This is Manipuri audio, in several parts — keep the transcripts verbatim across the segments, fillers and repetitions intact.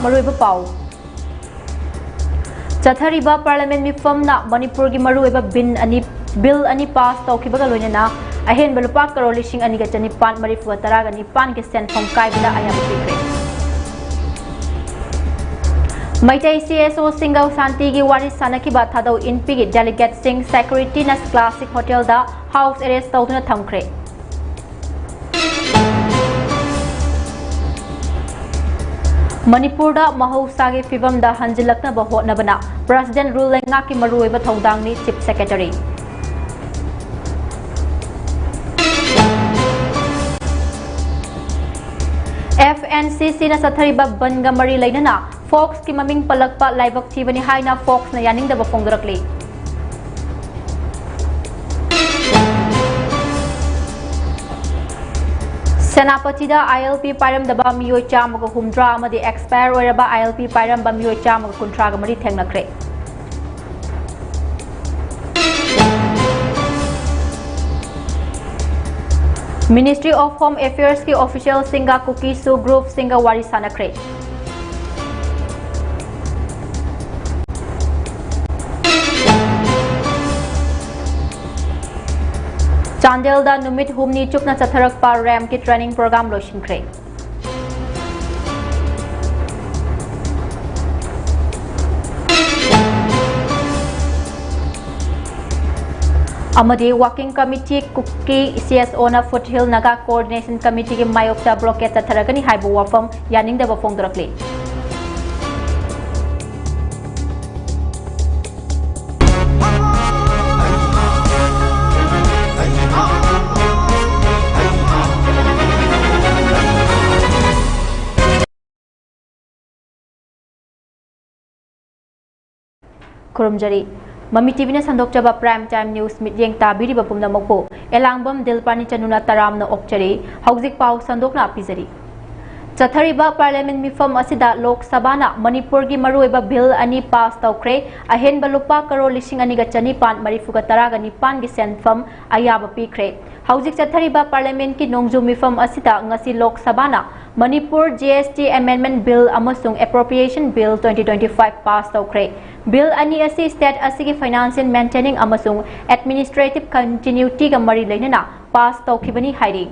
ꯃꯔꯨꯑꯣꯏꯕ ꯄꯥꯎ꯫ ꯆꯠꯊꯔꯤꯕ Parliament ꯃꯤꯐꯝꯅ ꯃꯅꯤꯄꯨꯔꯒꯤ ꯃꯔꯨꯑꯣꯏꯕ ꯕꯤꯟ ꯑꯅꯤ, ꯕꯤꯜ ꯑꯅꯤ ꯄꯥꯁ ꯇꯧꯈꯤꯕꯒ ꯂꯣꯏꯅꯅ ꯑꯍꯦꯟꯕ ꯂꯨꯄꯥ ꯀꯔꯣꯔ ꯂꯤꯁꯤꯡ ꯑꯅꯤꯒ ꯆꯅꯤꯄꯥꯟ ꯃꯔꯤꯐꯨ ꯇꯔꯥꯒ ꯅꯤꯄꯥꯟꯒꯤ ꯁꯦꯟꯐꯝ ꯀꯥꯏꯕꯗ ꯑꯌꯥꯕ ꯄꯤꯈ꯭ꯔꯦ꯫ ꯃꯩꯇꯩ CSOꯁꯤꯡꯒ ꯁꯥꯟꯇꯤꯒꯤ ꯋꯥꯔꯤ ꯁꯥꯟꯅꯈꯤꯕ ꯊꯥꯗꯧ ꯏꯟꯄꯤꯒꯤ delegateꯁꯤꯡ securityꯅ Classic Hotelꯗ house arrest ꯇꯧꯗꯨꯅ ꯊꯝꯈ꯭ꯔꯦ꯫ ꯃꯅꯤꯄꯨꯔꯗ ꯃꯍꯧꯁꯥꯒꯤ ꯐꯤꯕꯝꯗ ꯍꯟꯖꯤꯜꯂꯛꯅꯕ ꯍꯣꯠꯅꯕꯅ President Rule ꯂꯩꯉꯥꯛꯀꯤ ꯃꯔꯨꯑꯣꯏꯕ ꯊꯧꯗꯥꯡꯅꯤ, Chief Secretary꯫ FNCCꯅ ꯆꯠꯊꯔꯤꯕ ꯕꯟꯒ ꯃꯔꯤ ꯂꯩꯅꯅ Foxꯀꯤ ꯃꯃꯤꯡ ꯄꯜꯂꯛꯄ ꯂꯥꯏꯕꯛ ꯊꯤꯕꯅꯤ ꯍꯥꯏꯅ Foxꯅ ꯌꯥꯅꯤꯡꯗꯕ ꯐꯣꯡꯗꯣꯔꯛꯂꯤ꯫ ꯁꯦꯅꯥꯄꯇꯤꯗ ILP ꯄꯥꯏꯔꯝꯗꯕ ꯃꯤꯑꯣꯏ ꯆꯥꯝꯃꯒ ꯍꯨꯝꯗ꯭ꯔꯥ ꯑꯃꯗꯤ expire ꯑꯣꯏꯔꯕ ILP ꯄꯥꯏꯔꯝꯕ ꯃꯤꯑꯣꯏ ꯆꯥꯝꯃꯒ ꯀꯨꯟꯊ꯭ꯔꯥꯒ ꯃꯔꯤ ꯊꯦꯡꯅꯈ꯭ꯔꯦ꯫ Ministry of Home Affairsꯀꯤ officialꯁꯤꯡꯒ ꯀꯨꯀꯤꯁꯨ groupꯁꯤꯡꯒ ꯋꯥꯔꯤ ꯁꯥꯟꯅꯈ꯭ꯔꯦ꯫ ꯆꯥꯟꯗꯦꯜꯗ ꯅꯨꯃꯤꯠ ꯍꯨꯝꯅꯤ ꯆꯨꯞꯅ ꯆꯠꯊꯔꯛꯄ RAMPꯀꯤ training program ꯂꯣꯏꯁꯤꯟꯈ꯭ꯔꯦ꯫ ꯑꯃꯗꯤ Working Committee ꯀꯨꯀꯤ CSOꯅ Foothill Naga Coordination Committeeꯒꯤ ꯃꯥꯌꯣꯛꯇ blockade ꯆꯠꯊꯔꯒꯅꯤ ꯍꯥꯏꯕ ꯋꯥꯐꯝ ꯌꯥꯅꯤꯡꯗꯕ ꯐꯣꯡꯗꯣꯔꯛꯂꯤ꯫ ꯈꯨꯔꯨꯝꯖꯔꯤ꯫ ꯃꯃꯤ TVꯅ ꯁꯟꯗꯣꯛꯆꯕ Prime Time News ꯃꯤꯠꯌꯦꯡ ꯇꯥꯕꯤꯔꯤꯕ ꯄꯨꯝꯅꯃꯛꯄꯨ ꯑꯦꯂꯥꯡꯕꯝ ꯗꯤꯜꯄꯥꯅꯤ ꯆꯅꯨꯅ ꯇꯔꯥꯝꯅ ꯑꯣꯛꯆꯔꯤ꯫ ꯍꯧꯖꯤꯛ ꯄꯥꯎ ꯁꯟꯗꯣꯛꯅ ꯄꯤꯖꯔꯤ꯫ ꯆꯠꯊꯔꯤꯕ Parliament ꯃꯤꯐꯝ ꯑꯁꯤꯗ ꯂꯣꯛ ꯁꯚꯥꯅ ꯃꯅꯤꯄꯨꯔꯒꯤ ꯃꯔꯨꯑꯣꯏꯕ ꯕꯤꯜ ꯑꯅꯤ ꯄꯥꯁ ꯇꯧꯈ꯭ꯔꯦ꯫ ꯑꯍꯦꯟꯕ ꯂꯨꯄꯥ ꯀꯔꯣꯔ ꯂꯤꯁꯤꯡ ꯑꯅꯤꯒ ꯆꯅꯤꯄꯥꯟ ꯃꯔꯤꯐꯨꯒ ꯇꯔꯥꯒ ꯅꯤꯄꯥꯟꯒꯤ ꯁꯦꯟꯐꯝ ꯑꯌꯥꯕ ꯄꯤꯈ꯭ꯔꯦ꯫ ꯍꯧꯖꯤꯛ ꯆꯠꯊꯔꯤꯕ Parliament ꯀꯤ ꯅꯣꯡꯖꯨ ꯃꯤꯐꯝ ꯑꯁꯤꯗ ꯉꯁꯤ ꯂꯣꯛ ꯁꯚꯥꯅ Manipur G S T Amendment Bill ꯑꯃꯁꯨꯡ Appropriation Bill twenty twenty-five pass ꯇꯧꯈ꯭ꯔꯦ꯫ ꯕꯤꯜ ꯑꯅꯤ ꯑꯁꯤ state ꯑꯁꯤꯒꯤ financial maintaining ꯑꯃꯁꯨꯡ administrative continuity ꯒ ꯃꯔꯤ ꯂꯩꯅꯅ ꯄꯥꯁ ꯇꯧꯈꯤꯕꯅꯤ ꯍꯥꯏꯔꯤ꯫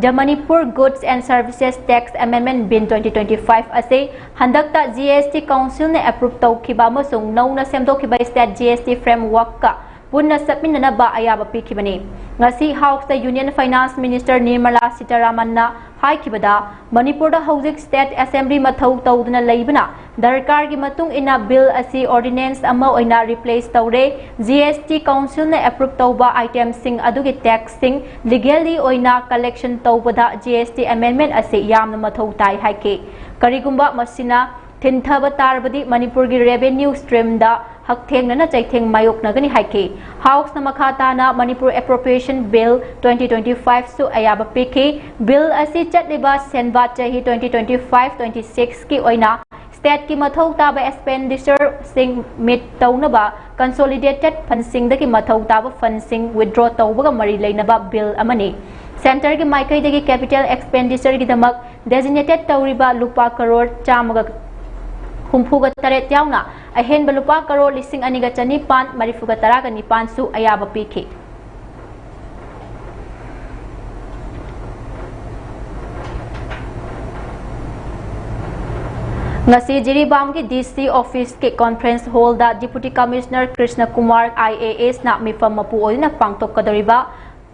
The Manipur Goods and Services Tax Amendment Bill twenty twenty-five ꯑꯁꯤ ꯍꯟꯗꯛꯇ G S T Council ꯅ approve ꯇꯧꯈꯤꯕ ꯑꯃꯁꯨꯡ ꯅꯧꯅ ꯁꯦꯝꯗꯣꯛꯈꯤꯕ state G S T framework ꯀ ꯄꯨꯟꯅ ꯆꯠꯃꯤꯟꯅꯅꯕ ꯑꯌꯥꯕ ꯄꯤꯈꯤꯕꯅꯤ꯫ ꯉꯁꯤ House ꯇ Union Finance Minister Nirmala Sitharaman ꯅ ꯍꯥꯏꯈꯤꯕꯗ, ꯃꯅꯤꯄꯨꯔꯗ ꯍꯧꯖꯤꯛ state assembly ꯃꯊꯧ ꯇꯧꯗꯨꯅ ꯂꯩꯕꯅ ꯗꯔꯀꯥꯔꯒꯤ ꯃꯇꯨꯡ ꯏꯟꯅ ꯕꯤꯜ ꯑꯁꯤ ordinance ꯑꯃ ꯑꯣꯏꯅ replace ꯇꯧꯔꯦ꯫ G S T Council ꯅ approve ꯇꯧꯕ item ꯁꯤꯡ ꯑꯗꯨꯒꯤ tax ꯁꯤꯡ legally ꯑꯣꯏꯅ collection ꯇꯧꯕꯗ G S T amendment ꯑꯁꯤ ꯌꯥꯝꯅ ꯃꯊꯧ ꯇꯥꯏ ꯍꯥꯏꯈꯤ꯫ ꯀꯔꯤꯒꯨꯝꯕ ꯃꯁꯤꯅ ꯊꯤꯟꯊꯕ ꯇꯥꯔꯕꯗꯤ ꯃꯅꯤꯄꯨꯔꯒꯤ revenue stream ꯗ ꯍꯛꯊꯦꯡꯅꯅ ꯆꯩꯊꯦꯡ ꯃꯥꯌꯣꯛꯅꯒꯅꯤ ꯍꯥꯏꯈꯤ꯫ House ꯅ ꯃꯈꯥ ꯇꯥꯅ Manipur Appropriation Bill twenty twenty-five ꯁꯨ ꯑꯌꯥꯕ ꯄꯤꯈꯤ꯫ ꯕꯤꯜ ꯑꯁꯤ ꯆꯠꯂꯤꯕ ꯁꯦꯟꯕꯥ ꯆꯍꯤ twenty twenty-five twenty-six ꯀꯤ ꯑꯣꯏꯅ state ꯀꯤ ꯃꯊꯧ ꯇꯥꯕ expenditure ꯁꯤꯡ meet ꯇꯧꯅꯕ consolidated fund ꯁꯤꯡꯗꯒꯤ ꯃꯊꯧ ꯇꯥꯕ fund ꯁꯤꯡ withdraw ꯇꯧꯕꯒ ꯃꯔꯤ ꯂꯩꯅꯕ ꯕꯤꯜ ꯑꯃꯅꯤ꯫ Centre ꯒꯤ ꯃꯥꯏꯀꯩꯗꯒꯤ capital expenditure ꯒꯤꯗꯃꯛ designated ꯇꯧꯔꯤꯕ ꯂꯨꯄꯥ ꯀꯔꯣꯔ ꯆꯥꯝꯃꯒ ꯍꯨꯝꯐꯨꯒ ꯇꯔꯦꯠ ꯌꯥꯎꯅ ꯑꯍꯦꯟꯕ ꯂꯨꯄꯥ ꯀꯔꯣꯔ ꯂꯤꯁꯤꯡ ꯑꯅꯤꯒ ꯆꯅꯤꯄꯥꯟ ꯃꯔꯤꯐꯨꯒ ꯇꯔꯥꯒ ꯅꯤꯄꯥꯟꯁꯨ ꯑꯌꯥꯕ ꯄꯤꯈꯤ꯫ ꯉꯁꯤ ꯖꯤꯔꯤꯕꯥꯝꯒꯤ D C office ꯀꯤ conference hall the Deputy Commissioner Krishna Kumar I A S ꯅ ꯃꯤꯐꯝ ꯃꯄꯨ ꯑꯣꯏꯗꯨꯅ ꯄꯥꯡꯊꯣꯛꯀꯗꯧꯔꯤꯕ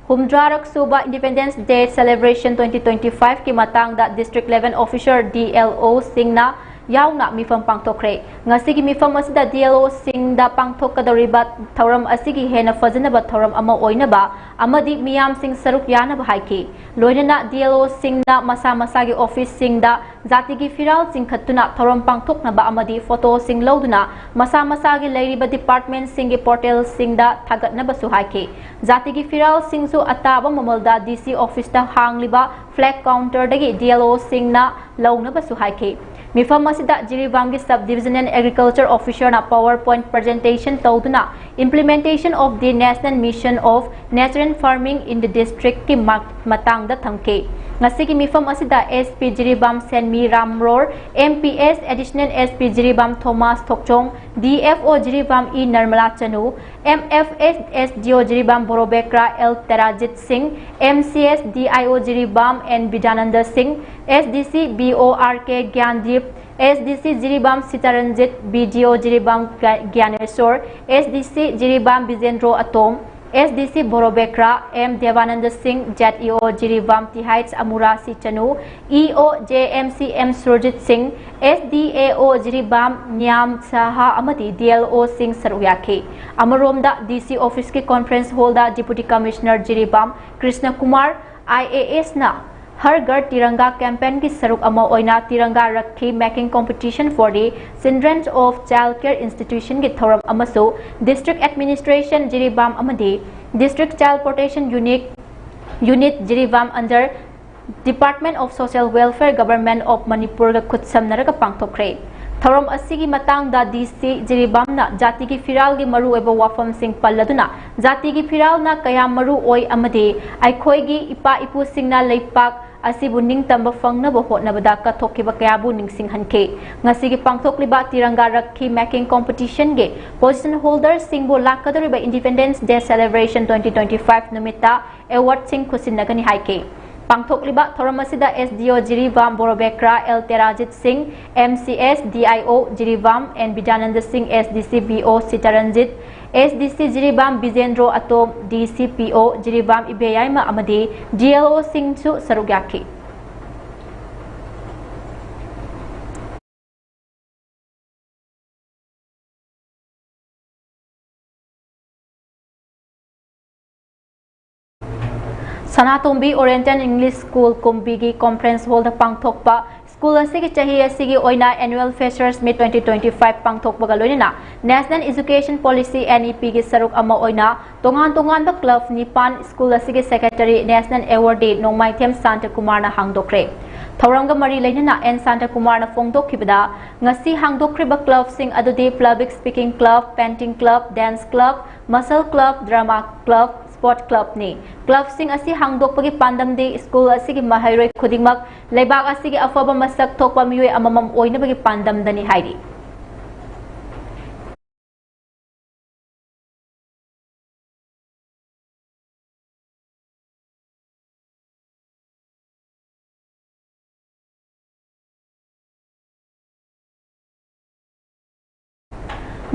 ꯍꯨꯝꯗ꯭ꯔꯥꯔꯛ ꯁꯨꯕ Independence Day Celebration twenty twenty-five ꯀꯤ ꯃꯇꯥꯡꯗ district level officer D L O ꯁꯤꯡꯅ ꯌꯥꯎꯅ ꯃꯤꯐꯝ ꯄꯥꯡꯊꯣꯛꯈ꯭ꯔꯦ꯫ ꯉꯁꯤꯒꯤ ꯃꯤꯐꯝ ꯑꯁꯤꯗ D L O ꯁꯤꯡꯗ ꯄꯥꯡꯊꯣꯛꯀꯗꯧꯔꯤꯕ ꯊꯧꯔꯝ ꯑꯁꯤꯒꯤ ꯍꯦꯟꯅ ꯐꯖꯅꯕ ꯊꯧꯔꯝ ꯑꯃ ꯑꯣꯏꯅꯕ ꯑꯃꯗꯤ ꯃꯤꯌꯥꯝꯁꯤꯡ ꯁꯔꯨꯛ ꯌꯥꯅꯕ ꯍꯥꯏꯈꯤ꯫ ꯂꯣꯏꯅꯅ D L O ꯁꯤꯡꯅ ꯃꯁꯥ ꯃꯁꯥꯒꯤ office ꯁꯤꯡꯗ ꯖꯥꯇꯤꯒꯤ ꯐꯤꯔꯥꯜ ꯆꯤꯡꯈꯠꯇꯨꯅ ꯊꯧꯔꯝ ꯄꯥꯡꯊꯣꯛꯅꯕ ꯑꯃꯗꯤ photo ꯁꯤꯡ ꯂꯧꯗꯨꯅ ꯃꯁꯥ ꯃꯁꯥꯒꯤ ꯂꯩꯔꯤꯕ department ꯁꯤꯡꯒꯤ portal ꯁꯤꯡꯗ ꯊꯥꯒꯠꯅꯕꯁꯨ ꯍꯥꯏꯈꯤ꯫ ꯖꯥꯇꯤꯒꯤ ꯐꯤꯔꯥꯜꯁꯤꯡꯁꯨ ꯑꯇꯥꯕ ꯃꯃꯜꯗ D C office ꯇ ꯍꯥꯡꯂꯤꯕ flag counter ꯗꯒꯤ D L O ꯁꯤꯡꯅ ꯂꯧꯅꯕꯁꯨ ꯍꯥꯏꯈꯤ꯫ ꯃꯤꯐꯝ ꯑꯁꯤꯗ ꯖꯤꯔꯤꯕꯥꯝꯒꯤ Sub Divisional Agriculture Officer ꯅ PowerPoint presentation ꯇꯧꯗꯨꯅ Implementation of the National Mission of Natural Farming in the District ꯀꯤ ꯃ-, ꯃꯇꯥꯡꯗ ꯊꯝꯈꯤ꯫ ꯉꯁꯤꯒꯤ ꯃꯤꯐꯝ ꯑꯁꯤꯗ S P Jiribam Senmi Ramror, M P S Additional S P Jiribam Thomas Thokchom, D F O Jiribam E Nirmala Chanu, M F S S D O Jiribam Borobekra L Terajit Singh, M C S D I O Jiribam N Bidyananda Singh, S D C B O R K Gyandeep, S D C Jiribam Sitaranjit, B D O Jiribam Gya-, Gyaneshor, S D C Jiribam Bijendro Atom, S D C ꯕꯣꯔꯣꯕꯦꯀ꯭ꯔꯥ M ꯗꯦꯕꯥꯅꯟꯗ ꯁꯤꯡ, Z E O ꯖꯤꯔꯤꯕꯥꯝ ꯇꯤꯍꯥꯏꯠꯁ ꯑꯃꯨꯔꯥ ꯁꯤ ꯆꯅꯨ, E O J M C M Surjit ꯁꯤꯡ, S D A O Jiribam ꯅ꯭ꯌꯥꯝ ꯁꯍꯥ ꯑꯃꯗꯤ D L O ꯁꯤꯡ ꯁꯔꯨꯛ ꯌꯥꯈꯤ꯫ ꯑꯃꯔꯣꯝꯗ, D C office ꯀꯤ conference hall the Deputy Commissioner Jiribam Krishna Kumar, I A S ꯅ ꯍꯔ ꯘꯔ ꯇꯤꯔꯪꯒꯥ campaign ꯒꯤ ꯁꯔꯨꯛ ꯑꯃ ꯑꯣꯏꯅ ꯇꯤꯔꯪꯒꯥ ꯔꯈꯤ making competition for the children of child care institution ꯒꯤ ꯊꯧꯔꯝ ꯑꯃꯁꯨ District Administration ꯖꯤꯔꯤꯕꯥꯝ ꯑꯃꯗꯤ District Child Protection Unit, Unit Jiribam under Department of Social Welfare, Government of Manipur ꯒ ꯈꯨꯠꯁꯝꯅꯔꯒ ꯄꯥꯡꯊꯣꯛꯈ꯭ꯔꯦ꯫ ꯊꯧꯔꯝ ꯑꯁꯤꯒꯤ ꯃꯇꯥꯡꯗ D C ꯖꯤꯔꯤꯕꯥꯝꯅ ꯖꯥꯇꯤꯒꯤ ꯐꯤꯔꯥꯜꯒꯤ ꯃꯔꯨꯑꯣꯏꯕ ꯋꯥꯐꯝꯁꯤꯡ ꯄꯜꯂꯗꯨꯅ, ꯖꯥꯇꯤꯒꯤ ꯐꯤꯔꯥꯜꯅ ꯀꯌꯥꯝ ꯃꯔꯨ ꯑꯣꯏ ꯑꯃꯗꯤ ꯑꯩꯈꯣꯏꯒꯤ ꯏꯄꯥ ꯏꯄꯨꯁꯤꯡꯅ ꯂꯩꯄꯥꯛ ꯑꯁꯤꯕꯨ ꯅꯤꯡꯇꯝꯕ ꯐꯪꯅꯕ ꯍꯣꯠꯅꯕꯗ ꯀꯠꯊꯣꯛꯈꯤꯕ ꯀꯌꯥꯕꯨ ꯅꯤꯡꯁꯤꯡꯍꯟꯈꯤ꯫ ꯉꯁꯤꯒꯤ ꯄꯥꯡꯊꯣꯛꯂꯤꯕ ꯇꯤꯔꯪꯒꯥ ꯔꯈꯤ making competition ꯒꯤ position holder ꯁꯤꯡꯕꯨ ꯂꯥꯛꯀꯗꯧꯔꯤꯕ Independence Day celebration twenty twenty-five ꯅꯨꯃꯤꯠꯇ award ꯁꯤꯡ ꯈꯨꯠꯁꯤꯟꯅꯒꯅꯤ ꯍꯥꯏꯈꯤ꯫ ꯄꯥꯡꯊꯣꯛꯂꯤꯕ ꯊꯧꯔꯝ ꯑꯁꯤꯗ S D O Jiribam Borobekra L Terajit Singh, M C S D I O Jiribam N Bidyananda Singh, S D C B O ꯁꯤꯇꯥꯔꯟꯖꯤꯠ, S D C Jiribam Bijendro ꯑꯇꯣꯝ, D C P O Jiribam ꯏꯕꯦꯌꯥꯏꯃ ꯑꯃꯗꯤ D L O ꯁꯤꯡꯁꯨ ꯁꯔꯨꯛ ꯌꯥꯈꯤ꯫ ꯁꯅꯥꯇꯣꯝꯕꯤ Oriental English School ꯀꯨꯝꯕꯤꯒꯤ conference hall ꯗ ꯄꯥꯡꯊꯣꯛꯄ ꯁ꯭ꯀꯨꯜ ꯑꯁꯤꯒꯤ ꯆꯍꯤ ꯑꯁꯤꯒꯤ ꯑꯣꯏꯅ Annual Freshers Meet twenty twenty-five ꯄꯥꯡꯊꯣꯛꯄꯒ ꯂꯣꯏꯅꯅ National Education Policy, N E P ꯒꯤ ꯁꯔꯨꯛ ꯑꯃ ꯑꯣꯏꯅ ꯇꯣꯉꯥꯟ ꯇꯣꯉꯥꯟꯕ club ꯅꯤꯄꯥꯟ ꯁ꯭ꯀꯨꯜ ꯑꯁꯤꯒꯤ secretary, national awardee ꯅꯣꯡꯃꯥꯏꯊꯦꯝ ꯁꯥꯟꯇ ꯀꯨꯃꯥꯔꯅ ꯍꯥꯡꯗꯣꯛꯈ꯭ꯔꯦ꯫ ꯊꯧꯔꯝꯒ ꯃꯔꯤ ꯂꯩꯅꯅ N ꯁꯥꯟꯇ ꯀꯨꯃꯥꯔꯅ ꯐꯣꯡꯗꯣꯛꯈꯤꯕꯗ, ꯉꯁꯤ ꯍꯥꯡꯗꯣꯛꯈ꯭ꯔꯤꯕ club ꯁꯤꯡ ꯑꯗꯨꯗꯤ Public Speaking Club, Painting Club, Dance Club, Muscle Club, Drama Club, Sport Club ꯅꯤ꯫ Club ꯁꯤꯡ ꯑꯁꯤ ꯍꯥꯡꯗꯣꯛꯄꯒꯤ ꯄꯥꯟꯗꯝꯗꯤ ꯁ꯭ꯀꯨꯜ ꯑꯁꯤꯒꯤ ꯃꯍꯩꯔꯣꯏ ꯈꯨꯗꯤꯡꯃꯛ ꯂꯩꯕꯥꯛ ꯑꯁꯤꯒꯤ ꯑꯐꯕ ꯃꯁꯛ ꯊꯣꯛꯄ ꯃꯤꯑꯣꯏ ꯑꯃꯃꯝ ꯑꯣꯏꯅꯕꯒꯤ ꯄꯥꯟꯗꯝꯗꯅꯤ ꯍꯥꯏꯔꯤ꯫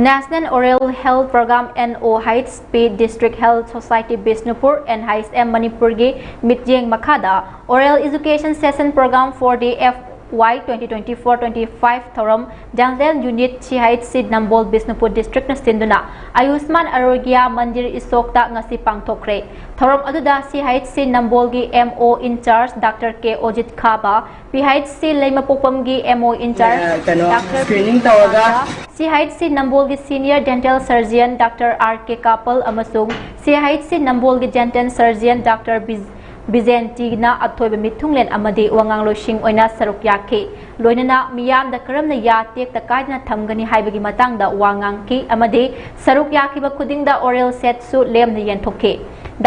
National Oral Health Program, N O H P, District Health Society Bishnupur, N H M ꯃꯅꯤꯄꯨꯔꯒꯤ ꯃꯤꯠꯌꯦꯡ ꯃꯈꯥꯗ Oral Education Session Program for the F Y twenty twenty-four twenty-five ꯊꯧꯔꯝ Dental Unit, C H C Nambol, Bishnupur District ꯅ ꯁꯤꯟꯗꯨꯅ ꯑꯌꯨꯁꯃꯥꯟ ꯑꯔꯣꯒ꯭ꯌ ꯃꯟꯗꯤꯔ ꯏꯁꯣꯛꯇ ꯉꯁꯤ ꯄꯥꯡꯊꯣꯛꯈ꯭ꯔꯦ꯫ ꯊꯧꯔꯝ ꯑꯗꯨꯗ C H C ꯅꯝꯕꯣꯜꯒꯤ M O in charge Doctor K ꯑꯣꯖꯤꯠ ꯈꯥꯕ, P H C ꯂꯩꯃꯄꯣꯛꯄꯝꯒꯤ M O in charge ꯑ, ꯀꯩꯅꯣ, Doctor screening ꯇꯧꯔꯒ꯫ ꯁꯤ H C ꯅꯝꯕꯣꯜꯒꯤ senior dental surgeon Doctor R K ꯀꯥꯄꯜ ꯑꯃꯁꯨꯡ C H C ꯅꯝꯕꯣꯜꯒꯤ dental surgeon Doctor ꯕꯤꯖ-, ꯕꯤꯖꯦꯟꯇꯤꯅ ꯑꯊꯣꯏꯕ ꯃꯤꯊꯨꯡꯂꯦꯟ ꯑꯃꯗꯤ ꯋꯥꯉꯥꯡꯂꯣꯏꯁꯤꯡ ꯑꯣꯏꯅ ꯁꯔꯨꯛ ꯌꯥꯈꯤ꯫ ꯂꯣꯏꯅꯅ ꯃꯤꯌꯥꯝꯗ ꯀꯔꯝꯅ ꯌꯥ ꯇꯦꯛꯇ ꯀꯥꯏꯗꯅ ꯊꯝꯒꯅꯤ ꯍꯥꯏꯕꯒꯤ ꯃꯇꯥꯡꯗ ꯋꯥ ꯉꯥꯡꯈꯤ ꯑꯃꯗꯤ ꯁꯔꯨꯛ ꯌꯥꯈꯤꯕ ꯈꯨꯗꯤꯡꯗ oral setꯁꯨ ꯂꯦꯝꯅ ꯌꯦꯟꯊꯣꯛꯈꯤ꯫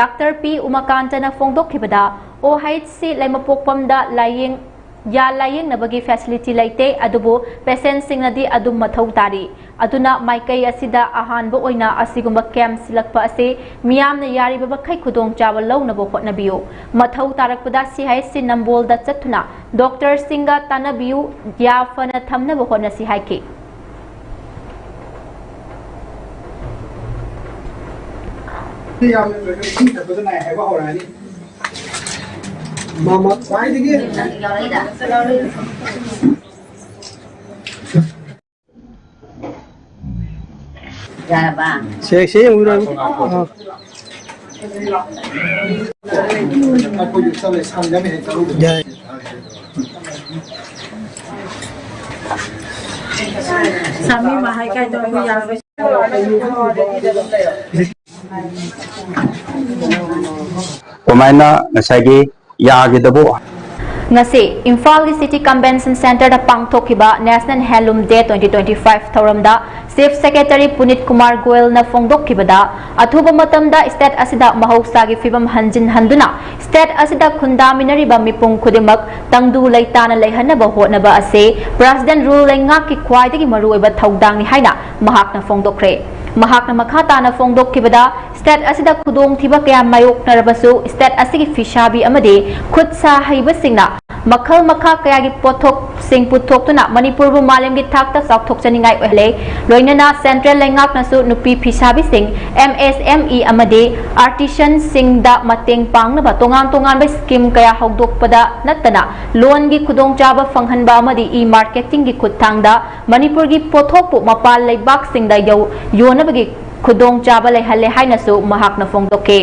Doctor P ꯎꯃꯥꯀꯥꯟꯇꯅ ꯐꯣꯡꯗꯣꯛꯈꯤꯕꯗ, O H C ꯂꯩꯃꯄꯣꯛꯄꯝꯗ ꯂꯥꯌꯦꯡ-, ꯌꯥ ꯂꯥꯌꯦꯡꯅꯕꯒꯤ facility ꯂꯩꯇꯦ, ꯑꯗꯨꯕꯨ patientꯁꯤꯡꯅꯗꯤ ꯑꯗꯨꯝ ꯃꯊꯧ ꯇꯥꯔꯤ꯫ ꯑꯗꯨꯅ ꯃꯥꯏꯀꯩ ꯑꯁꯤꯗ ꯑꯍꯥꯟꯕ ꯑꯣꯏꯅ ꯑꯁꯤꯒꯨꯝꯕ camp ꯁꯤꯜꯂꯛꯄ ꯑꯁꯤ ꯃꯤꯌꯥꯝꯅ ꯌꯥꯔꯤꯕ ꯃꯈꯩ ꯈꯨꯗꯣꯡꯆꯥꯕ ꯂꯧꯅꯕ ꯍꯣꯠꯅꯕꯤꯌꯨ꯫ ꯃꯊꯧ ꯇꯥꯔꯛꯄꯗ C H C ꯅꯝꯕꯣꯜꯗ ꯆꯠꯇꯨꯅ doctorꯁꯤꯡꯒ ꯇꯥꯟꯅꯕꯤꯌꯨ, ꯌꯥ ꯐꯅ ꯊꯝꯅꯕ ꯍꯣꯠꯅꯁꯤ ꯍꯥꯏꯈꯤ꯫ ꯌꯥꯝꯅ ꯏꯁꯤꯡ ꯊꯛꯄꯗ ꯅꯥꯏ ꯍꯥꯏꯕ ꯍꯧꯔꯛꯑꯅꯤ꯫ ꯃꯃꯥ ꯈ꯭ꯋꯥꯏꯗꯒꯤ ꯌꯥꯔꯕ? ꯁꯦ, ꯁꯦ, ꯌꯦꯡꯉꯨꯔꯣ꯫ ꯑꯥ꯫ ꯁꯥꯃꯤ ꯃꯍꯥꯏ ꯀꯥꯏꯗꯧꯕ ꯌꯥꯔꯣꯏ꯫ ꯀꯃꯥꯏꯅ ꯉꯁꯥꯏꯒꯤ ꯌꯥꯈꯤꯗꯕ? ꯉꯁꯤ ꯏꯝꯐꯥꯜꯒꯤ City Convention Centreꯗ ꯄꯥꯡꯊꯣꯛꯈꯤꯕ National Handloom Day twenty twenty-five ꯊꯧꯔꯝꯗ Chief Secretary ꯄꯨꯅꯤꯠ ꯀꯨꯃꯥꯔ ꯒꯣꯌꯜꯅ ꯐꯣꯡꯗꯣꯛꯈꯤꯕꯗ, ꯑꯊꯨꯕ ꯃꯇꯝꯗ state ꯑꯁꯤꯗ ꯃꯍꯧꯁꯥꯒꯤ ꯐꯤꯕꯝ ꯍꯟꯖꯤꯟꯍꯟꯗꯨꯅ state ꯑꯁꯤꯗ ꯈꯨꯟꯗꯥꯃꯤꯟꯅꯔꯤꯕ ꯃꯤꯄꯨꯝ ꯈꯨꯗꯤꯡꯃꯛ ꯇꯪꯗꯨ ꯂꯩꯇꯥꯅ ꯂꯩꯍꯟꯅꯕ ꯍꯣꯠꯅꯕ ꯑꯁꯤ President Rule ꯂꯩꯉꯥꯛꯀꯤ ꯈ꯭ꯋꯥꯏꯗꯒꯤ ꯃꯔꯨꯑꯣꯏꯕ ꯊꯧꯗꯥꯡꯅꯤ ꯍꯥꯏꯅ ꯃꯍꯥꯛꯅ ꯐꯣꯡꯗꯣꯛꯈ꯭ꯔꯦ꯫ ꯃꯍꯥꯛꯅ ꯃꯈꯥ ꯇꯥꯅ ꯐꯣꯡꯗꯣꯛꯈꯤꯕꯗ, state ꯑꯁꯤꯗ ꯈꯨꯗꯣꯡꯊꯤꯕ ꯀꯌꯥ ꯃꯥꯌꯣꯛꯅꯔꯕꯁꯨ, state ꯑꯁꯤꯒꯤ ꯐꯤꯁꯥꯕꯤ ꯑꯃꯗꯤ ꯈꯨꯠ ꯁꯥ ꯍꯩꯕꯁꯤꯡꯅ ꯃꯈꯜ ꯃꯈꯥ ꯀꯌꯥꯒꯤ ꯄꯣꯠꯊꯣꯛꯁꯤꯡ ꯄꯨꯊꯣꯛꯇꯨꯅ ꯃꯅꯤꯄꯨꯔꯕꯨ ꯃꯥꯂꯦꯝꯒꯤ ꯊꯥꯛꯇ ꯆꯥꯎꯊꯣꯛꯆꯅꯤꯡꯉꯥꯏ ꯑꯣꯏꯍꯜꯂꯦ꯫ ꯂꯣꯏꯅꯅ central ꯂꯩꯉꯥꯛꯅꯁꯨ ꯅꯨꯄꯤ ꯐꯤꯁꯥꯕꯤꯁꯤꯡ, M S M E ꯑꯃꯗꯤ artisanꯁꯤꯡꯗ ꯃꯇꯦꯡ ꯄꯥꯡꯅꯕ ꯇꯣꯉꯥꯟ ꯇꯣꯉꯥꯟꯕ scheme ꯀꯌꯥ ꯍꯧꯗꯣꯛꯄꯗ ꯅꯠꯇꯅ, ꯂꯣꯟꯒꯤ ꯈꯨꯗꯣꯡꯆꯥꯕ ꯐꯪꯍꯟꯕ ꯑꯃꯗꯤ e-marketingꯒꯤ ꯈꯨꯠꯊꯥꯡꯗ ꯃꯅꯤꯄꯨꯔꯒꯤ ꯄꯣꯠꯊꯣꯛꯄꯨ ꯃꯄꯥꯟ ꯂꯩꯕꯥꯛꯁꯤꯡꯗ ꯌꯧ-, ꯌꯣꯟꯅꯕꯒꯤ ꯈꯨꯗꯣꯡꯆꯥꯕ ꯂꯩꯍꯜꯂꯦ ꯍꯥꯏꯅꯁꯨ ꯃꯍꯥꯛꯅ ꯐꯣꯡꯗꯣꯛꯈꯤ꯫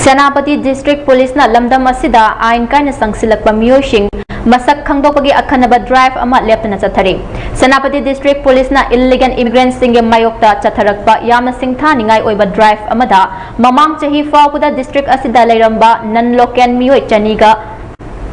ꯁꯦꯅꯥꯄꯇꯤ District Policeꯅ ꯂꯝꯗꯝ ꯑꯁꯤꯗ ꯑꯥꯏꯟ ꯀꯥꯏꯅ ꯆꯪꯁꯤꯜꯂꯛꯄ ꯃꯤꯑꯣꯏꯁꯤꯡ ꯃꯁꯛ ꯈꯪꯗꯣꯛꯄꯒꯤ ꯑꯈꯟꯅꯕ drive ꯑꯃ ꯂꯦꯞꯇꯅ ꯆꯠꯊꯔꯤ꯫ ꯁꯦꯅꯥꯄꯇꯤ District Policeꯅ illegal immigrantꯁꯤꯡꯒꯤ ꯃꯥꯌꯣꯛꯇ ꯆꯠꯊꯔꯛꯄ ꯌꯥꯝꯅ ꯁꯤꯡꯊꯥꯅꯤꯡꯉꯥꯏ ꯑꯣꯏꯕ drive ꯑꯃꯗ ꯃꯃꯥꯡ ꯆꯍꯤ ꯐꯥꯎꯕꯗ district ꯑꯁꯤꯗ ꯂꯩꯔꯝꯕ non local ꯃꯤꯑꯣꯏ ꯆꯅꯤꯒ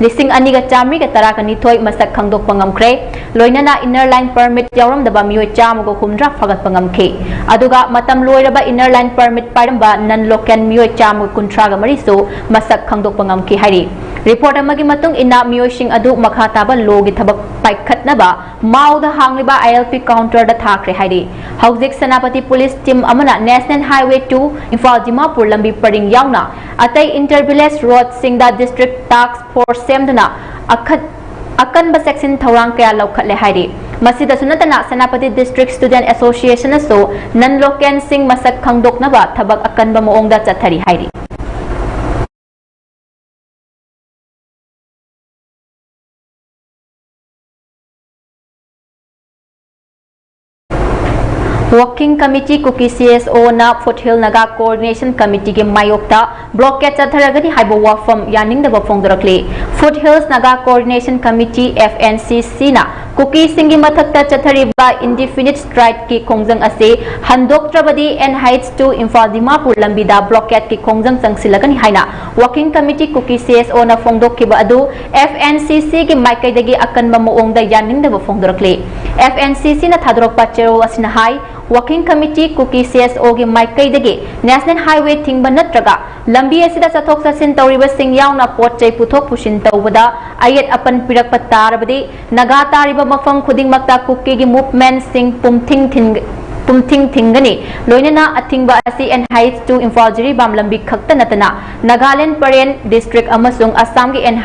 ꯂꯤꯁꯤꯡ ꯑꯅꯤꯒ ꯆꯥꯃꯔꯤꯒ ꯇꯔꯥꯒ ꯅꯤꯊꯣꯏ ꯃꯁꯛ ꯈꯪꯗꯣꯛꯄ ꯉꯝꯈ꯭ꯔꯦ꯫ ꯂꯣꯏꯅꯅ inner line permit ꯌꯥꯎꯔꯝꯗꯕ ꯃꯤꯑꯣꯏ ꯆꯥꯝꯃꯒ ꯍꯨꯝꯗ꯭ꯔꯥ ꯐꯥꯒꯠꯄ ꯉꯝꯈꯤ꯫ ꯑꯗꯨꯒ ꯃꯇꯝ ꯂꯣꯏꯔꯕ inner line permit ꯄꯥꯏꯔꯝꯕ non local ꯃꯤꯑꯣꯏ ꯆꯥꯝꯃꯒ ꯀꯨꯟꯊ꯭ꯔꯥꯒ ꯃꯔꯤꯁꯨ ꯃꯁꯛ ꯈꯪꯗꯣꯛꯄ ꯉꯝꯈꯤ ꯍꯥꯏꯔꯤ꯫ Report ꯑꯃꯒꯤ ꯃꯇꯨꯡ ꯏꯟꯅ ꯃꯤꯑꯣꯏꯁꯤꯡ ꯑꯗꯨ ꯃꯈꯥ ꯇꯥꯕ lawꯒꯤ ꯊꯕꯛ ꯄꯥꯏꯈꯠꯅꯕ ꯃꯥꯎꯗ ꯍꯥꯡꯂꯤꯕ I L P counterꯗ ꯊꯥꯈ꯭ꯔꯦ ꯍꯥꯏꯔꯤ꯫ ꯍꯧꯖꯤꯛ ꯁꯦꯅꯥꯄꯇꯤ Police team ꯑꯃꯅ National Highway two Imphal Dimapur ꯂꯝꯕꯤ ꯄꯔꯤꯡ ꯌꯥꯎꯅ ꯑꯇꯩ inter village roadꯁꯤꯡꯗ district task force ꯁꯦꯝꯗꯨꯅ ꯑꯈꯠ-, ꯑꯀꯟꯕ ꯆꯦꯛꯁꯤꯟ ꯊꯧꯔꯥꯡ ꯀꯌꯥ ꯂꯧꯈꯠꯂꯦ ꯍꯥꯏꯔꯤ꯫ ꯃꯁꯤꯗꯁꯨ ꯅꯠꯇꯅ Senapati District Student Association ꯅꯁꯨ non-localꯁꯤꯡ ꯃꯁꯛ ꯈꯪꯗꯣꯛꯅꯕ ꯊꯕꯛ ꯑꯀꯟꯕ ꯃꯑꯣꯡꯗ ꯆꯠꯊꯔꯤ ꯍꯥꯏꯔꯤ꯫ Working Committee ꯀꯨꯀꯤ CSO ꯅ Foothill Naga Coordination Committee ꯒꯤ ꯃꯥꯌꯣꯛꯇ blockade ꯆꯠꯊꯔꯒꯅꯤ ꯍꯥꯏꯕ ꯋꯥꯐꯝ ꯌꯥꯅꯤꯡꯗꯕ ꯐꯣꯡꯗꯣꯔꯛꯂꯤ꯫ Foothills Naga Coordination Committee, FNCC ꯅ ꯀꯨꯀꯤꯁꯤꯡꯒꯤ ꯃꯊꯛꯇ ꯆꯠꯊꯔꯤꯕ indefinite strike ꯀꯤ ꯈꯣꯡꯖꯪ ꯑꯁꯤ ꯍꯟꯗꯣꯛꯇ꯭ꯔꯕꯗꯤ NH two ꯏꯝꯐꯥꯜ ꯗꯤꯃꯥꯄꯨꯔ ꯂꯝꯕꯤꯗ blockade ꯀꯤ ꯈꯣꯡꯖꯪ ꯆꯪꯁꯤꯜꯂꯒꯅꯤ ꯍꯥꯏꯅ Working Committee ꯀꯨꯀꯤ CSO ꯅ ꯐꯣꯡꯗꯣꯛꯈꯤꯕ ꯑꯗꯨ FNCC ꯒꯤ ꯃꯥꯏꯀꯩꯗꯒꯤ ꯑꯀꯟꯕ ꯃꯑꯣꯡꯗ ꯌꯥꯅꯤꯡꯗꯕ ꯐꯣꯡꯗꯣꯔꯛꯂꯤ꯫ FNCC ꯅ ꯊꯥꯗꯣꯔꯛꯄ ꯆꯦꯔꯣꯜ ꯑꯁꯤꯅ ꯍꯥꯏ, Working Committee ꯀꯨꯀꯤ CSO ꯒꯤ ꯃꯥꯏꯀꯩꯗꯒꯤ National Highway ꯊꯤꯡꯕ ꯅꯠꯇ꯭ꯔꯒ ꯂꯝꯕꯤ ꯑꯁꯤꯗ ꯆꯠꯊꯣꯛ ꯆꯠꯁꯤꯟ ꯇꯧꯔꯤꯕꯁꯤꯡ ꯌꯥꯎꯅ ꯄꯣꯠ ꯆꯩ ꯄꯨꯊꯣꯛ ꯄꯨꯁꯤꯟ ꯇꯧꯕꯗ ꯑꯌꯦꯠ ꯑꯄꯟ ꯄꯤꯔꯛꯄ ꯇꯥꯔꯕꯗꯤ ꯅꯥꯒꯥ ꯇꯥꯔꯤꯕ ꯃꯐꯝ ꯈꯨꯗꯤꯡꯃꯛꯇ ꯀꯨꯀꯤꯒꯤ movementꯁꯤꯡ ꯄꯨꯝꯊꯤꯡ ꯊꯤꯟ-, ꯄꯨꯝꯊꯤꯡ ꯊꯤꯡꯒꯅꯤ꯫ ꯂꯣꯏꯅꯅ ꯑꯊꯤꯡꯕ ꯑꯁꯤ NH two ꯏꯝꯐꯥꯜ ꯖꯤꯔꯤꯕꯥꯝ ꯂꯝꯕꯤ ꯈꯛꯇ ꯅꯠꯇꯅ ꯅꯥꯒꯥꯂꯦꯟ ꯄꯔꯦꯟ district ꯑꯃꯁꯨꯡ ꯑꯁꯥꯝꯒꯤ N-,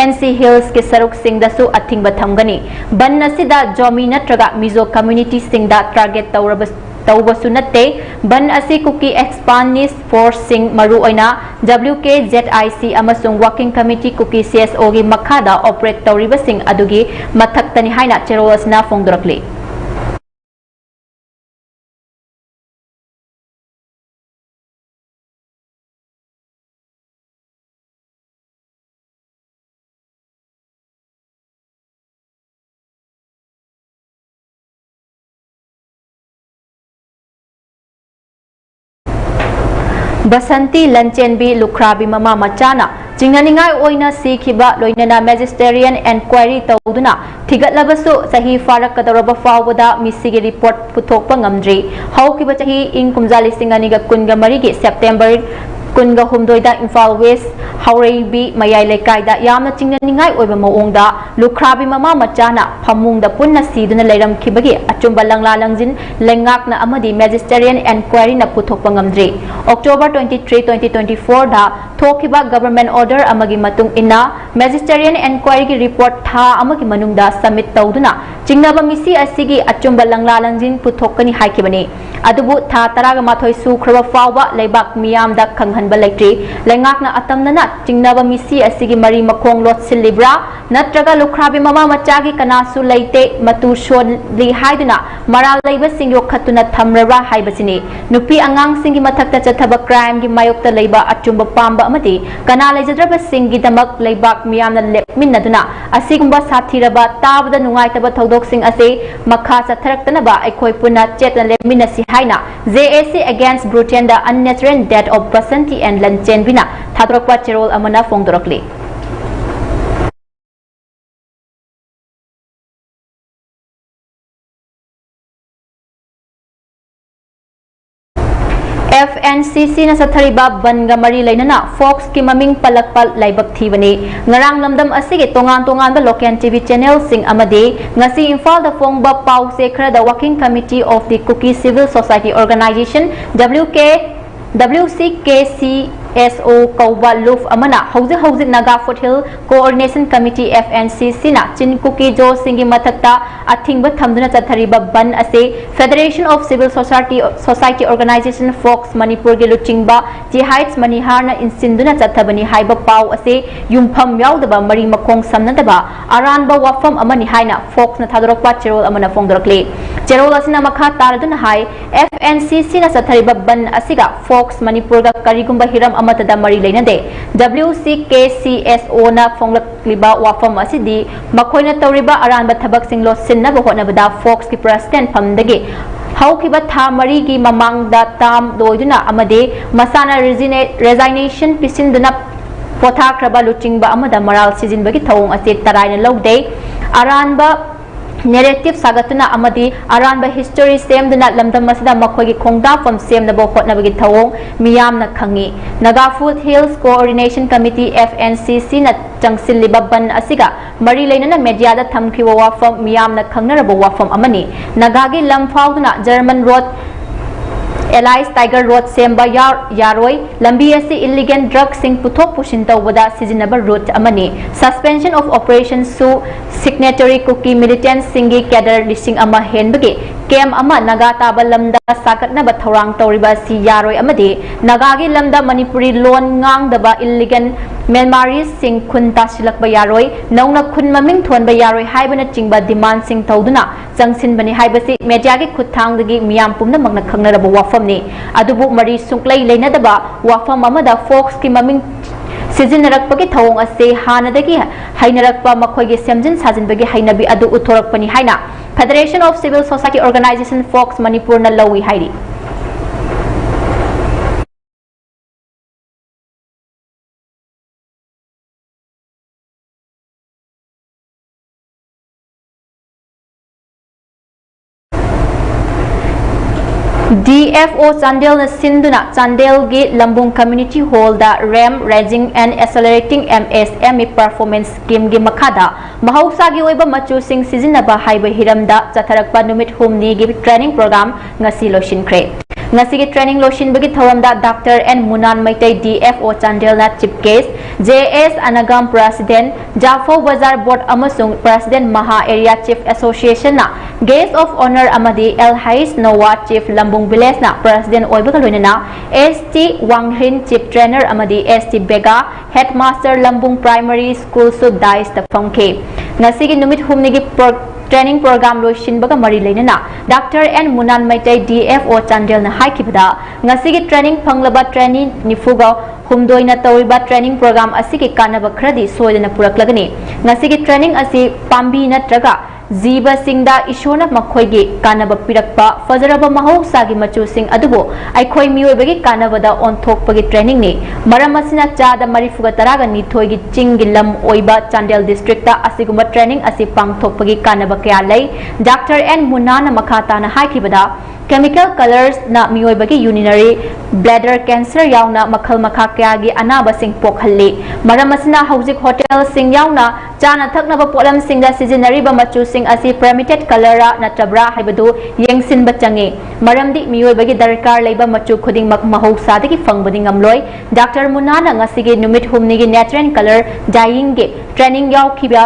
NC Hillsꯀꯤ ꯁꯔꯨꯛꯁꯤꯡꯗꯁꯨ ꯑꯊꯤꯡꯕ ꯊꯝꯒꯅꯤ꯫ ꯕꯟ ꯑꯁꯤꯗ ꯖꯣꯃꯤ ꯅꯠꯇ꯭ꯔꯒ ꯃꯤꯖꯣ communityꯁꯤꯡꯗ target ꯇꯧꯔꯕ, ꯇꯧꯕꯁꯨ ꯅꯠꯇꯦ꯫ ꯕꯟ ꯑꯁꯤ ꯀꯨꯀꯤ expandist forceꯁꯤꯡ, ꯃꯔꯨꯑꯣꯏꯅ WKZIC ꯑꯃꯁꯨꯡ Working Committee ꯀꯨꯀꯤ CSO ꯒꯤ ꯃꯈꯥꯗ operate ꯇꯧꯔꯤꯕꯁꯤꯡ ꯑꯗꯨꯒꯤ ꯃꯊꯛꯇꯅꯤ ꯍꯥꯏꯅ ꯆꯦꯔꯣꯜ ꯑꯁꯤꯅ ꯐꯣꯡꯗꯣꯔꯛꯂꯤ꯫ ꯕꯁꯟꯇꯤ ꯂꯟꯆꯦꯟꯕꯤ ꯂꯨꯈ꯭ꯔꯥꯕꯤ ꯃꯃꯥ ꯃꯆꯥꯅ ꯆꯤꯡꯅꯅꯤꯡꯉꯥꯏ ꯑꯣꯏꯅ ꯁꯤꯈꯤꯕ ꯂꯣꯏꯅꯅ magisterial enquiry ꯇꯧꯗꯨꯅ ꯊꯤꯒꯠꯂꯕꯁꯨ ꯆꯍꯤ ꯐꯥꯔꯛꯀꯗꯧꯔꯕ ꯐꯥꯎꯕꯗ ꯃꯤꯁꯤꯒꯤ report ꯄꯨꯊꯣꯛꯄ ꯉꯝꯗ꯭ꯔꯤ꯫ ꯍꯧꯈꯤꯕ ꯆꯍꯤ ꯏꯪ ꯀꯨꯝꯖꯥ ꯂꯤꯁꯤꯡ ꯑꯅꯤꯒ ꯀꯨꯟꯒ ꯃꯔꯤꯒꯤ September ꯀꯨꯟꯒ ꯍꯨꯝꯗꯣꯏꯗ ꯏꯝꯐꯥꯜ ꯋꯦꯁ ꯍꯧꯔꯩꯕꯤ ꯃꯌꯥꯏ ꯂꯩꯀꯥꯏꯗ ꯌꯥꯝꯅ ꯆꯤꯡꯅꯅꯤꯡꯉꯥꯏ ꯑꯣꯏꯕ ꯃꯑꯣꯡꯗ ꯂꯨꯈ꯭ꯔꯥꯕꯤ ꯃꯃꯥ ꯃꯆꯥꯅ ꯐꯃꯨꯡꯗ ꯄꯨꯟꯅ ꯁꯤꯗꯨꯅ ꯂꯩꯔꯝꯈꯤꯕꯒꯤ ꯑꯆꯨꯝꯕ ꯂꯪꯂꯥ ꯂꯪꯖꯤꯟ ꯂꯩꯉꯥꯛꯅ ꯑꯃꯗꯤ ꯃꯦꯖꯤꯁꯇꯔꯤꯌꯦꯜ ꯏꯟꯀ꯭ꯋꯥꯏꯔꯤꯅ ꯄꯨꯊꯣꯛꯄ ꯉꯝꯗ꯭ꯔꯤ꯫ October twenty three, twenty twenty ꯐꯣꯔꯗ ꯊꯣꯛꯈꯤꯕ ꯒꯕꯔꯟꯃꯦꯟꯠ ꯑꯣꯔꯗꯔ ꯑꯃꯒꯤ ꯃꯇꯨꯡ ꯏꯟꯅ ꯃꯦꯖꯤꯁꯇꯔꯤꯌꯦꯜ ꯏꯟꯀ꯭ꯋꯥꯏꯔꯤꯒꯤ ꯔꯤꯄꯣꯔꯠ ꯊꯥ ꯑꯃꯒꯤ ꯃꯅꯨꯡꯗ ꯁꯕꯃꯤꯠ ꯇꯧꯗꯨꯅ ꯆꯤꯡꯅꯕ ꯃꯤꯁꯤ ꯑꯁꯤꯒꯤ ꯑꯆꯨꯝꯕ ꯂꯪꯂꯥ ꯂꯪꯖꯤꯟ ꯄꯨꯊꯣꯛꯀꯅꯤ ꯍꯥꯏꯈꯤꯕꯅꯤ꯫ ꯑꯗꯨꯕꯨ ꯊꯥ ꯇꯔꯥꯒ ꯃꯥꯊꯣꯏ ꯁꯨꯈ꯭ꯔꯕ ꯐꯥꯎꯕ ꯂꯩꯕꯥꯛ ꯃꯤꯌꯥꯝꯗ ꯈꯪꯍꯟꯕ ꯂꯩꯇ꯭ꯔꯤ꯫ ꯂꯩꯉꯥꯛꯅ ꯑꯇꯝꯅꯅ ꯆꯤꯡꯅꯕ ꯃꯤꯁꯤ ꯑꯁꯤꯒꯤ ꯃꯔꯤ ꯃꯈꯣꯡ ꯂꯣꯠꯁꯤꯜꯂꯤꯕ꯭ꯔꯥ ꯅꯠꯇ꯭ꯔꯒ ꯂꯨꯈ꯭ꯔꯥꯕꯤ ꯃꯃꯥ ꯃꯆꯥꯒꯤ ꯀꯅꯥꯁꯨ ꯂꯩꯇꯦ, ꯃꯇꯨ ꯁꯣꯜꯂꯤ ꯍꯥꯏꯗꯨꯅ ꯃꯔꯥꯜ ꯂꯩꯕꯁꯤꯡ ꯌꯣꯛꯈꯠꯇꯨꯅ ꯊꯝꯂꯕ꯭ꯔꯥ ꯍꯥꯏꯕꯁꯤꯅꯤ꯫ ꯅꯨꯄꯤ ꯑꯉꯥꯡꯁꯤꯡꯒꯤ ꯃꯊꯛꯇ ꯆꯠꯊꯕ ꯀ꯭ꯔꯥꯏꯝꯒꯤ ꯃꯥꯌꯣꯛꯇ ꯂꯩꯕ ꯑꯆꯨꯝꯕ ꯄꯥꯝꯕ ꯑꯃꯗꯤ ꯀꯅꯥ ꯂꯩꯖꯗ꯭ꯔꯕꯁꯤꯡꯒꯤꯗꯃꯛ ꯂꯩꯕꯥꯛ ꯃꯤꯌꯥꯝꯅ ꯂꯦꯞꯃꯤꯟꯅꯗꯨꯅ ꯑꯁꯤꯒꯨꯝꯕ ꯁꯥꯊꯤꯔꯕ ꯇꯥꯕꯗ ꯅꯨꯡꯉꯥꯏꯇꯕ ꯊꯧꯗꯣꯛꯁꯤꯡ ꯑꯁꯤ ꯃꯈꯥ ꯆꯠꯊꯔꯛꯇꯅꯕ ꯑꯩꯈꯣꯏ ꯄꯨꯟꯅ ꯆꯦꯠꯅ ꯂꯦꯞꯃꯤꯟꯅꯁꯤ ꯍꯥꯏꯅ J A C Against Brutal and Unnatural Death of Basanti and ꯂꯟꯆꯦꯟꯕꯤꯅ ꯊꯥꯗꯣꯔꯛꯄ ꯆꯦꯔꯣꯜ ꯑꯃꯅ ꯐꯣꯡꯗꯣꯔꯛꯂꯤ꯫ F N C C ꯅ ꯆꯠꯊꯔꯤꯕ ꯕꯟꯒ ꯃꯔꯤ ꯂꯩꯅꯅ ꯐꯣꯛꯁꯀꯤ ꯃꯃꯤꯡ ꯄꯜꯂꯛꯄ ꯂꯥꯏꯕꯛ ꯊꯤꯕꯅꯤ꯫ ꯉꯔꯥꯡ ꯂꯝꯗꯝ ꯑꯁꯤꯒꯤ ꯇꯣꯉꯥꯟ ꯇꯣꯉꯥꯟꯕ local T V channel ꯁꯤꯡ ꯑꯃꯗꯤ ꯉꯁꯤ ꯏꯝꯐꯥꯜꯗ ꯐꯣꯡꯕ ꯄꯥꯎ ꯆꯦ ꯈꯔꯗ Working Committee of the Kuki Civil Society Organization, W K, W C K C S O ꯀꯧꯕ ꯂꯨꯞ ꯑꯃꯅ ꯍꯧꯖꯤꯛ ꯍꯧꯖꯤꯛ Naga Foothill Coordination Committee, F N C C ꯅ ꯆꯤꯟ ꯀꯨꯀꯤ ꯖꯣꯁꯤꯡꯒꯤ ꯃꯊꯛꯇ ꯑꯊꯤꯡꯕ ꯊꯝꯗꯨꯅ ꯆꯠꯊꯔꯤꯕ ꯕꯟ ꯑꯁꯤ Federation of Civil Society, Society Organization, fox ꯃꯅꯤꯄꯨꯔꯒꯤ ꯂꯨꯆꯤꯡꯕ ꯇꯤ ꯍꯩꯆ ꯃꯅꯤꯍꯥꯔꯅ ꯏꯟꯁꯤꯟꯗꯨꯅ ꯆꯠꯊꯕꯅꯤ ꯍꯥꯏꯕ ꯄꯥꯎ ꯑꯁꯤ ꯌꯨꯝꯐꯝ ꯌꯥꯎꯗꯕ, ꯃꯔꯤ ꯃꯈꯣꯡ ꯁꯝꯅꯗꯕ ꯑꯔꯥꯟꯕ ꯋꯥꯐꯝ ꯑꯃꯅꯤ ꯍꯥꯏꯅ ꯐꯣꯛꯁꯅ ꯊꯥꯗꯣꯔꯛꯄ ꯆꯦꯔꯣꯜ ꯑꯃꯅ ꯐꯣꯡꯗꯣꯔꯛꯂꯤ꯫ ꯆꯦꯔꯣꯜ ꯑꯁꯤꯅ ꯃꯈꯥ ꯇꯥꯔꯗꯨꯅ ꯍꯥꯏ, F N C C ꯅ ꯆꯠꯊꯔꯤꯕ ꯕꯟ ꯑꯁꯤꯒ ꯐꯣꯛꯁ ꯃꯅꯤꯄꯨꯔꯒ ꯀꯔꯤꯒꯨꯝꯕ ꯍꯤꯔꯝ ꯑꯃꯠꯇꯗ ꯃꯔꯤ ꯂꯩꯅꯗꯦ꯫ W C K C S O ꯅ ꯐꯣꯡꯂꯛꯂꯤꯕ ꯋꯥꯐꯝ ꯑꯁꯤꯗꯤ ꯃꯈꯣꯏꯅ ꯇꯧꯔꯤꯕ ꯑꯔꯥꯟꯕ ꯊꯕꯛꯁꯤꯡ ꯂꯣꯠꯁꯤꯟꯅꯕ ꯍꯣꯠꯅꯕꯗ ꯐꯣꯛꯁꯀꯤ ꯄ꯭ꯔꯦꯁꯤꯗꯦꯟꯠ ꯐꯝꯗꯒꯤ ꯍꯧꯈꯤꯕ ꯊꯥ ꯃꯔꯤꯒꯤ ꯃꯃꯥꯡꯗ ꯇꯥꯝ ꯂꯣꯏꯗꯨꯅ ꯑꯃꯗꯤ ꯃꯁꯥꯅ ꯔꯤꯖꯤꯅꯦ-, ꯔꯦꯖꯥꯏꯅꯦꯁꯟ ꯄꯤꯁꯤꯟꯗꯨꯅ ꯄꯣꯊꯥꯈ꯭ꯔꯕ ꯂꯨꯆꯤꯡꯕ ꯑꯃꯗ ꯃꯔꯥꯜ ꯁꯤꯖꯤꯟꯕꯒꯤ ꯊꯧꯑꯣꯡ ꯑꯁꯤ ꯇꯔꯥꯏꯅ ꯂꯧꯗꯦ꯫ ꯑꯔꯥꯟꯕ narrative ꯁꯥꯒꯠꯇꯨꯅ ꯑꯃꯗꯤ ꯑꯔꯥꯟꯕ history ꯁꯦꯝꯗꯨꯅ ꯂꯝꯗꯝ ꯑꯁꯤꯗ ꯃꯈꯣꯏꯒꯤ ꯈꯣꯡꯗꯥꯐꯝ ꯁꯦꯝꯅꯕ ꯍꯣꯠꯅꯕꯒꯤ ꯊꯧꯑꯣꯡ ꯃꯤꯌꯥꯝꯅ ꯈꯪꯏ꯫ Naga Foothills Coordination Committee, F N C C ꯅ ꯆꯪꯁꯤꯜꯂꯤꯕ ꯕꯟ ꯑꯁꯤꯒ ꯃꯔꯤ ꯂꯩꯅꯅ media ꯗ ꯊꯝꯈꯤꯕ ꯋꯥꯐꯝ ꯃꯤꯌꯥꯝꯅ ꯈꯪꯅꯔꯕ ꯋꯥꯐꯝ ꯑꯃꯅꯤ꯫ ꯅꯥꯒꯥꯒꯤ ꯂꯝ ꯐꯥꯎꯗꯨꯅ German road alias Tiger Road ꯁꯦꯝꯕ ꯌꯥ-, ꯌꯥꯔꯣꯏ꯫ ꯂꯝꯕꯤ ꯑꯁꯤ illegal drug ꯁꯤꯡ ꯄꯨꯊꯣꯛ ꯄꯨꯁꯤꯟ ꯇꯧꯕꯗ ꯁꯤꯖꯤꯟꯅꯕ route ꯑꯃꯅꯤ꯫ Suspension of Operation ꯁꯨ signatory Kuki militant ꯁꯤꯡꯒꯤ cadre ꯂꯤꯁꯤꯡ ꯑꯃ ꯍꯦꯟꯕꯒꯤ camp ꯑꯃ ꯅꯥꯒꯥ ꯇꯥꯕ ꯂꯝꯗ ꯁꯥꯒꯠꯅꯕ ꯊꯧꯔꯥꯡ ꯇꯧꯔꯤꯕ ꯑꯁꯤ ꯌꯥꯔꯣꯏ ꯑꯃꯗꯤ ꯅꯥꯒꯥꯒꯤ ꯂꯝꯗ ꯃꯅꯤꯄꯨꯔꯤ ꯂꯣꯟ ꯉꯥꯡꯗꯕ illegal Myanmarese ꯁꯤꯡ ꯈꯨꯟ ꯇꯥꯁꯤꯜꯂꯛꯄ ꯌꯥꯔꯣꯏ, ꯅꯧꯅ ꯈꯨꯟ ꯃꯃꯤꯡ ꯊꯣꯟꯕ ꯌꯥꯔꯣꯏ ꯍꯥꯏꯕꯅꯆꯤꯡꯕ demand ꯁꯤꯡ ꯇꯧꯗꯨꯅ ꯆꯪꯁꯤꯟꯕꯅꯤ ꯍꯥꯏꯕꯁꯤ media ꯒꯤ ꯈꯨꯠꯊꯥꯡꯗꯒꯤ ꯃꯤꯌꯥꯝ ꯄꯨꯝꯅꯃꯛꯅ ꯈꯪꯅꯔꯕ ꯋꯥꯐꯝꯅꯤ꯫ ꯑꯗꯨꯕꯨ ꯃꯔꯤ ꯁꯨꯡꯂꯩ ꯂꯩꯅꯗꯕ ꯋꯥꯐꯝ ꯑꯃꯗ Fox ꯀꯤ ꯃꯃꯤꯡ ꯁꯤꯖꯤꯟꯅꯔꯛꯄꯒꯤ ꯊꯧꯑꯣꯡ ꯑꯁꯤ ꯍꯥꯟꯅꯗꯒꯤ ꯍꯩꯅꯔꯛꯄ ꯃꯈꯣꯏꯒꯤ ꯁꯦꯝꯖꯤꯟ ꯁꯥꯖꯤꯟꯕꯒꯤ ꯍꯩꯅꯕꯤ ꯑꯗꯨ ꯎꯠꯊꯣꯔꯛꯄꯅꯤ ꯍꯥꯏꯅ Federation of Civil Society Organisation, Fox, ꯃꯅꯤꯄꯨꯔꯅ ꯂꯧꯏ ꯍꯥꯏꯔꯤ꯫ D F O ꯆꯥꯟꯗꯦꯜꯅ ꯁꯤꯟꯗꯨꯅ ꯆꯥꯟꯗꯦꯜꯒꯤ ꯂꯝꯕꯨꯡ Community Hall the ram Raising and Accelerating M S M E Performance Scheme ꯒꯤ ꯃꯈꯥꯗ ꯃꯍꯧꯁꯥꯒꯤ ꯑꯣꯏꯕ ꯃꯆꯨꯁꯤꯡ ꯁꯤꯖꯤꯟꯅꯕ ꯍꯥꯏꯕ ꯍꯤꯔꯝꯗ ꯆꯠꯊꯔꯛꯄ ꯅꯨꯃꯤꯠ ꯍꯨꯝꯅꯤꯒꯤ training program ꯉꯁꯤ ꯂꯣꯏꯁꯤꯟꯈ꯭ꯔꯦ꯫ ꯉꯁꯤꯒꯤ training ꯂꯣꯏꯁꯤꯟꯕꯒꯤ ꯊꯧꯔꯝꯗ Doctor N ꯃꯨꯅꯥꯟ Meitei, D F O ꯆꯥꯟꯗꯦꯜꯅ chief guest, J S ꯑꯅꯒꯥꯝ president, ꯖꯥꯐꯧ ꯕꯖꯥꯔ board ꯑꯃꯁꯨꯡ president ꯃꯍꯥ area chief association ꯅ guest of honour ꯑꯃꯗꯤ L Hais Noah chief ꯂꯝꯕꯨꯡ village ꯅ president ꯑꯣꯏꯕꯒ ꯂꯣꯏꯅꯅ S T ꯋꯥꯡꯍ꯭ꯔꯤꯟ chief trainer ꯑꯃꯗꯤ S T ꯕꯦꯒꯥ headmaster ꯂꯝꯕꯨꯡ primary school ꯁꯨ dais ꯇ ꯐꯝꯈꯤ꯫ ꯉꯁꯤꯒꯤ ꯅꯨꯃꯤꯠ ꯍꯨꯝꯅꯤꯒꯤ pro-, training program ꯂꯣꯏꯁꯤꯟꯕꯒ ꯃꯔꯤ ꯂꯩꯅꯅ Doctor N ꯃꯨꯅꯥꯟ Meitei, D F O ꯆꯥꯟꯗꯦꯜꯅ ꯍꯥꯏꯈꯤꯕꯗ, ꯉꯁꯤꯒꯤ training ꯐꯪꯂꯕ trainee ꯅꯤꯐꯨꯒ ꯍꯨꯝꯗꯣꯏꯅ ꯇꯧꯔꯤꯕ training program ꯑꯁꯤꯒꯤ ꯀꯥꯟꯅꯕ ꯈꯔꯗꯤ ꯁꯣꯏꯗꯅ ꯄꯨꯔꯛꯂꯒꯅꯤ꯫ ꯉꯁꯤꯒꯤ training ꯑꯁꯤ ꯄꯥꯝꯕꯤ ꯅꯠꯇ꯭ꯔꯒ ꯖꯤꯕꯁꯤꯡꯗ ꯏꯁꯣꯔꯅ ꯃꯈꯣꯏꯒꯤ ꯀꯥꯟꯅꯕ ꯄꯤꯔꯛꯄ ꯐꯖꯔꯕ ꯃꯍꯧꯁꯥꯒꯤ ꯃꯆꯨꯁꯤꯡ ꯑꯗꯨꯕꯨ ꯑꯩꯈꯣꯏ ꯃꯤꯑꯣꯏꯕꯒꯤ ꯀꯥꯟꯅꯕꯗ ꯑꯣꯟꯊꯣꯛꯄꯒꯤ trainingꯅꯤ꯫ ꯃꯔꯝ ꯑꯁꯤꯅ ꯆꯥꯗ ꯃꯔꯤꯐꯨꯒ ꯇꯔꯥꯒ ꯅꯤꯊꯣꯏꯒꯤ ꯆꯤꯡꯒꯤ ꯂꯝ ꯑꯣꯏꯕ ꯆꯥꯟꯗꯦꯜ districtꯇ ꯑꯁꯤꯒꯨꯝꯕ training ꯑꯁꯤ ꯄꯥꯡꯊꯣꯛꯄꯒꯤ ꯀꯥꯟꯅꯕ ꯀꯌꯥ ꯂꯩ꯫ ꯗꯥꯛꯇꯔ ꯑꯦꯟ ꯃꯨꯅꯥꯅ ꯃꯈꯥ ꯇꯥꯅ ꯍꯥꯏꯈꯤꯕꯗ, chemical colorsꯅ ꯃꯤꯑꯣꯏꯕꯒꯤ urinary bladder cancer ꯌꯥꯎꯅ ꯃꯈꯜ ꯃꯈꯥ ꯀꯌꯥꯒꯤ ꯑꯅꯥꯕꯁꯤꯡ ꯄꯣꯛꯍꯜꯂꯤ꯫ ꯃꯔꯝ ꯑꯁꯤꯅ ꯍꯧꯖꯤꯛ hotelꯁꯤꯡ ꯌꯥꯎꯅ ꯆꯥꯅ ꯊꯛꯅꯕ ꯄꯣꯠꯂꯝꯁꯤꯡꯗ ꯁꯤꯖꯤꯟꯅꯔꯤꯕ ꯃꯆꯨꯁꯤꯡ ꯑꯁꯤ permitted colourꯔ ꯅꯠꯇꯕ꯭ꯔꯥ ꯍꯥꯏꯕꯗꯨ ꯌꯦꯡꯁꯤꯟꯕ ꯆꯪꯏ꯫ ꯃꯔꯝꯗꯤ ꯃꯤꯑꯣꯏꯕꯒꯤ ꯗꯔꯀꯥꯔ ꯂꯩꯕ ꯃꯆꯨ ꯈꯨꯗꯤꯡꯃꯛ ꯃꯍꯧꯁꯥꯗꯒꯤ ꯐꯪꯕꯗꯤ ꯉꯝꯂꯣꯏ꯫ ꯗꯥꯛꯇꯔ ꯃꯨꯅꯥꯅ ꯉꯁꯤꯒꯤ ꯅꯨꯃꯤꯠ ꯍꯨꯝꯅꯤꯒꯤ natural colour dyeingꯒꯤ training ꯌꯥꯎꯈꯤꯕ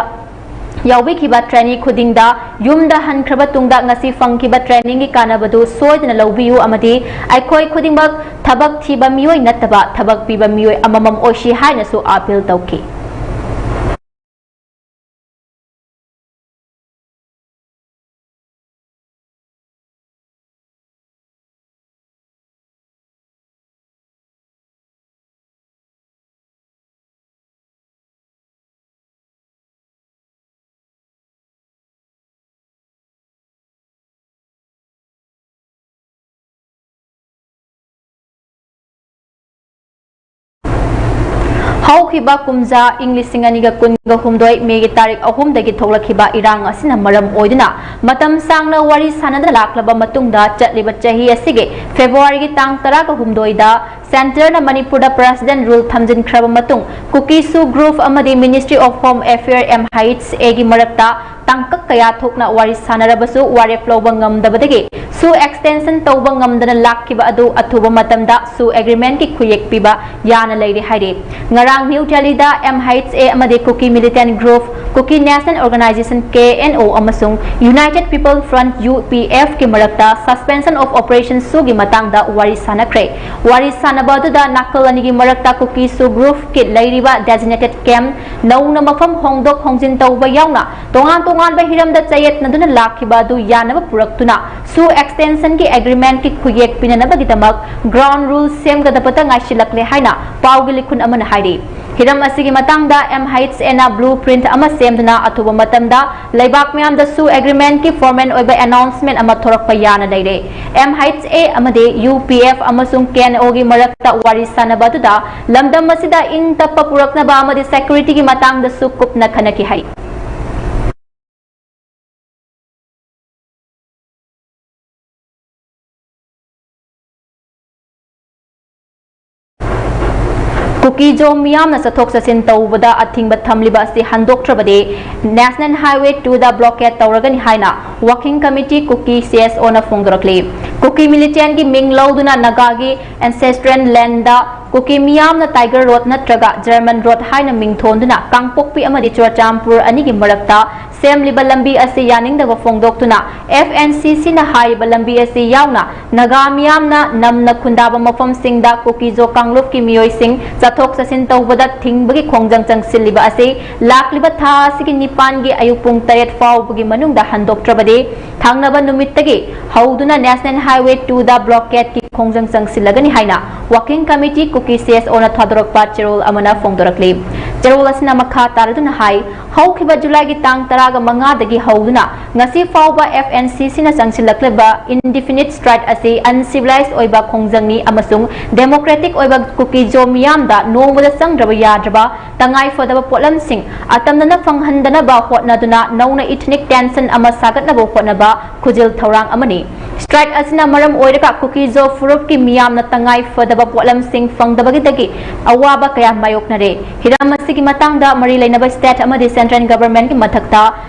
ꯌꯥꯎꯕꯤꯈꯤꯕ trainee ꯈꯨꯗꯤꯡꯗ ꯌꯨꯝꯗ ꯍꯟꯈ꯭ꯔꯕ ꯇꯨꯡꯗ ꯉꯁꯤ ꯐꯪꯈꯤꯕ trainingꯒꯤ ꯀꯥꯟꯅꯕꯗꯨ ꯁꯣꯏꯗꯅ ꯂꯧꯕꯤꯌꯨ ꯑꯃꯗꯤ ꯑꯩꯈꯣꯏ ꯈꯨꯗꯤꯡꯃꯛ ꯊꯕꯛ ꯊꯤꯕ ꯃꯤꯑꯣꯏ ꯅꯠꯇꯕ ꯊꯕꯛ ꯄꯤꯕ ꯃꯤꯑꯣꯏ ꯑꯃꯃꯝ ꯑꯣꯏꯁꯤ ꯍꯥꯏꯅꯁꯨ appeal ꯇꯧꯈꯤ꯫ ꯍꯧꯈꯤꯕ ꯀꯨꯝꯖꯥ ꯏꯪ ꯂꯤꯁꯤꯡ ꯑꯅꯤꯒ ꯀꯨꯟꯒ ꯍꯨꯝꯗꯣꯏ ꯃꯦꯒꯤ ꯇꯥꯔꯤꯛ ꯑꯍꯨꯝꯗꯒꯤ ꯊꯣꯛꯂꯛꯈꯤꯕ ꯏꯔꯥꯡ ꯑꯁꯤꯅ ꯃꯔꯝ ꯑꯣꯏꯗꯨꯅ ꯃꯇꯝ ꯁꯥꯡꯅ ꯋꯥꯔꯤ ꯁꯥꯅꯗꯅ ꯂꯥꯛꯂꯕ ꯃꯇꯨꯡꯗ ꯆꯠꯂꯤꯕ ꯆꯍꯤ ꯑꯁꯤꯒꯤ ꯐꯦꯕ꯭ꯔꯨꯋꯥꯔꯤꯒꯤ ꯇꯥꯡ ꯇꯔꯥꯒ ꯍꯨꯝꯗꯣꯏꯗ centreꯅ ꯃꯅꯤꯄꯨꯔꯗ president rule ꯊꯝꯖꯤꯟꯈ꯭ꯔꯕ ꯃꯇꯨꯡ ꯀꯨꯀꯤ ꯁꯨ group ꯑꯃꯗꯤ Ministry of Home Affairs, MHAꯒꯤ ꯃꯔꯛꯇ ꯇꯥꯡꯀꯛ ꯀꯌꯥ ꯊꯣꯛꯅ ꯋꯥꯔꯤ ꯁꯥꯅꯔꯕꯁꯨ ꯋꯥꯔꯦꯞ ꯂꯧꯕ ꯉꯝꯗꯕꯗꯒꯤ ꯁꯨ extension ꯇꯧꯕ ꯉꯝꯗꯅ ꯂꯥꯛꯈꯤꯕ ꯑꯗꯨ ꯑꯊꯨꯕ ꯃꯇꯝꯗ ꯁꯨ agreementꯀꯤ ꯈꯨꯌꯦꯛ ꯄꯤꯕ ꯌꯥꯅ ꯂꯩꯔꯦ ꯍꯥꯏꯔꯤ꯫ ꯉꯔꯥꯡ ꯅ꯭ꯌꯨ ꯗꯦꯜꯂꯤꯗ MHA ꯑꯃꯗꯤ ꯀꯨꯀꯤ militant group, Kuki National Organisation, KNO, ꯑꯃꯁꯨꯡ United People Front, UPFꯀꯤ ꯃꯔꯛꯇ suspension of operation ꯁꯨꯒꯤ ꯃꯇꯥꯡꯗ ꯋꯥꯔꯤ ꯁꯥꯅꯈ꯭ꯔꯦ꯫ ꯋꯥꯔꯤ ꯁꯥꯅꯕ ꯑꯗꯨꯗ ꯅꯥꯀꯜ ꯑꯅꯤꯒꯤ ꯃꯔꯛꯇ ꯀꯨꯀꯤ ꯁꯨ ꯒ꯭ꯔꯨꯞꯀꯤ ꯂꯩꯔꯤꯕ designated camp ꯅꯧꯅ ꯃꯐꯝ ꯍꯣꯡꯗꯣꯛ ꯍꯣꯡꯖꯤꯟ ꯇꯧꯕ ꯌꯥꯎꯅ ꯇꯣꯉꯥꯟ ꯇꯣꯉꯥꯟꯕ ꯍꯤꯔꯝꯗ ꯆꯌꯦꯠꯅꯗꯨꯅ ꯂꯥꯛꯈꯤꯕ ꯑꯗꯨ ꯌꯥꯅꯕ ꯄꯨꯔꯛꯇꯨꯅ ꯁꯨ extensionꯒꯤ agreementꯀꯤ ꯈꯨꯌꯦꯛ ꯄꯤꯅꯅꯕꯒꯤꯗꯃꯛ ground rules ꯁꯦꯝꯒꯗꯕꯇ ꯉꯥꯏꯁꯤꯜꯂꯛꯂꯦ ꯍꯥꯏꯅ ꯄꯥꯎꯒꯤ ꯂꯤꯈꯨꯟ ꯑꯃꯅ ꯍꯥꯏꯔꯤ꯫ ꯍꯤꯔꯝ ꯑꯁꯤꯒꯤ ꯃꯇꯥꯡꯗ M H Aꯅ blueprint ꯑꯃ ꯁꯦꯝꯗꯨꯅ ꯑꯊꯨꯕ ꯃꯇꯝꯗ ꯂꯩꯕꯥꯛ ꯃꯌꯥꯝꯗꯁꯨ agreementꯀꯤ formal ꯑꯣꯏꯕ announcement ꯑꯃ ꯊꯣꯔꯛꯄ ꯌꯥꯅ ꯂꯩꯔꯦ꯫ M H A ꯑꯃꯗꯤ U P F ꯑꯃꯁꯨꯡ K N Oꯒꯤ ꯃꯔꯛꯇ ꯋꯥꯔꯤ ꯁꯥꯅꯕ ꯑꯗꯨꯗ ꯂꯝꯗꯝ ꯑꯁꯤꯗ ꯏꯪ ꯇꯞꯄ ꯄꯨꯔꯛꯅꯕ ꯑꯃꯗꯤ securityꯒꯤ ꯃꯇꯥꯡꯗꯁꯨ ꯀꯨꯞꯅ ꯈꯟꯅꯈꯤ ꯍꯥꯏ꯫ ꯀꯨꯀꯤꯖꯣ ꯃꯤꯌꯥꯝꯅ ꯆꯠꯊꯣꯛ ꯆꯠꯁꯤꯟ ꯇꯧꯕꯗ ꯑꯊꯤꯡꯕ ꯊꯝꯂꯤꯕ ꯑꯁꯤ ꯍꯟꯗꯣꯛꯇ꯭ꯔꯕꯗꯤ National Highway twoꯗ blockade ꯇꯧꯔꯒꯅꯤ ꯍꯥꯏꯅ Working Committee Kuki C S Oꯅ ꯐꯣꯡꯗꯣꯔꯛꯂꯤ꯫ ꯀꯨꯀꯤ militantꯒꯤ ꯃꯤꯡ ꯂꯧꯗꯨꯅ ꯅꯥꯒꯥꯒꯤ ancestral landꯗ ꯀꯨꯀꯤ ꯃꯤꯌꯥꯝꯅ Tiger Road ꯅꯠꯇ꯭ꯔꯒ German Road ꯍꯥꯏꯅ ꯃꯤꯡ ꯊꯣꯟꯗꯨꯅ ꯀꯥꯡꯄꯣꯛꯄꯤ ꯑꯃꯗꯤ ꯆꯨꯔꯆꯥꯟꯄꯨꯔ ꯑꯅꯤꯒꯤ ꯃꯔꯛꯇ ꯁꯦꯝꯂꯤꯕ ꯂꯝꯕꯤ ꯑꯁꯤ ꯌꯥꯅꯤꯡꯗꯕ ꯐꯣꯡꯗꯣꯛꯇꯨꯅ F N C Cꯅ ꯍꯥꯏꯔꯤꯕ ꯂꯝꯕꯤ ꯑꯁꯤ ꯌꯥꯎꯅ ꯅꯥꯒꯥ ꯃꯤꯌꯥꯝꯅ ꯅꯝꯅ ꯈꯨꯟꯗꯥꯕ ꯃꯐꯝꯁꯤꯡꯗ ꯀꯨꯀꯤꯖꯣ ꯀꯥꯡꯂꯨꯞꯀꯤ ꯃꯤꯑꯣꯏꯁꯤꯡ ꯆꯠꯊꯣꯛ ꯆꯠꯁꯤꯟ ꯇꯧꯕꯗ ꯊꯤꯡꯕꯒꯤ ꯈꯣꯡꯖꯪ ꯆꯪꯁꯤꯜꯂꯤꯕ ꯑꯁꯤ ꯂꯥꯛꯂꯤꯕ ꯊꯥ ꯑꯁꯤꯒꯤ ꯅꯤꯄꯥꯟꯒꯤ ꯑꯌꯨꯛ ꯄꯨꯡ ꯇꯔꯦꯠ ꯐꯥꯎꯕꯒꯤ ꯃꯅꯨꯡꯗ ꯍꯟꯗꯣꯛꯇ꯭ꯔꯕꯗꯤ ꯊꯪꯅꯕ ꯅꯨꯃꯤꯠꯇꯒꯤ ꯍꯧꯗꯨꯅ National Highway twoꯗ blockadeꯀꯤ ꯈꯣꯡꯖꯪ ꯆꯪꯁꯤꯜꯂꯒꯅꯤ ꯍꯥꯏꯅ Working Committee Kuki C S Oꯅ ꯊꯥꯗꯣꯔꯛꯄ ꯆꯦꯔꯣꯜ ꯑꯃꯅ ꯐꯣꯡꯗꯣꯔꯛꯂꯤ꯫ ꯆꯦꯔꯣꯜ ꯑꯁꯤꯅ ꯃꯈꯥ ꯇꯥꯔꯗꯨꯅ ꯍꯥꯏ, ꯍꯧꯈꯤꯕ ꯖꯨꯂꯥꯏꯒꯤ ꯇꯥꯡ ꯇꯔꯥꯃꯉꯥꯗꯒꯤ ꯍꯧꯗꯨꯅ ꯉꯁꯤ ꯐꯥꯎꯕ F N C Cꯅ ꯆꯪꯁꯤꯜꯂꯛꯂꯤꯕ indefinite strike ꯑꯁꯤ uncivilized ꯑꯣꯏꯕ ꯈꯣꯡꯖꯪꯅꯤ ꯑꯃꯁꯨꯡ democratic ꯑꯣꯏꯕ ꯀꯨꯀꯤꯖꯣ ꯃꯤꯌꯥꯝꯗ ꯅꯣꯡꯃꯗ ꯆꯪꯗ꯭ꯔꯕ ꯌꯥꯗ꯭ꯔꯕ ꯇꯉꯥꯏ ꯐꯗꯕ ꯄꯣꯠꯂꯝꯁꯤꯡ ꯑꯇꯝꯅꯅ ꯐꯪꯍꯟꯗꯅꯕ ꯍꯣꯠꯅꯗꯨꯅ ꯅꯧꯅ ethnic tension ꯑꯃ ꯁꯥꯒꯠꯅꯕ ꯍꯣꯠꯅꯕ ꯈꯨꯖꯤꯜ ꯊꯧꯔꯥꯡ ꯑꯃꯅꯤ꯫ Strike ꯑꯁꯤꯅ ꯃꯔꯝ ꯑꯣꯏꯔꯒ ꯀꯨꯀꯤꯖꯣ ꯐꯨꯔꯨꯞꯀꯤ ꯃꯤꯌꯥꯝꯅ ꯇꯉꯥꯏ ꯐꯗꯕ ꯄꯣꯠꯂꯝꯁꯤꯡ ꯐꯪꯗꯕꯒꯤꯗꯒꯤ ꯑꯋꯥꯕ ꯀꯌꯥ ꯃꯥꯌꯣꯛꯅꯔꯦ꯫ ꯍꯤꯔꯝ ꯑꯁꯤꯒꯤ ꯃꯇꯥꯡꯗ ꯃꯔꯤ ꯂꯩꯅꯕ state ꯑꯃꯗꯤ central governmentꯀꯤ ꯃꯊꯛꯇ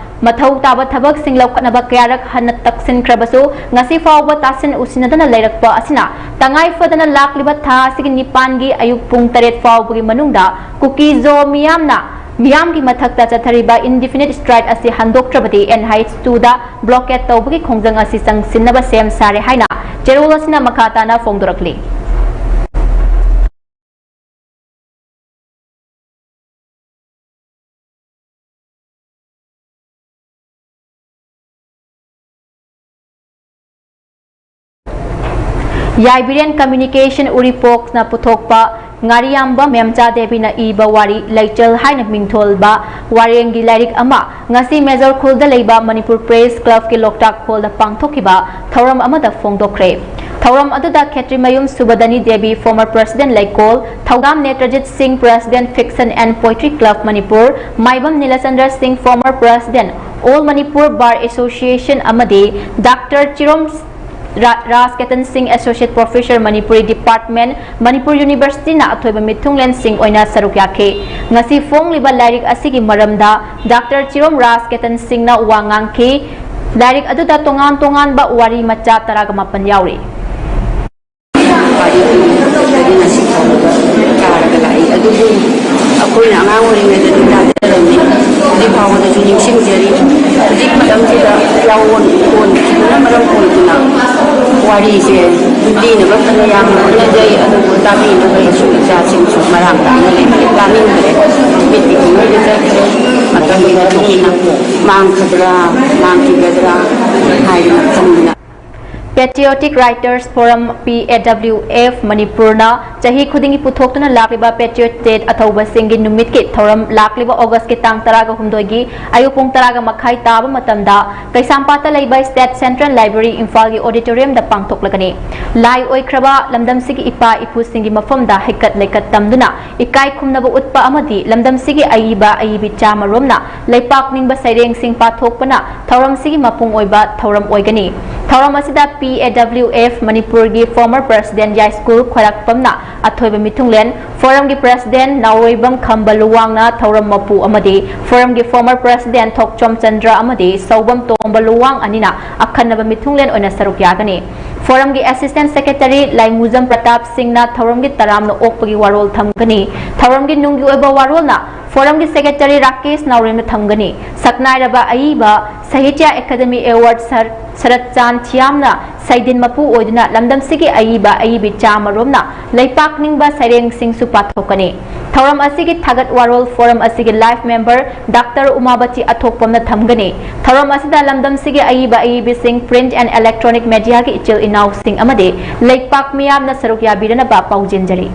ꯃꯊꯧ ꯇꯥꯕ ꯊꯕꯛꯁꯤꯡ ꯂꯧꯈꯠꯅꯕ ꯀꯌꯥꯔꯛ ꯍꯟꯅ ꯇꯛꯁꯤꯟꯈ꯭ꯔꯕꯁꯨ, ꯉꯁꯤ ꯐꯥꯎꯕ ꯇꯥꯁꯤꯟ ꯎꯁꯤꯟꯅꯗꯅ ꯂꯩꯔꯛꯄ ꯑꯁꯤꯅ ꯇꯉꯥꯏ ꯐꯗꯅ ꯂꯥꯛꯂꯤꯕ ꯊꯥ ꯑꯁꯤꯒꯤ ꯅꯤꯄꯥꯟꯒꯤ ꯑꯌꯨꯛ ꯄꯨꯡ ꯇꯔꯦꯠ ꯐꯥꯎꯕꯒꯤ ꯃꯅꯨꯡꯗ ꯀꯨꯀꯤꯖꯣ ꯃꯤꯌꯥꯝꯅ ꯃꯤꯌꯥꯝꯒꯤ ꯃꯊꯛꯇ ꯆꯠꯊꯔꯤꯕ indefinite strike ꯑꯁꯤ ꯍꯟꯗꯣꯛꯇ꯭ꯔꯕꯗꯤ N H twoꯗ blockade ꯇꯧꯕꯒꯤ ꯈꯣꯡꯖꯪ ꯑꯁꯤ ꯆꯪꯁꯤꯟꯅꯕ ꯁꯦꯝ ꯁꯥꯔꯦ ꯍꯥꯏꯅ ꯆꯦꯔꯣꯜ ꯑꯁꯤꯅ ꯃꯈꯥ ꯇꯥꯅ ꯐꯣꯡꯗꯣꯔꯛꯂꯤ꯫ ꯌꯥꯏꯕꯤꯔꯦꯟ ꯀꯝꯃ꯭ꯌꯨꯅꯤꯀꯦꯁꯟ ꯎꯔꯤꯄꯣꯛꯅ ꯄꯨꯊꯣꯛꯄ ꯉꯥꯔꯤꯌꯥꯝꯕ ꯃꯦꯝꯆꯥ ꯗꯦꯕꯤꯅ ꯏꯕ ꯋꯥꯔꯤ ꯂꯩꯆꯜ ꯍꯥꯏꯅ ꯃꯤꯡꯊꯣꯜꯕ ꯋꯥꯔꯦꯡꯒꯤ ꯂꯥꯏꯔꯤꯛ ꯑꯃ ꯉꯁꯤ ꯃꯦꯖꯣꯔ ꯈꯨꯜꯗ ꯂꯩꯕ ꯃꯅꯤꯄꯨꯔ ꯄ꯭ꯔꯦꯁ ꯀ꯭ꯂꯕꯀꯤ ꯂꯣꯛꯇꯥꯛ ꯍꯣꯜꯗ ꯄꯥꯡꯊꯣꯛꯈꯤꯕ ꯊꯧꯔꯝ ꯑꯃꯗ ꯐꯣꯡꯗꯣꯛꯈ꯭ꯔꯦ꯫ ꯊꯧꯔꯝ ꯑꯗꯨꯗ Khetrimayum Subadani Devi, former president Leikol, Thoudam Netrajit Singh, president fiction and poetry club Manipur, Maibam Nilchandra Singh, former president all Manipur bar association ꯑꯃꯗꯤ doctor Chirom Ra-, Raj Ketan Singh, associate professor, Manipuri department, Manipur ꯌꯨꯅꯤꯚꯔꯁꯤꯇꯤꯅ ꯑꯊꯣꯏꯕ ꯃꯤꯊꯨꯡꯂꯦꯟꯁꯤꯡ ꯑꯣꯏꯅ ꯁꯔꯨꯛ ꯌꯥꯈꯤ꯫ ꯉꯁꯤ ꯐꯣꯡꯂꯤꯕ ꯂꯥꯏꯔꯤꯛ ꯑꯁꯤꯒꯤ ꯃꯔꯝꯗ ꯗꯥꯛꯇꯔ ꯆꯤꯔꯣꯝ ꯔꯥꯖ ꯀꯦꯇꯟ ꯁꯤꯡꯅ ꯋꯥ ꯉꯥꯡꯈꯤ꯫ ꯂꯥꯏꯔꯤꯛ ꯑꯗꯨꯗ ꯇꯣꯉꯥꯟ ꯇꯣꯉꯥꯟꯕ ꯋꯥꯔꯤ ꯃꯆꯥ ꯇꯔꯥꯒ ꯃꯥꯄꯟ ꯌꯥꯎꯔꯤ꯫ ꯋꯥꯔꯤ ꯉꯁꯤ ꯐꯥꯎꯕꯗ ꯇꯥꯔꯒ ꯂꯥꯛꯏ꯫ ꯑꯗꯨꯕꯨ ꯑꯩꯈꯣꯏꯅ ꯑꯉꯥꯡ ꯑꯣꯏꯔꯤꯉꯩꯗꯗꯤ ꯇꯥꯖꯔꯝꯃꯤ, ꯍꯧꯖꯤꯛ ꯐꯥꯎꯕꯗꯁꯨ ꯅꯤꯡꯁꯤꯡꯖꯔꯤ꯫ ꯍꯧꯖꯤꯛ ꯃꯇꯝꯁꯤꯗ ꯂꯧ ꯀꯣꯟꯕꯁꯤꯅ ꯃꯔꯝ ꯑꯣꯏꯗꯨꯅ ꯋꯥꯔꯤꯁꯦ ꯂꯤꯅꯕ ꯐꯅ ꯌꯥꯝꯅ ꯍꯣꯠꯅꯖꯩ, ꯑꯗꯨꯕꯨ ꯇꯥꯕꯤꯅꯕ ꯏꯁꯨ ꯏꯆꯥꯁꯤꯡꯁꯨ ꯃꯔꯥꯡ ꯀꯥꯏꯅ ꯂꯩꯇ꯭ꯔꯦ, ꯇꯥꯅꯤꯡꯗ꯭ꯔꯦ꯫ ꯃꯤꯠꯀꯤ ꯀꯨꯝꯍꯩꯗ ꯆꯠꯈ꯭ꯔꯦ꯫ ꯃꯇꯝꯒꯤ ꯃꯇꯨꯡ ꯏꯟꯅ ꯃꯥꯡꯈꯤꯗ꯭ꯔꯥ, ꯃꯥꯡꯈꯤꯒꯗ꯭ꯔꯥ ꯍꯥꯏꯗꯅ ꯈꯟꯗꯨꯅ꯫ Patriotic Writers Forum, P A W F, ꯃꯅꯤꯄꯨꯔꯅ ꯆꯍꯤ ꯈꯨꯗꯤꯡꯒꯤ ꯄꯨꯊꯣꯛꯇꯨꯅ ꯂꯥꯛꯂꯤꯕ Patriot Day ꯑꯊꯧꯕꯁꯤꯡꯒꯤ ꯅꯨꯃꯤꯠꯀꯤ ꯊꯧꯔꯝ ꯂꯥꯛꯂꯤꯕ ꯑꯣꯒꯁꯀꯤ ꯇꯥꯡ ꯇꯔꯥꯒ ꯍꯨꯝꯗꯣꯏꯒꯤ ꯑꯌꯨꯛ ꯄꯨꯡ ꯇꯔꯥꯒ ꯃꯈꯥꯏ ꯇꯥꯕ ꯃꯇꯝꯗ ꯀꯩꯁꯥꯝꯄꯥꯠꯇ ꯂꯩꯕ State Central Library ꯏꯝꯐꯥꯜꯒꯤ auditoriumꯗ ꯄꯥꯡꯊꯣꯛꯂꯒꯅꯤ꯫ ꯂꯥꯏ ꯑꯣꯏꯈ꯭ꯔꯕ ꯂꯝꯗꯝꯁꯤꯒꯤ ꯏꯄꯥ ꯏꯄꯨꯁꯤꯡꯒꯤ ꯃꯐꯝꯗ ꯍꯩꯀꯠ ꯂꯩꯀꯠ ꯇꯝꯗꯨꯅ ꯏꯀꯥꯏ ꯈꯨꯝꯅꯕ ꯎꯠꯄ ꯑꯃꯗꯤ ꯂꯝꯗꯝꯁꯤꯒꯤ ꯑꯏꯕ ꯑꯏꯕꯤ ꯆꯥꯃꯔꯣꯝꯅ ꯂꯩꯄꯥꯛ ꯅꯤꯡꯕ ꯁꯩꯔꯦꯡꯁꯤꯡ ꯄꯥꯊꯣꯛꯄꯅ ꯊꯧꯔꯝꯁꯤꯒꯤ ꯃꯄꯨꯡ ꯑꯣꯏꯕ ꯊꯧꯔꯝ ꯑꯣꯏꯒꯅꯤ꯫ ꯊꯧꯔꯝ ꯑꯁꯤꯗ P A W F ꯃꯅꯤꯄꯨꯔꯒꯤ former president ꯌꯥꯏꯁ꯭ꯀꯨꯜ ꯈ꯭ꯋꯥꯏꯔꯥꯛꯄꯝꯅ ꯑꯊꯣꯏꯕ ꯃꯤꯊꯨꯡꯂꯦꯟ, forumꯒꯤ president ꯅꯥꯎꯔꯩꯕꯝ ꯈꯝꯕ ꯂꯨꯋꯥꯡꯅ ꯊꯧꯔꯝ ꯃꯄꯨ ꯑꯃꯗꯤ forumꯒꯤ former president ꯊꯣꯛꯆꯣꯝ ꯆꯟꯗ꯭ꯔ ꯑꯃꯗꯤ ꯁꯧꯕꯝ ꯇꯣꯝꯕ ꯂꯨꯋꯥꯡ ꯑꯅꯤꯅ ꯑꯈꯟꯅꯕ ꯃꯤꯊꯨꯡꯂꯦꯟ ꯑꯣꯏꯅ ꯁꯔꯨꯛ ꯌꯥꯒꯅꯤ꯫ Forumꯒꯤ assistant secretary ꯂꯥꯏꯃꯨꯖꯝ ꯄ꯭ꯔꯇꯥꯞ ꯁꯤꯡꯅ ꯊꯧꯔꯝꯒꯤ ꯇꯔꯥꯝꯅ ꯑꯣꯛꯄꯒꯤ ꯋꯥꯔꯣꯜ ꯊꯝꯒꯅꯤ꯫ ꯊꯧꯔꯝꯒꯤ ꯅꯨꯡꯒꯤ ꯑꯣꯏꯕ ꯋꯥꯔꯣꯜꯅ forumꯒꯤ secretary ꯔꯥꯀꯦꯁ ꯅꯥꯎꯔꯦꯝꯅ ꯊꯝꯒꯅꯤ꯫ ꯁꯛꯅꯥꯏꯔꯕ ꯑꯏꯕ ꯁꯥꯍꯤꯇ꯭ꯌ ꯑꯦꯀꯥꯗꯦꯃꯤ award ꯁꯔ-, ꯁꯔꯠꯆꯥꯟ ꯊꯤꯌꯥꯝꯅ ꯁꯩꯗꯤꯟ ꯃꯄꯨ ꯑꯣꯏꯗꯨꯅ ꯂꯝꯗꯝꯁꯤꯒꯤ ꯑꯏꯕ ꯑꯏꯕꯤ ꯆꯥꯃꯔꯣꯝꯅ ꯂꯩꯄꯥꯛ ꯅꯤꯡꯕ ꯁꯩꯔꯦꯡꯁꯤꯡꯁꯨ ꯄꯥꯊꯣꯛꯀꯅꯤ꯫ ꯊꯧꯔꯝ ꯑꯁꯤꯒꯤ ꯊꯥꯒꯠ ꯋꯥꯔꯣꯜ ꯐꯣꯔꯝ ꯑꯁꯤꯒꯤ live member Doctor ꯎꯃꯥꯕꯇꯤ ꯑꯊꯣꯛꯄꯝꯅ ꯊꯝꯒꯅꯤ꯫ ꯊꯧꯔꯝ ꯑꯁꯤꯗ ꯂꯝꯗꯝꯁꯤꯒꯤ ꯑꯏꯕ ꯑꯏꯕꯤꯁꯤꯡ, print and electronic mediaꯒꯤ ꯏꯆꯤꯜ ꯏꯅꯥꯎꯁꯤꯡ ꯑꯃꯗꯤ ꯂꯩꯄꯥꯛ ꯃꯤꯌꯥꯝꯅ ꯁꯔꯨꯛ ꯌꯥꯕꯤꯔꯅꯕ ꯄꯥꯎꯖꯦꯟꯖꯔꯤ꯫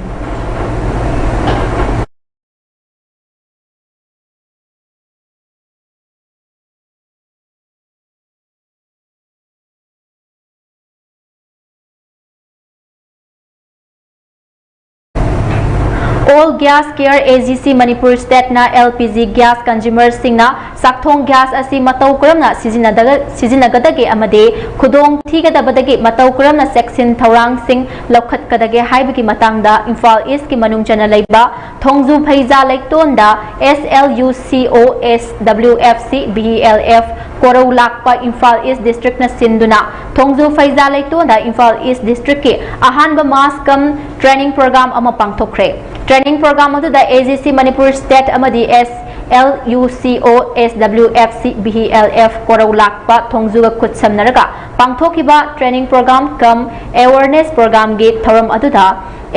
All Gas Care A G C Manipur Stateꯅ L P G gas consumerꯁꯤꯡꯅ ꯆꯥꯛꯊꯣꯡ gas ꯑꯁꯤ ꯃꯇꯧ ꯀꯔꯝꯅ ꯁꯤꯖꯤꯟꯅꯗꯒ-, ꯁꯤꯖꯤꯟꯅꯒꯗꯒꯦ ꯑꯃꯗꯤ ꯈꯨꯗꯣꯡ ꯊꯤꯒꯗꯕꯗꯒꯤ ꯃꯇꯧ ꯀꯔꯝꯅ ꯆꯦꯛꯁꯤꯟ ꯊꯧꯔꯥꯡꯁꯤꯡ ꯂꯧꯈꯠꯀꯗꯒꯦ ꯍꯥꯏꯕꯒꯤ ꯃꯇꯥꯡꯗ ꯏꯝꯐꯥꯜ ꯏꯁꯀꯤ ꯃꯅꯨꯡ ꯆꯟꯅ ꯂꯩꯕ ꯊꯣꯡꯖꯨ ꯐꯩꯖꯥ ꯂꯩꯇꯣꯟꯗ S L U C O S W F C B E L F ꯀꯣꯔꯧ ꯂꯥꯛꯄ ꯏꯝꯐꯥꯜ ꯏꯁ ꯗꯤꯁꯇ꯭ꯔꯤꯛꯅ ꯁꯤꯟꯗꯨꯅ ꯊꯣꯡꯖꯨ ꯐꯩꯖꯥ ꯂꯩꯇꯣꯟꯗ ꯏꯝꯐꯥꯜ ꯏꯁ ꯗꯤꯁꯇ꯭ꯔꯤꯛꯀꯤ ꯑꯍꯥꯟꯕ mass cum training program ꯑꯃ ꯄꯥꯡꯊꯣꯛꯈ꯭ꯔꯦ꯫ Training program ꯑꯗꯨꯗ A G C Manipur State ꯑꯃꯗꯤ S L U C O S W F C B E L F ꯀꯣꯔꯧ ꯂꯥꯛꯄ ꯊꯣꯡꯖꯨꯒ ꯈꯨꯠꯁꯝꯅꯔꯒ ꯄꯥꯡꯊꯣꯛꯈꯤꯕ training program cum awareness programꯒꯤ ꯊꯧꯔꯝ ꯑꯗꯨꯗ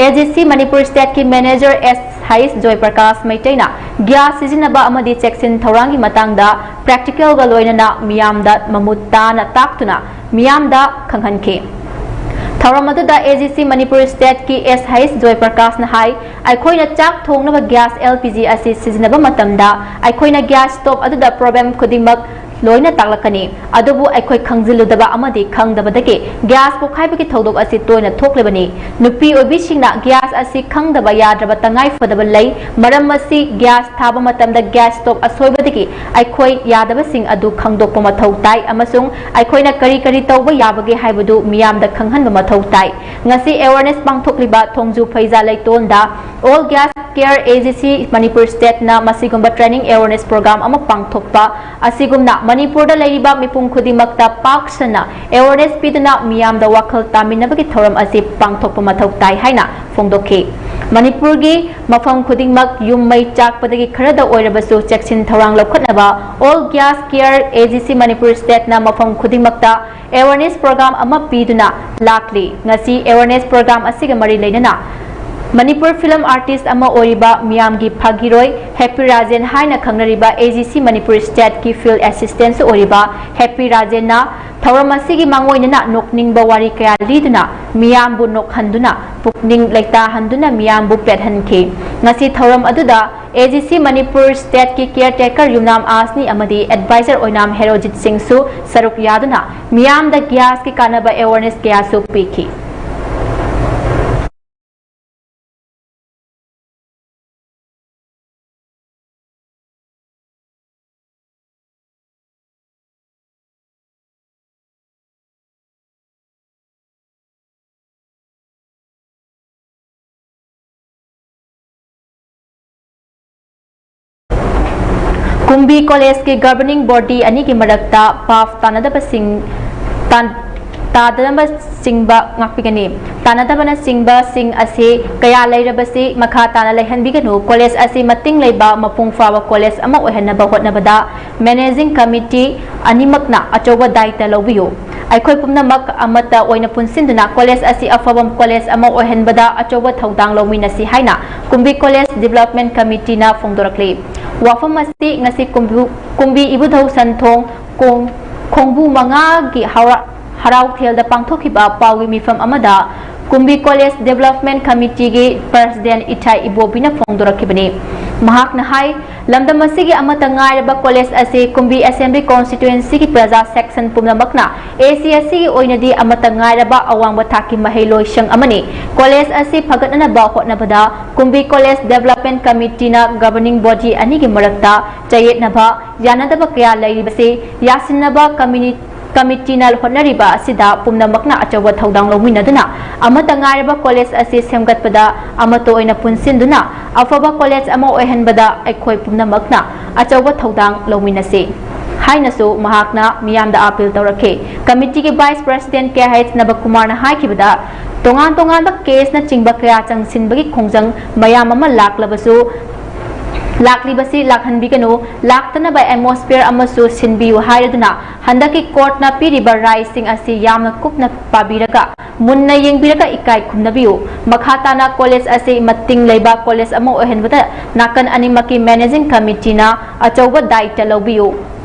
A G C Manipur Stateꯀꯤ manager S H Joy Prakash ꯃꯩꯇꯩꯅ gas ꯁꯤꯖꯤꯟꯅꯕ ꯑꯃꯗꯤ ꯆꯦꯛꯁꯤꯟ ꯊꯧꯔꯥꯡꯒꯤ ꯃꯇꯥꯡꯗ practicalꯒ ꯂꯣꯏꯅꯅ ꯃꯤꯌꯥꯝꯗ ꯃꯃꯨꯠ ꯇꯥꯅ ꯇꯥꯛꯇꯨꯅ ꯃꯤꯌꯥꯝꯗ ꯈꯪꯍꯟꯈꯤ꯫ ꯊꯧꯔꯝ ꯑꯗꯨꯗ A G C Manipur Stateꯀꯤ S H Joy Prakashꯅ ꯍꯥꯏ, ꯑꯩꯈꯣꯏꯅ ꯆꯥꯛ ꯊꯣꯡꯅꯕ gas L P G ꯑꯁꯤ ꯁꯤꯖꯤꯟꯅꯕ ꯃꯇꯝꯗ ꯑꯩꯈꯣꯏꯅ gas stove ꯑꯗꯨꯗ problem ꯈꯨꯗꯤꯡꯃꯛ ꯂꯣꯏꯅ ꯇꯥꯛꯂꯛꯀꯅꯤ꯫ ꯑꯗꯨꯕꯨ ꯑꯩꯈꯣꯏ ꯈꯪꯖꯤꯜꯂꯨꯗꯕ ꯑꯃꯗꯤ ꯈꯪꯗꯕꯗꯒꯤ gas ꯄꯣꯈꯥꯏꯕꯒꯤ ꯊꯧꯗꯣꯛ ꯑꯁꯤ ꯇꯣꯏꯅ ꯊꯣꯛꯂꯤꯕꯅꯤ꯫ ꯅꯨꯄꯤ ꯑꯣꯏꯕꯤꯁꯤꯡꯅ gas ꯑꯁꯤ ꯈꯪꯗꯕ ꯌꯥꯗ꯭ꯔꯕ ꯇꯉꯥꯏ ꯐꯗꯕ ꯂꯩ꯫ ꯃꯔꯝ ꯑꯁꯤ gas ꯊꯥꯕ ꯃꯇꯝꯗ gas stove ꯑꯁꯣꯏꯕꯗꯒꯤ ꯑꯩꯈꯣꯏ ꯌꯥꯗꯕꯁꯤꯡ ꯑꯗꯨ ꯈꯪꯗꯣꯛꯄ ꯃꯊꯧ ꯇꯥꯏ ꯑꯃꯁꯨꯡ ꯑꯩꯈꯣꯏꯅ ꯀꯔꯤ ꯀꯔꯤ ꯇꯧꯕ ꯌꯥꯕꯒꯦ ꯍꯥꯏꯕꯗꯨ ꯃꯤꯌꯥꯝꯗ ꯈꯪꯍꯟꯕ ꯃꯊꯧ ꯇꯥꯏ꯫ ꯉꯁꯤ awareness ꯄꯥꯡꯊꯣꯛꯂꯤꯕ Thongju ꯐꯩꯖꯥ ꯂꯩꯇꯣꯟꯗ All Gas Care A G C Manipur Stateꯅ ꯃꯁꯤꯒꯨꯝꯕ training awareness program ꯑꯃ ꯄꯥꯡꯊꯣꯛꯄ ꯑꯁꯤꯒꯨꯝꯅ ꯃꯅꯤꯄꯨꯔꯗ ꯂꯩꯔꯤꯕ ꯃꯤꯄꯨꯝ ꯈꯨꯗꯤꯡꯃꯛꯇ ꯄꯥꯛ ꯁꯟꯅ awareness ꯄꯤꯗꯨꯅ ꯃꯤꯌꯥꯝꯗ ꯋꯥꯈꯜ ꯇꯥꯃꯤꯟꯅꯕꯒꯤ ꯊꯧꯔꯝ ꯑꯁꯤ ꯄꯥꯡꯊꯣꯛꯄ ꯃꯊꯧ ꯇꯥꯏ ꯍꯥꯏꯅ ꯐꯣꯡꯗꯣꯛꯈꯤ꯫ ꯃꯅꯤꯄꯨꯔꯒꯤ ꯃꯐꯝ ꯈꯨꯗꯤꯡꯃꯛ ꯌꯨꯝ ꯃꯩ ꯆꯥꯛꯄꯗꯒꯤ ꯈꯔꯗ ꯑꯣꯏꯔꯕꯁꯨ ꯆꯦꯛꯁꯤꯟ ꯊꯧꯔꯥꯡ ꯂꯧꯈꯠꯅꯕ All Gas Care A G C Manipur Stateꯅ ꯃꯐꯝ ꯈꯨꯗꯤꯡꯃꯛꯇ awareness program ꯑꯃ ꯄꯤꯗꯨꯅ ꯂꯥꯛꯂꯤ꯫ ꯉꯁꯤ awareness program ꯑꯁꯤꯒ ꯃꯔꯤ ꯂꯩꯅꯅ ꯃꯅꯤꯄꯨꯔ ꯐꯤꯂꯝ ꯑꯥꯔꯇꯤꯁ ꯑꯃ ꯑꯣꯏꯔꯤꯕ, ꯃꯤꯌꯥꯝꯒꯤ ꯐꯥꯒꯤꯔꯣꯏ ꯍꯦꯄꯤ ꯔꯥꯖꯦꯟ ꯍꯥꯏꯅ ꯈꯪꯅꯔꯤꯕ ꯑꯦ ꯖꯤ ꯁꯤ ꯃꯅꯤꯄꯨꯔ ꯁ꯭ꯇꯦꯠꯀꯤ ꯐꯤꯜꯗ ꯑꯦꯁꯤꯁꯇꯦꯟꯠꯁꯨ ꯑꯣꯏꯔꯤꯕ ꯍꯦꯄꯤ ꯔꯥꯖꯦꯟꯅ ꯊꯧꯔꯝ ꯑꯁꯤꯒꯤ ꯃꯥꯡꯑꯣꯏꯅꯅ ꯅꯣꯛꯅꯤꯡꯕ ꯋꯥꯔꯤ ꯀꯌꯥ ꯂꯤꯗꯨꯅ ꯃꯤꯌꯥꯝꯕꯨ ꯅꯣꯛꯍꯟꯗꯨꯅ, ꯄꯨꯛꯅꯤꯡ ꯂꯩꯇꯥꯍꯟꯗꯨꯅ ꯃꯤꯌꯥꯝꯕꯨ ꯄꯦꯠꯍꯟꯈꯤ꯫ ꯉꯁꯤ ꯊꯧꯔꯝ ꯑꯗꯨꯗ ꯑꯦ ꯖꯤ ꯁꯤ ꯃꯅꯤꯄꯨꯔ ꯁ꯭ꯇꯦꯠꯀꯤ ꯀꯤꯌꯔ ꯇꯦꯀꯔ ꯌꯨꯝꯅꯥꯝ ꯑꯥꯁꯅꯤ ꯑꯃꯗꯤ ꯑꯦꯗꯚꯥꯏꯖꯔ ꯑꯣꯏꯅꯥꯝ ꯍꯦꯔꯣꯖꯤꯠ ꯁꯤꯡꯁꯨ ꯁꯔꯨꯛ ꯌꯥꯗꯨꯅ ꯃꯤꯌꯥꯝꯗ ꯒ꯭ꯌꯥꯁꯀꯤ ꯀꯥꯟꯅꯕ ꯑꯦꯋꯥꯔꯅꯦꯁ ꯀꯌꯥꯁꯨ ꯄꯤꯈꯤ꯫ ꯀꯨꯝꯕꯤ ꯀꯣꯂꯦꯖꯀꯤ ꯒꯕꯔꯅꯤꯡ ꯕꯣꯗꯤ ꯑꯅꯤꯒꯤ ꯃꯔꯛꯇ ꯄꯥꯐ ꯇꯥꯅꯗꯕꯁꯤꯡ, ꯇꯥꯟ-, ꯇꯥꯗꯅꯕ ꯆꯤꯡꯕ ꯉꯥꯛꯄꯤꯒꯅꯤ꯫ ꯇꯥꯅꯗꯕꯅ ꯆꯤꯡꯕꯁꯤꯡ ꯑꯁꯤ ꯀꯌꯥ ꯂꯩꯔꯕꯁꯤ ꯃꯈꯥ ꯇꯥꯅ ꯂꯩꯍꯟꯕꯤꯒꯅꯨ꯫ ꯀꯣꯂꯦꯖ ꯑꯁꯤ ꯃꯇꯤꯡ ꯂꯩꯕ ꯃꯄꯨꯡ ꯐꯥꯕ ꯀꯣꯂꯦꯖ ꯑꯃ ꯑꯣꯏꯍꯟꯅꯕ ꯍꯣꯠꯅꯕꯗ ꯃꯦꯅꯦꯖꯤꯡ ꯀꯃꯤꯇꯤ ꯑꯅꯤꯃꯛꯅ ꯑꯆꯧꯕ ꯗꯥꯏꯇ ꯂꯧꯕꯤꯌꯨ꯫ ꯑꯩꯈꯣꯏ ꯄꯨꯝꯅꯃꯛ ꯑꯃꯠꯇ ꯑꯣꯏꯅ ꯄꯨꯟꯁꯤꯟꯗꯨꯅ ꯀꯣꯂꯦꯖ ꯑꯁꯤ ꯑꯐꯕ ꯀꯣꯂꯦꯖ ꯑꯃ ꯑꯣꯏꯍꯟꯕꯗ ꯑꯆꯧꯕ ꯊꯧꯗꯥꯡ ꯂꯧꯃꯤꯟꯅꯁꯤ ꯍꯥꯏꯅ ꯀꯨꯝꯕꯤ ꯀꯣꯂꯦꯖ ꯗꯤꯕꯦꯂꯞꯃꯦꯟ ꯀꯃꯤꯇꯤꯅ ꯐꯣꯡꯗꯣꯔꯛꯂꯤ꯫ ꯋꯥꯐꯝ ꯑꯁꯤ ꯉꯁꯤ ꯀꯨꯝꯕꯨ-, ꯀꯨꯝꯕꯤ ꯏꯕꯨꯙꯧ ꯁꯟꯊꯣꯡ ꯀꯣꯡ-, ꯈꯣꯡꯕꯨ ꯃꯉꯥꯒꯤ ꯍꯧꯔ-, ꯍꯔꯥꯎꯊꯦꯜꯗ ꯄꯥꯡꯊꯣꯛꯈꯤꯕ ꯄꯥꯎꯒꯤ ꯃꯤꯐꯝ ꯑꯃꯗ ꯀꯨꯝꯕꯤ ꯀꯣꯂꯦꯖ ꯗꯤꯕꯦꯂꯞꯃꯦꯟ ꯀꯃꯤꯇꯤꯒꯤ ꯄ꯭ꯔꯁꯤꯗꯦꯟ ꯏꯊꯥꯏ ꯏꯕꯣꯕꯤꯅ ꯐꯣꯡꯗꯣꯔꯛꯈꯤꯕꯅꯤ꯫ ꯃꯍꯥꯛꯅ ꯍꯥꯏ, ꯂꯝꯗꯝ ꯑꯁꯤꯒꯤ ꯑꯃꯠꯇ ꯉꯥꯏꯔꯕ ꯀꯣꯂꯦꯖ ꯑꯁꯤ ꯀꯨꯝꯕꯤ ꯑꯦꯁꯦꯝꯕ꯭ꯂꯤ ꯀꯣꯟꯁꯇꯤꯇ꯭ꯋꯦꯟꯁꯤꯒꯤ ꯄ꯭ꯔꯖꯥ ꯁꯦꯛꯁꯟ ꯄꯨꯝꯅꯃꯛꯅ ꯑꯦ ꯁꯤ ꯑꯁꯤꯒꯤ ꯑꯣꯏꯅꯗꯤ ꯑꯃꯠꯇ ꯉꯥꯏꯔꯕ ꯑꯋꯥꯡꯕ ꯊꯥꯛꯀꯤ ꯃꯍꯩꯂꯣꯏꯁꯪ ꯑꯃꯅꯤ꯫ ꯀꯣꯂꯦꯖ ꯑꯁꯤ ꯐꯒꯠꯅꯅꯕ ꯍꯣꯠꯅꯕꯗ ꯀꯨꯝꯕꯤ ꯀꯣꯂꯦꯖ ꯗꯤꯕꯦꯂꯞꯃꯦꯟ ꯀꯃꯤꯇꯤꯅ ꯒꯕꯔꯅꯤꯡ ꯕꯣꯗꯤ ꯑꯅꯤꯒꯤ ꯃꯔꯛꯇ ꯆꯌꯦꯠꯅꯕ, ꯌꯥꯅꯗꯕ ꯀꯌꯥ ꯂꯩꯔꯤꯕꯁꯤ ꯌꯥꯁꯤꯟꯅꯕ ꯀꯝꯃꯤꯅꯤ-, ꯀꯃꯤꯇꯤꯅ ꯍꯣꯠꯅꯔꯤꯕ ꯑꯁꯤꯗ ꯄꯨꯝꯅꯃꯛꯅ ꯑꯆꯧꯕ ꯊꯧꯗꯥꯡ ꯂꯧꯃꯤꯟꯅꯗꯨꯅ ꯑꯃꯠꯇ ꯉꯥꯏꯔꯕ ꯀꯣꯂꯦꯖ ꯑꯁꯤ ꯁꯦꯝꯒꯠꯄꯗ ꯑꯃꯠꯇ ꯑꯣꯏꯅ ꯄꯨꯟꯁꯤꯟꯗꯨꯅ ꯑꯐꯕ ꯀꯣꯂꯦꯖ ꯑꯃ ꯑꯣꯏꯍꯟꯕꯗ ꯑꯩꯈꯣꯏ ꯄꯨꯝꯅꯃꯛꯅ ꯑꯆꯧꯕ ꯊꯧꯗꯥꯡ ꯂꯧꯃꯤꯟꯅꯁꯤ ꯍꯥꯏꯅꯁꯨ ꯃꯍꯥꯛꯅ ꯃꯤꯌꯥꯝꯗ ꯑꯥꯄꯤꯜ ꯇꯧꯔꯛꯈꯤ꯫ ꯀꯃꯤꯇꯤꯒꯤ ꯚꯥꯏꯁ ꯄ꯭ꯔꯁꯤꯗꯦꯟ ꯀꯦ ꯍꯩꯆ ꯅꯕꯀꯨꯃꯥꯔꯅ ꯍꯥꯏꯈꯤꯕꯗ, ꯇꯣꯉꯥꯟ ꯇꯣꯉꯥꯟꯕ ꯀꯦꯁꯅꯆꯤꯡꯕ ꯀꯌꯥ ꯆꯪꯁꯤꯟꯕꯒꯤ ꯈꯣꯡꯖꯪ ꯃꯌꯥꯝ ꯑꯃ ꯂꯥꯛꯂꯕꯁꯨ, ꯂꯥꯛꯂꯤꯕꯁꯤ ꯂꯥꯛꯍꯟꯕꯤꯒꯅꯨ, ꯂꯥꯛꯇꯅꯕ atmosphere ꯑꯃꯁꯨ ꯁꯤꯟꯕꯤꯌꯨ ꯍꯥꯏꯔꯗꯨꯅ ꯍꯟꯗꯛꯀꯤ courtꯅ ꯄꯤꯔꯤꯕ ꯔꯥꯏꯁꯤꯡ ꯑꯁꯤ ꯌꯥꯝꯅ ꯀꯨꯞꯅ ꯄꯥꯕꯤꯔꯒ, ꯃꯨꯟꯅ ꯌꯦꯡꯕꯤꯔꯒ ꯏꯀꯥꯏ ꯈꯨꯝꯅꯕꯤꯌꯨ꯫ ꯃꯈꯥ ꯇꯥꯅ college ꯑꯁꯤ ꯃꯇꯤꯡ ꯂꯩꯕ college ꯑꯃ ꯑꯣꯏꯍꯟꯕꯗ ꯅꯥꯀꯟ ꯑꯅꯤꯃꯛꯀꯤ managing committeeꯅ ꯑꯆꯧꯕ ꯗꯥꯏꯇ ꯂꯧꯕꯤꯌꯨ꯫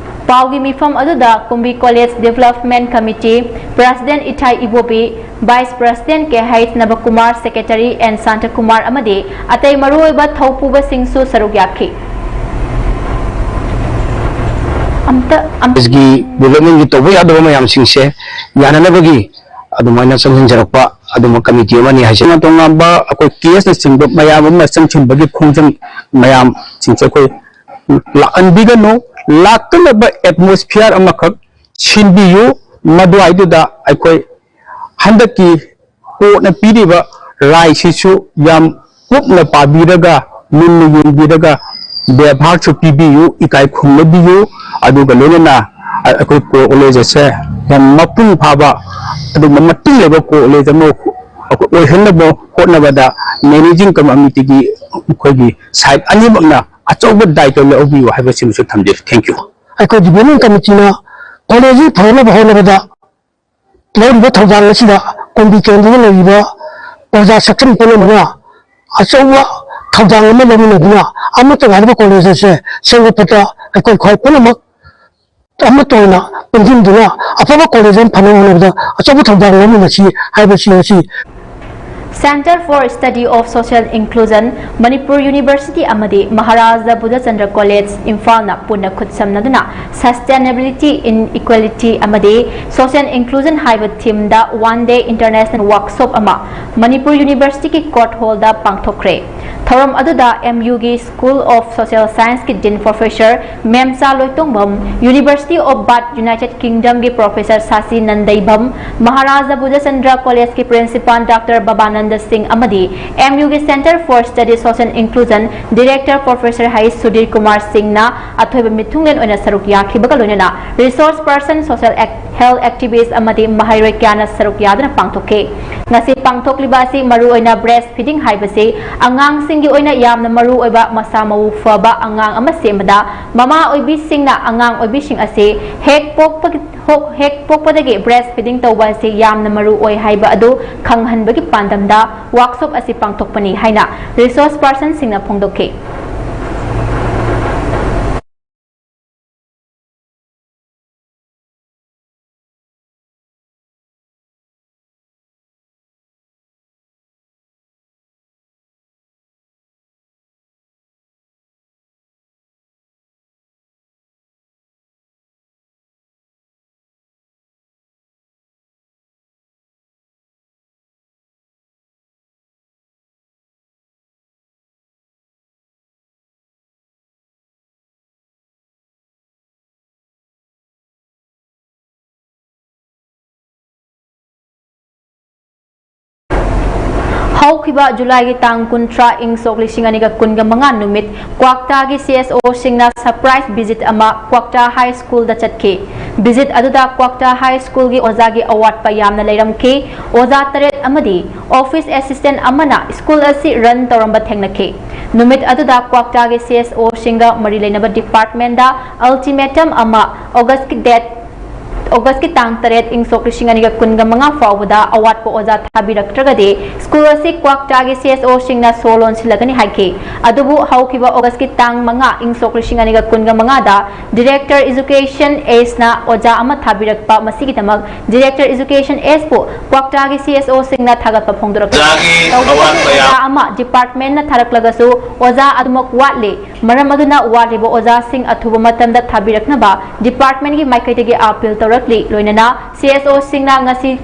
ꯄꯥꯎꯒꯤ ꯃꯤꯐꯝ ꯑꯗꯨꯗ Kumbi College Development Committee President Ithai Ibobi, Vice President K H Nabakumar, Secretary N Santakumar ꯑꯃꯗꯤ ꯑꯇꯩ ꯃꯔꯨꯑꯣꯏꯕ ꯊꯧꯄꯨꯕꯁꯤꯡꯁꯨ ꯁꯔꯨꯛ ꯌꯥꯈꯤ꯫ ꯑꯝꯇ, ꯑꯝ- ꯒꯤ developmentꯒꯤ ꯇꯧꯕ ꯌꯥꯗꯕ ꯃꯌꯥꯝꯁꯤꯡꯁꯦ ꯌꯥꯅꯅꯕꯒꯤ ꯑꯗꯨꯃꯥꯏꯅ ꯆꯪꯁꯤꯟꯖꯔꯛꯄ ꯑꯗꯨꯝꯕ committee ꯑꯃꯅꯤ ꯍꯥꯏꯖꯩ꯫ ꯇꯣꯉꯥꯟ ꯇꯣꯉꯥꯟꯕ ꯑꯩꯈꯣꯏ case ꯅꯆꯤꯡꯕ ꯃꯌꯥꯝ ꯑꯃ ꯆꯪꯁꯤꯟꯕꯒꯤ ꯈꯣꯡꯖꯪ ꯃꯌꯥꯝꯁꯤꯡꯁꯦ ꯑꯩꯈꯣꯏ ꯂꯥꯛꯍꯟꯕꯤꯒꯅꯨ꯫ ꯂꯥꯛꯇꯅꯕ atmosphere ꯑꯃꯈꯛ ꯁꯤꯟꯕꯤꯌꯨ꯫ ꯃꯗꯨꯋꯥꯏꯗꯨꯗ ꯑꯩꯈꯣꯏ ꯍꯟꯗꯛꯀꯤ courtꯅ ꯄꯤꯔꯤꯕ ꯔꯥꯏꯁꯤꯁꯨ ꯌꯥꯝ ꯀꯨꯞꯅ ꯄꯥꯕꯤꯔꯒ, ꯃꯨꯟꯅ ꯌꯦꯡꯕꯤꯔꯒ, ꯕꯦꯚꯥꯔꯁꯨ ꯄꯤꯕꯤꯌꯨ, ꯏꯀꯥꯏ ꯈꯨꯝꯅꯕꯤꯌꯨ꯫ ꯑꯗꯨꯒ ꯂꯣꯏꯅꯅ ꯑꯩꯈꯣꯏ college ꯑꯁꯦ ꯌꯥꯝ ꯃꯄꯨꯡ ꯐꯥꯕ, ꯑꯗꯨꯒꯨꯝꯕ ꯃꯇꯤꯡ ꯂꯩꯕ college ꯑꯃ ꯑꯣꯏꯍꯟꯅꯕ ꯍꯣꯠꯅꯕꯗ managing committeeꯒꯤ ꯑꯩꯈꯣꯏꯒꯤ side ꯑꯅꯤꯃꯛꯅ ꯑꯆꯧꯕ ꯗꯥꯏꯇ ꯂꯧꯕꯤꯌꯨ ꯍꯥꯏꯕꯁꯤꯃꯁꯨ ꯊꯝꯖꯔꯤ꯫ Thank you꯫ ꯑꯩꯈꯣꯏ development committeeꯅ college ꯐꯅꯕ ꯍꯣꯠꯅꯕꯗ ꯂꯧꯔꯤꯕ ꯊꯧꯗꯥꯡ ꯑꯁꯤꯗ ꯀꯨꯝꯕꯤ ꯀꯦꯟꯗ꯭ꯔꯗ ꯂꯩꯔꯤꯕ ꯄ꯭ꯔꯖꯥ section ꯄꯨꯝꯅꯃꯛꯅ ꯑꯆꯧꯕ ꯊꯧꯗꯥꯡ ꯑꯃ ꯂꯧꯃꯤꯟꯅꯗꯨꯅ ꯑꯃꯠꯇ ꯉꯥꯏꯔꯕ college ꯑꯁꯦ ꯁꯦꯝꯒꯠꯄꯗ ꯑꯩꯈꯣꯏ ꯈ꯭ꯋꯥꯏ ꯄꯨꯝꯅꯃꯛ ꯑꯃꯠꯇ ꯑꯣꯏꯅ ꯄꯨꯟꯁꯤꯟꯗꯨꯅ ꯑꯐꯕ college ꯑꯃ ꯐꯅꯕ ꯍꯣꯠꯅꯕꯗ ꯑꯆꯧꯕ ꯊꯧꯗꯥꯡ ꯂꯧꯃꯤꯟꯅꯁꯤ ꯍꯥꯏꯕꯁꯤꯡ ꯑꯁꯤ Centre for Study of Social Inclusion, Manipur University ꯑꯃꯗꯤ ꯃꯍꯥꯔꯥꯖꯥ ꯕꯨꯙꯆꯟꯗ꯭ꯔ College, ꯏꯝꯐꯥꯜꯅ ꯄꯨꯟꯅ ꯈꯨꯠꯁꯝꯅꯗꯨꯅ Sustainability in Equality ꯑꯃꯗꯤ Social Inclusion ꯍꯥꯏꯕ themeꯗ one day international workshop ꯑꯃ ꯃꯅꯤꯄꯨꯔ Universityꯒꯤ court hallꯗ ꯄꯥꯡꯊꯣꯛꯈ꯭ꯔꯦ꯫ ꯊꯧꯔꯝ ꯑꯗꯨꯗ MUꯒꯤ School of Social Scienceꯀꯤ Dean Professor ꯃꯦꯝꯆꯥ Loitongbam, University of Bath, United Kingdomꯒꯤ Professor ꯁꯥꯁꯤ ꯅꯟꯗꯩꯕꯝ, ꯃꯍꯥꯔꯥꯖꯥ ꯕꯨꯙꯆꯟꯗ꯭ꯔ Collegeꯀꯤ Principal Doctor ꯕꯕꯥꯅꯟꯗ ꯁꯤꯡ ꯑꯃꯗꯤ MUꯒꯤ Centre for Study Social Inclusion Director Professor ꯍꯩ ꯁꯨꯙꯤꯔ ꯀꯨꯃꯥꯔ ꯁꯤꯡꯅ ꯑꯊꯣꯏꯕ ꯃꯤꯊꯨꯡꯂꯦꯟ ꯑꯣꯏꯅ ꯁꯔꯨꯛ ꯌꯥꯈꯤꯕꯒ ꯂꯣꯏꯅꯅ Resource Person, Social Act, health activist ꯑꯃꯗꯤ ꯃꯍꯩꯔꯣꯏ ꯀꯌꯥꯅ ꯁꯔꯨꯛ ꯌꯥꯗꯨꯅ ꯄꯥꯡꯊꯣꯛꯈꯤ꯫ ꯉꯁꯤ ꯄꯥꯡꯊꯣꯛꯂꯤꯕ ꯑꯁꯤ ꯃꯔꯨꯑꯣꯏꯅ breast feeding ꯍꯥꯏꯕꯁꯤ ꯑꯉꯥꯡꯁꯤꯡꯒꯤ ꯑꯣꯏꯅ ꯌꯥꯝꯅ ꯃꯔꯨꯑꯣꯏꯕ ꯃꯁꯥ ꯃꯎ ꯐꯕ ꯑꯉꯥꯡ ꯑꯃ ꯁꯦꯝꯕꯗ ꯃꯃꯥ ꯑꯣꯏꯕꯤꯁꯤꯡꯅ ꯑꯉꯥꯡ ꯑꯣꯏꯕꯤꯁꯤꯡ ꯑꯁꯤ ꯍꯦꯛ ꯄꯣꯛꯄꯒꯤ, ꯍꯣ-, ꯍꯦꯛ ꯄꯣꯛꯄꯗꯒꯤ breast feeding ꯇꯧꯕ ꯑꯁꯤ ꯌꯥꯝꯅ ꯃꯔꯨ ꯑꯣꯏ ꯍꯥꯏꯕ ꯑꯗꯨ ꯈꯪꯍꯟꯕꯒꯤ ꯄꯥꯟꯗꯝꯗ workshop ꯑꯁꯤ ꯄꯥꯡꯊꯣꯛꯄꯅꯤ ꯍꯥꯏꯅ resource personꯁꯤꯡꯅ ꯐꯣꯡꯗꯣꯛꯈꯤ꯫ ꯍꯧꯈꯤꯕ ꯖꯨꯂꯥꯏꯒꯤ ꯇꯥꯡ ꯀꯨꯟꯊ꯭ꯔꯥ, ꯏꯪ ꯁꯣꯛ ꯂꯤꯁꯤꯡ ꯑꯅꯤꯒ ꯀꯨꯟꯒ ꯃꯉꯥ ꯅꯨꯃꯤꯠ ꯀ꯭ꯋꯥꯛꯇꯥꯒꯤ C S Oꯁꯤꯡꯅ surprise visit ꯑꯃ ꯀ꯭ꯋꯥꯛꯇꯥ High Schoolꯗ ꯆꯠꯈꯤ꯫ Visit ꯑꯗꯨꯗ ꯀ꯭ꯋꯥꯛꯇꯥ High Schoolꯒꯤ ꯑꯣꯖꯥꯒꯤ ꯑꯋꯥꯠꯄ ꯌꯥꯝꯅ ꯂꯩꯔꯝꯈꯤ꯫ ꯑꯣꯖꯥ ꯇꯔꯦꯠ ꯑꯃꯗꯤ office assistant ꯑꯃꯅ school ꯑꯁꯤ run ꯇꯧꯔꯝꯕ ꯊꯦꯡꯅꯈꯤ꯫ ꯅꯨꯃꯤꯠ ꯑꯗꯨꯗ ꯀ꯭ꯋꯥꯛꯇꯥꯒꯤ C S Oꯁꯤꯡꯒ ꯃꯔꯤ ꯂꯩꯅꯕ departmentꯗ ultimatum ꯑꯃ Augustꯀꯤ date Augustꯀꯤ ꯇꯥꯡ ꯇꯔꯦꯠ, ꯏꯪ ꯁꯣꯛ ꯂꯤꯁꯤꯡ ꯑꯅꯤꯒ ꯀꯨꯟꯒ ꯃꯉꯥ ꯐꯥꯎꯕꯗ ꯑꯋꯥꯠꯄ ꯑꯣꯖꯥ ꯊꯥꯕꯤꯔꯛꯇ꯭ꯔꯒꯗꯤ school ꯑꯁꯤ ꯀ꯭ꯋꯥꯛꯇꯥꯒꯤ C S Oꯁꯤꯡꯅ ꯁꯣ ꯂꯣꯟꯁꯤꯜꯂꯒꯅꯤ ꯍꯥꯏꯈꯤ꯫ ꯑꯗꯨꯕꯨ ꯍꯧꯈꯤꯕ Augustꯀꯤ ꯇꯥꯡ ꯃꯉꯥ, ꯏꯪ ꯁꯣꯛ ꯂꯤꯁꯤꯡ ꯑꯅꯤꯒ ꯀꯨꯟꯒ ꯃꯉꯥꯗ Director Education Sꯅ ꯑꯣꯖꯥ ꯑꯃ ꯊꯥꯕꯤꯔꯛꯄ, ꯃꯁꯤꯒꯤꯗꯃꯛ Director Education Sꯄꯨ ꯀ꯭ꯋꯥꯛꯇꯥꯒꯤ C S Oꯁꯤꯡꯅ ꯊꯥꯒꯠꯄ ꯐꯣꯡꯗꯣꯔꯛꯈꯤ꯫ ꯑꯣꯖꯥꯒꯤ ꯇꯧꯕꯇꯕꯨ ꯑꯋꯥꯠꯄ ꯌꯥ- ꯑꯣꯖꯥ ꯑꯃ departmentꯅ ꯊꯥꯔꯛꯂꯒꯁꯨ ꯑꯣꯖꯥ ꯑꯗꯨꯃꯛ ꯋꯥꯠꯂꯤ꯫ ꯃꯔꯝ ꯑꯗꯨꯅ ꯋꯥꯠꯂꯤꯕ ꯑꯣꯖꯥꯁꯤꯡ ꯑꯊꯨꯕ ꯃꯇꯝꯗ ꯊꯥꯕꯤꯔꯛꯅꯕ departmentꯀꯤ ꯃꯥꯏꯀꯩꯗꯒꯤ appeal ꯇꯧꯔꯛꯂꯤ꯫ ꯂꯣꯏꯅꯅ C S Oꯁꯤꯡꯅ ꯉꯁꯤ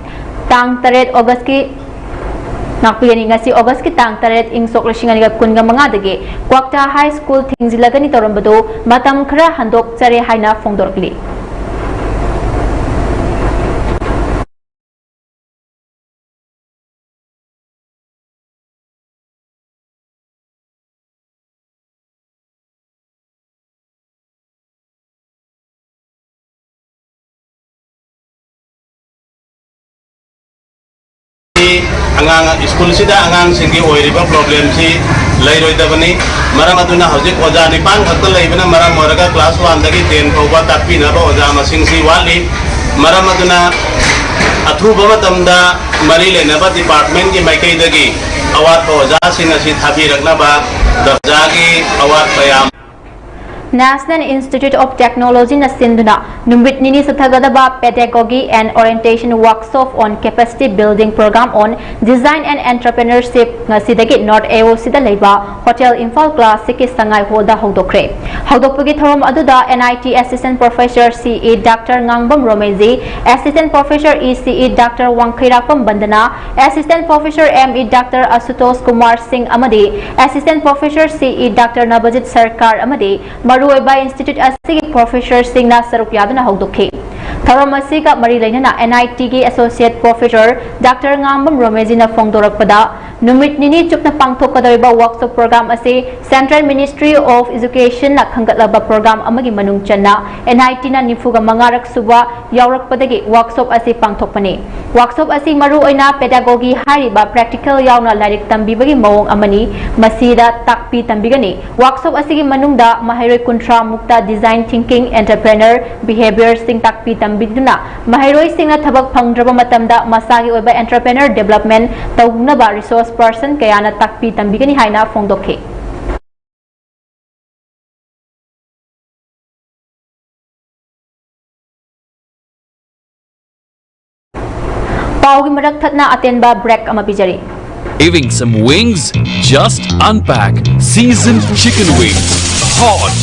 ꯇꯥꯡ ꯇꯔꯦꯠ Augustꯀꯤ, ꯉꯥꯛꯄꯤꯒꯅꯤ, ꯉꯁꯤ Augustꯀꯤ ꯇꯥꯡ ꯇꯔꯦꯠ, ꯏꯪ ꯁꯣꯛ ꯂꯤꯁꯤꯡ ꯑꯅꯤꯒ ꯀꯨꯟꯒ ꯃꯉꯥꯗꯒꯤ ꯀ꯭ꯋꯥꯛꯇꯥ High School ꯊꯤꯡꯖꯤꯜꯂꯒꯅꯤ ꯇꯧꯔꯝꯕꯗꯨ ꯃꯇꯝ ꯈꯔ ꯍꯟꯗꯣꯛꯆꯔꯦ ꯍꯥꯏꯅ ꯐꯣꯡꯗꯣꯔꯛꯂꯤ꯫ ꯑꯉꯥꯡ ꯁ꯭ꯀꯨꯜꯁꯤꯗ ꯑꯉꯥꯡꯁꯤꯡꯒꯤ ꯑꯣꯏꯔꯤꯕ ꯄ꯭ꯔꯣꯕ꯭ꯂꯦꯝꯁꯤ ꯂꯩꯔꯣꯏꯗꯕꯅꯤ꯫ ꯃꯔꯝ ꯑꯗꯨꯅ ꯍꯧꯖꯤꯛ ꯑꯣꯖꯥ ꯅꯤꯄꯥꯟ ꯈꯛꯇ ꯂꯩꯕꯅ ꯃꯔꯝ ꯑꯣꯏꯔꯒ ꯀ꯭ꯂꯥꯁ ꯋꯥꯟꯗꯒꯤ ꯇꯦꯟ ꯐꯥꯎꯕ ꯇꯥꯛꯄꯤꯅꯕ ꯑꯣꯖꯥ ꯃꯁꯤꯡꯁꯤ ꯋꯥꯠꯂꯤ꯫ ꯃꯔꯝ ꯑꯗꯨꯅ ꯑꯊꯨꯕ ꯃꯇꯝꯗ ꯃꯔꯤ ꯂꯩꯅꯕ ꯗꯤꯄꯥꯔꯠꯃꯦꯟꯒꯤ ꯃꯥꯏꯀꯩꯗꯒꯤ ꯑꯋꯥꯠꯄ ꯑꯣꯖꯥꯁꯤꯡ ꯑꯁꯤ ꯊꯥꯕꯤꯔꯛꯅꯕ ꯄ꯭ꯔꯖꯥꯒꯤ ꯑꯋꯥꯠꯄ ꯌꯥꯝ National Institute of Technologyꯅ ꯁꯤꯟꯗꯨꯅ ꯅꯨꯃꯤꯠ ꯅꯤꯅꯤ ꯆꯠꯊꯒꯗꯕ Pedagogy and Orientation Workshop on Capacity Building Program on Design and Entrepreneurship ꯉꯁꯤꯗꯒꯤ North AOCꯗ ꯂꯩꯕ ꯍꯣꯇꯦꯜ ꯏꯝꯐꯥꯜ ꯀ꯭ꯂꯥꯁꯤꯛꯀꯤ ꯁꯉꯥꯏ ꯍꯣꯜꯗ ꯍꯧꯗꯣꯛꯈ꯭ꯔꯦ꯫ ꯍꯧꯗꯣꯛꯄꯒꯤ ꯊꯧꯔꯝ ꯑꯗꯨꯗ NIT Assistant Professor CE Dr. ꯉꯥꯡꯕꯝ ꯔꯣꯃꯦꯖꯤ, Assistant Professor ECE Dr. ꯋꯥꯡꯈꯩꯔꯥꯛꯄꯝ ꯕꯟꯗꯅꯥ, Assistant Professor ME Dr. ꯑꯁꯨꯇꯣꯁ Kumar ꯁꯤꯡ ꯑꯃꯗꯤ Assistant Professor CE Dr. ꯅꯕꯖꯤꯠ ꯁꯔꯀꯥꯔ ꯑꯃꯗꯤ ꯃꯔꯨꯑꯣꯏꯕ ꯏꯟꯁꯇꯤꯇ꯭ꯌꯨꯠ ꯑꯁꯤꯒꯤ ꯄ꯭ꯔꯣꯐꯦꯁꯔꯁꯤꯡꯅ ꯁꯔꯨꯛ ꯌꯥꯗꯨꯅ ꯍꯧꯗꯣꯛꯈꯤ꯫ ꯊꯧꯔꯝ ꯑꯁꯤꯒ ꯃꯔꯤ ꯂꯩꯅꯅ NITꯒꯤ Associate Professor Dr. ꯉꯥꯡꯕꯝ ꯔꯣꯃꯦꯖꯤꯅ ꯐꯣꯡꯗꯣꯔꯛꯄꯗ, ꯅꯨꯃꯤꯠ ꯅꯤꯅꯤ ꯆꯨꯞꯅ ꯄꯥꯡꯊꯣꯛꯀꯗꯧꯔꯤꯕ ꯋꯥꯔꯛꯁꯣꯞ ꯄ꯭ꯔꯣꯒ꯭ꯔꯥꯝ ꯑꯁꯤ Central Ministry of Educationꯅ ꯈꯟꯒꯠꯂꯕ ꯄ꯭ꯔꯣꯒ꯭ꯔꯥꯝ ꯑꯃꯒꯤ ꯃꯅꯨꯡ ꯆꯟꯅ NITꯅ ꯅꯤꯐꯨꯒ ꯃꯉꯥꯔꯛ ꯁꯨꯕ ꯌꯥꯎꯔꯛꯄꯗꯒꯤ ꯋꯥꯔꯛꯁꯣꯞ ꯑꯁꯤ ꯄꯥꯡꯊꯣꯛꯄꯅꯤ꯫ ꯋꯥꯔꯛꯁꯣꯞ ꯑꯁꯤ ꯃꯔꯨ ꯑꯣꯏꯅ Pedagogy ꯍꯥꯏꯔꯤꯕ practical ꯌꯥꯎꯅ ꯂꯥꯏꯔꯤꯛ ꯇꯝꯕꯤꯕꯒꯤ ꯃꯑꯣꯡ ꯑꯃꯅꯤ꯫ ꯃꯁꯤꯗ ꯇꯥꯛꯄꯤ ꯇꯝꯕꯤꯒꯅꯤ꯫ ꯋꯥꯔꯛꯁꯣꯞ ꯑꯁꯤꯒꯤ ꯃꯅꯨꯡꯗ ꯃꯍꯩꯔꯣꯏ ꯀꯨꯟꯊ꯭ꯔꯥ ꯃꯨꯛꯇ Design Thinking, Entrepreneur Behaviorꯁꯤꯡ ꯇꯥꯛꯄꯤ ꯇꯝꯕꯤꯗꯨꯅ ꯃꯍꯩꯔꯣꯏꯁꯤꯡꯅ ꯊꯕꯛ ꯐꯪꯗ꯭ꯔꯕ ꯃꯇꯝꯗ ꯃꯁꯥꯒꯤ ꯑꯣꯏꯕ entrepreneur development ꯇꯧꯅꯕ resource person ꯀꯌꯥꯅ ꯇꯥꯛꯄꯤ ꯇꯝꯕꯤꯒꯅꯤ ꯍꯥꯏꯅ ꯐꯣꯡꯗꯣꯛꯈꯤ꯫ ꯄꯥꯎꯒꯤ ꯃꯔꯛ ꯊꯠꯅ ꯑꯇꯦꯟꯕ break ꯑꯃ ꯄꯤꯖꯔꯤ꯫ Craving some wings? Just unpack seasoned chicken wings. Hot,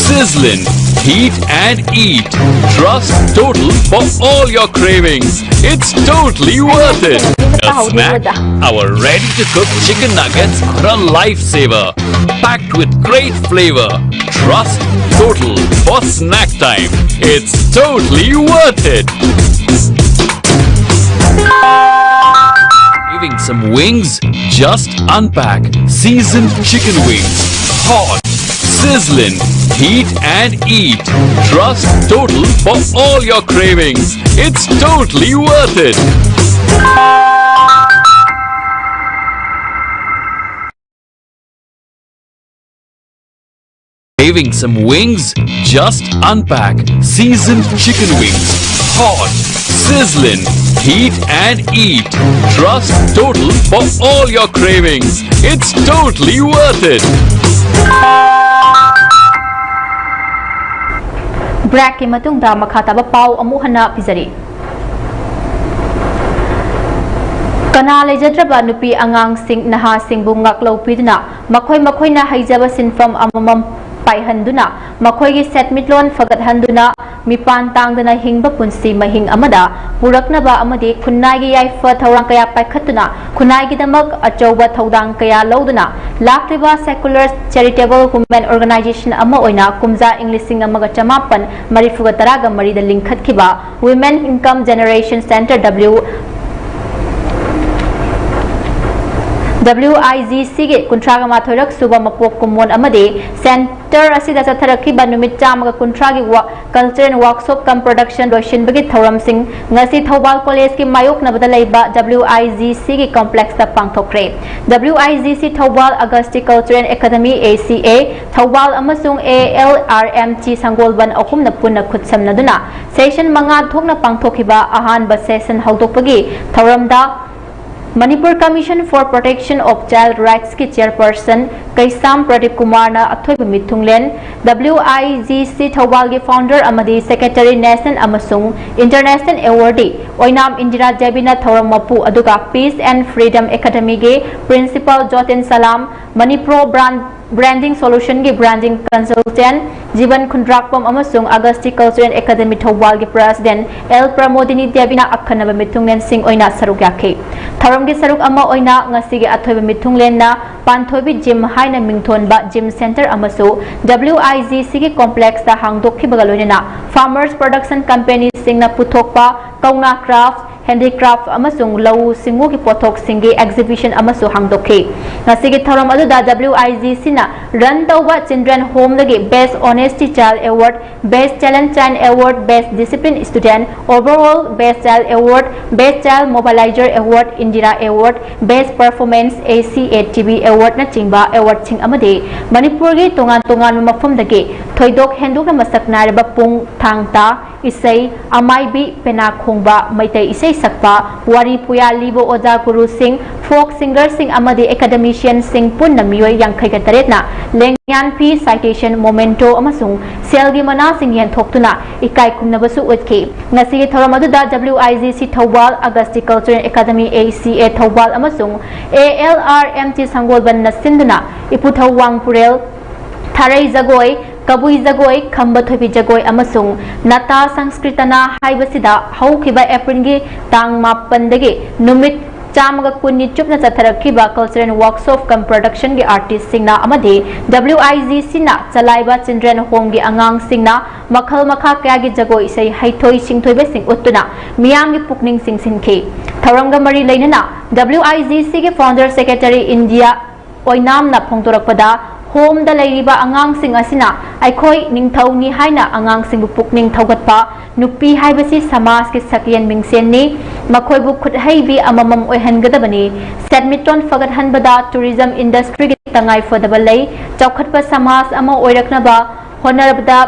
sizzling, heat and eat. Trust Total for all your cravings. It's totally worth it. A snack? Our ready-to-cook chicken nuggets are a lifesaver. Packed with great flavor. Trust Total for snack time. It's totally worth it. Craving some wings? Just unpack seasoned chicken wings. Hot, sizzling, heat and eat. Trust Total for all your cravings. It's totally worth it. Craving some wings? Just unpack seasoned chicken wings. Hot, sizzling, heat and eat. Trust Total for all your cravings. It's totally worth it. ꯕ꯭ꯔꯦꯛꯀꯤ ꯃꯇꯨꯡꯗ ꯃꯈꯥ ꯇꯥꯕ ꯄꯥꯎ ꯑꯃꯨꯛ ꯍꯟꯅ ꯄꯤꯖꯔꯤ꯫ ꯀꯅꯥ ꯂꯩꯖꯗ꯭ꯔꯕ ꯅꯨꯄꯤ ꯑꯉꯥꯡꯁꯤꯡ, ꯅꯍꯥꯁꯤꯡꯕꯨ ꯉꯥꯛꯂꯧ ꯄꯤꯗꯨꯅ ꯃꯈꯣꯏ ꯃꯈꯣꯏꯅ ꯍꯩꯖꯕ ꯁꯤꯟꯐꯝ ꯑꯃꯃꯝ ꯄꯥꯏꯍꯟꯗꯨꯅ ꯃꯈꯣꯏꯒꯤ ꯁꯦꯟꯃꯤꯠꯂꯣꯟ ꯐꯒꯠꯍꯟꯗꯨꯅ ꯃꯤꯄꯥꯟ ꯇꯥꯡꯗꯅ ꯍꯤꯡꯕ ꯄꯨꯟꯁꯤ ꯃꯍꯤꯡ ꯑꯃꯗ ꯄꯨꯔꯛꯅꯕ ꯑꯃꯗꯤ ꯈꯨꯟꯅꯥꯏꯒꯤ ꯌꯥꯏꯐ ꯊꯧꯔꯥꯡ ꯀꯌꯥ ꯄꯥꯏꯈꯠꯇꯨꯅ ꯈꯨꯟꯅꯥꯏꯒꯤꯗꯃꯛ ꯑꯆꯧꯕ ꯊꯧꯗꯥꯡ ꯀꯌꯥ ꯂꯧꯗꯨꯅ ꯂꯥꯛꯂꯤꯕ secular charitable women organization ꯑꯃ ꯑꯣꯏꯅ ꯀꯨꯝꯖꯥ ꯏꯪ ꯂꯤꯁꯤꯡ ꯑꯃꯒ ꯆꯃꯥꯄꯟ ꯃꯔꯤꯐꯨꯒ ꯇꯔꯥꯒ ꯃꯔꯤꯗ ꯂꯤꯡꯈꯠꯈꯤꯕ Women Income Generation Centre W WIGC ꯒꯤ ꯀꯨꯟꯊ꯭ꯔꯥꯒ ꯃꯥꯊꯣꯏꯔꯛ ꯁꯨꯕ ꯃꯄꯣꯛ ꯀꯨꯝꯑꯣꯟ ꯑꯃꯗꯤ ꯁꯦꯟꯇꯔ ꯑꯁꯤꯗ ꯆꯠꯊꯔꯛꯈꯤꯕ ꯅꯨꯃꯤꯠ ꯆꯥꯝꯃꯒ ꯀꯨꯟꯊ꯭ꯔꯥꯒꯤ ꯋꯥ-, culture and workshop cum production ꯂꯣꯏꯁꯤꯟꯕꯒꯤ ꯊꯧꯔꯝꯁꯤꯡ ꯉꯁꯤ ꯊꯧꯕꯥꯜ ꯀꯣꯂꯦꯖꯀꯤ ꯃꯥꯌꯣꯛꯅꯕꯗ ꯂꯩꯕ WIGC ꯒꯤ complex ꯇ ꯄꯥꯡꯊꯣꯛꯈ꯭ꯔꯦ꯫ WIGC Thoubal, Augusty Cultural Academy, ACA Thoubal ꯑꯃꯁꯨꯡ ALRMG ꯁꯪꯒꯣꯜꯕꯟ ꯑꯍꯨꯝꯅ ꯄꯨꯟꯅ ꯈꯨꯠꯁꯝꯅꯗꯨꯅ session ꯃꯉꯥ ꯊꯣꯛꯅ ꯄꯥꯡꯊꯣꯛꯈꯤꯕ ꯑꯍꯥꯟꯕ session ꯍꯧꯗꯣꯛꯄꯒꯤ ꯊꯧꯔꯝꯗ Manipur Commission for Protection of Child Rights ꯀꯤ chairperson ꯀꯩꯁꯥꯝ ꯄ꯭ꯔꯗꯤꯞ ꯀꯨꯃꯥꯔꯅ ꯑꯊꯣꯏꯕ ꯃꯤꯊꯨꯡꯂꯦꯟ, WIGC ꯊꯧꯕꯥꯜꯒꯤ founder ꯑꯃꯗꯤ secretary, national ꯑꯃꯁꯨꯡ international awardee ꯑꯣꯏꯅꯥꯝ ꯏꯟꯗꯤꯔꯥ ꯗꯦꯕꯤꯅ ꯊꯧꯔꯝ ꯃꯄꯨ, ꯑꯗꯨꯒ Peace and Freedom Academy ꯒꯤ principal ꯖꯣꯇꯤꯟ ꯁꯂꯥꯝ, Manipro brand, branding solution ꯒꯤ branding consultant ꯖꯤꯕꯟ ꯈꯨꯟꯗ꯭ꯔꯥꯛꯄꯝ ꯑꯃꯁꯨꯡ Augusty Cultural Academy ꯊꯧꯕꯥꯜꯒꯤ president ꯑꯦꯜ ꯄ꯭ꯔꯃꯣꯗꯤꯅꯤ ꯗꯦꯕꯤꯅ ꯑꯈꯟꯅꯕ ꯃꯤꯊꯨꯡꯂꯦꯟꯁꯤꯡ ꯑꯣꯏꯅ ꯁꯔꯨꯛ ꯌꯥꯈꯤ꯫ ꯊꯧꯔꯝꯒꯤ ꯁꯔꯨꯛ ꯑꯃ ꯑꯣꯏꯅ ꯉꯁꯤꯒꯤ ꯑꯊꯣꯏꯕ ꯃꯤꯊꯨꯡꯂꯦꯟꯅ ꯄꯥꯟꯊꯣꯏꯕꯤ gym ꯍꯥꯏꯅ ꯃꯤꯡꯊꯣꯟꯕ gym centre ꯑꯃꯁꯨ WIGC ꯒꯤ complex ꯇ ꯍꯥꯡꯗꯣꯛꯈꯤꯕꯒ ꯂꯣꯏꯅꯅ farmers production company ꯁꯤꯡꯅ ꯄꯨꯊꯣꯛꯄ ꯀꯧꯅꯥ craft, handicraft ꯑꯃꯁꯨꯡ ꯂꯧꯎ ꯁꯤꯡꯎꯒꯤ ꯄꯣꯠꯊꯣꯛꯁꯤꯡꯒꯤ exhibition ꯑꯃꯁꯨ ꯍꯥꯡꯗꯣꯛꯈꯤ꯫ ꯉꯁꯤꯒꯤ ꯊꯧꯔꯝ ꯑꯗꯨꯗ W I G Cꯅ run ꯇꯧꯕ Children Homeꯗꯒꯤ Best Honesty Child Award, Best Talent Child Award, Best Discipline Student, Overall Best Child Award, Best Child Mobilizer Award, Indira Award, Best Performance A C A T V Award ꯅꯆꯤꯡꯕ awardꯁꯤꯡ ꯑꯃꯗꯤ ꯃꯅꯤꯄꯨꯔꯒꯤ ꯇꯣꯉꯥꯟ ꯇꯣꯉꯥꯟꯕ ꯃꯐꯝꯗꯒꯤ ꯊꯣꯏꯗꯣꯛ ꯍꯦꯟꯗꯣꯛꯅ ꯃꯁꯛ ꯅꯥꯏꯔꯕ ꯄꯨꯡ, ꯊꯥꯡ ꯇꯥ, ꯏꯁꯩ, ꯑꯃꯥꯏꯕꯤ, ꯄꯦꯅꯥ ꯈꯣꯡꯕ, ꯃꯩꯇꯩ ꯏꯁꯩ ꯁꯛꯄ, ꯋꯥꯔꯤ ꯄꯨꯌꯥ ꯂꯤꯕ ꯑꯣꯖꯥ ꯒꯨꯔꯨꯁꯤꯡ, folk singerꯁꯤꯡ ꯑꯃꯗꯤ academicianꯁꯤꯡ ꯄꯨꯟꯅ ꯃꯤꯑꯣꯏ ꯌꯥꯡꯈꯩꯒ ꯇꯔꯦꯠꯅ ꯂꯦꯡꯌꯥꯟꯐꯤ, citation, memento ꯑꯃꯁꯨꯡ ꯁꯦꯜꯒꯤ ꯃꯅꯥꯁꯤꯡ ꯌꯦꯟꯊꯣꯛꯇꯨꯅ ꯏꯀꯥꯏ ꯈꯨꯝꯅꯕꯁꯨ ꯎꯠꯈꯤ꯫ ꯉꯁꯤꯒꯤ ꯊꯧꯔꯝ ꯑꯗꯨꯗ W I G C Thoubal, Agasti Cultural Academy, A C A Thoubal ꯑꯃꯁꯨꯡ A L R M T ꯁꯪꯒꯣꯜꯕꯟꯅ ꯁꯤꯟꯗꯨꯅ ꯏꯄꯨꯊꯧ ꯋꯥꯡꯄꯨꯔꯦꯜ, ꯊꯥꯔꯩ ꯖꯒꯣꯏ, ꯀꯕꯨꯏ ꯖꯒꯣꯏ, ꯈꯝꯕ ꯊꯣꯏꯕꯤ ꯖꯒꯣꯏ ꯑꯃꯁꯨꯡ ꯅꯥꯇꯥ ꯁꯪꯁꯀ꯭ꯔꯤꯇꯅ ꯍꯥꯏꯕꯁꯤꯗ ꯍꯧꯈꯤꯕ ꯑꯦꯄ꯭ꯔꯤꯜꯒꯤ ꯇꯥꯡ ꯃꯥꯄꯟꯗꯒꯤ ꯅꯨꯃꯤꯠ ꯆꯥꯝꯃꯒ ꯀꯨꯟꯅꯤ ꯆꯨꯞꯅ ꯆꯠꯊꯔꯛꯈꯤꯕ cultural workshop cum productionꯒꯤ artistꯁꯤꯡꯅ ꯑꯃꯗꯤ W I G Cꯅ ꯆꯂꯥꯏꯕ Children Homeꯒꯤ ꯑꯉꯥꯡꯁꯤꯡꯅ ꯃꯈꯜ ꯃꯈꯥ ꯀꯌꯥꯒꯤ ꯖꯒꯣꯏ ꯏꯁꯩ ꯍꯩꯊꯣꯏ ꯁꯤꯡꯊꯣꯏꯕꯁꯤꯡ ꯎꯠꯇꯨꯅ ꯃꯤꯌꯥꯝꯒꯤ ꯄꯨꯛꯅꯤꯡ ꯆꯤꯡꯁꯤꯟꯈꯤ꯫ ꯊꯧꯔꯝꯒ ꯃꯔꯤ ꯂꯩꯅꯅ W I G Cꯒꯤ founder secretary India ꯑꯣꯏꯅꯥꯝꯅ ꯐꯣꯡꯗꯣꯔꯛꯄꯗ, homeꯗ ꯂꯩꯔꯤꯕ ꯑꯉꯥꯡꯁꯤꯡ ꯑꯁꯤꯅ ꯑꯩꯈꯣꯏ ꯅꯤꯡꯊꯧꯅꯤ ꯍꯥꯏꯅ ꯑꯉꯥꯡꯁꯤꯡꯕꯨ ꯄꯨꯛꯅꯤꯡ ꯊꯧꯒꯠꯄ, ꯅꯨꯄꯤ ꯍꯥꯏꯕꯁꯤ ꯁꯃꯥꯖꯀꯤ ꯁꯛꯌꯦꯟ ꯃꯤꯡꯁꯦꯟꯅꯤ, ꯃꯈꯣꯏꯕꯨ ꯈꯨꯠꯍꯩꯕꯤ ꯑꯃꯃꯝ ꯑꯣꯏꯍꯟꯒꯗꯕꯅꯤ꯫ ꯁꯦꯟꯃꯤꯠꯂꯣꯟ ꯐꯒꯠꯍꯟꯕꯗ tourism industryꯒꯤ ꯇꯉꯥꯏꯐꯗꯕ ꯂꯩ꯫ ꯆꯥꯎꯈꯠꯄ ꯁꯃꯥꯖ ꯑꯃ ꯑꯣꯏꯔꯛꯅꯕ ꯍꯣꯠꯅꯔꯕꯗ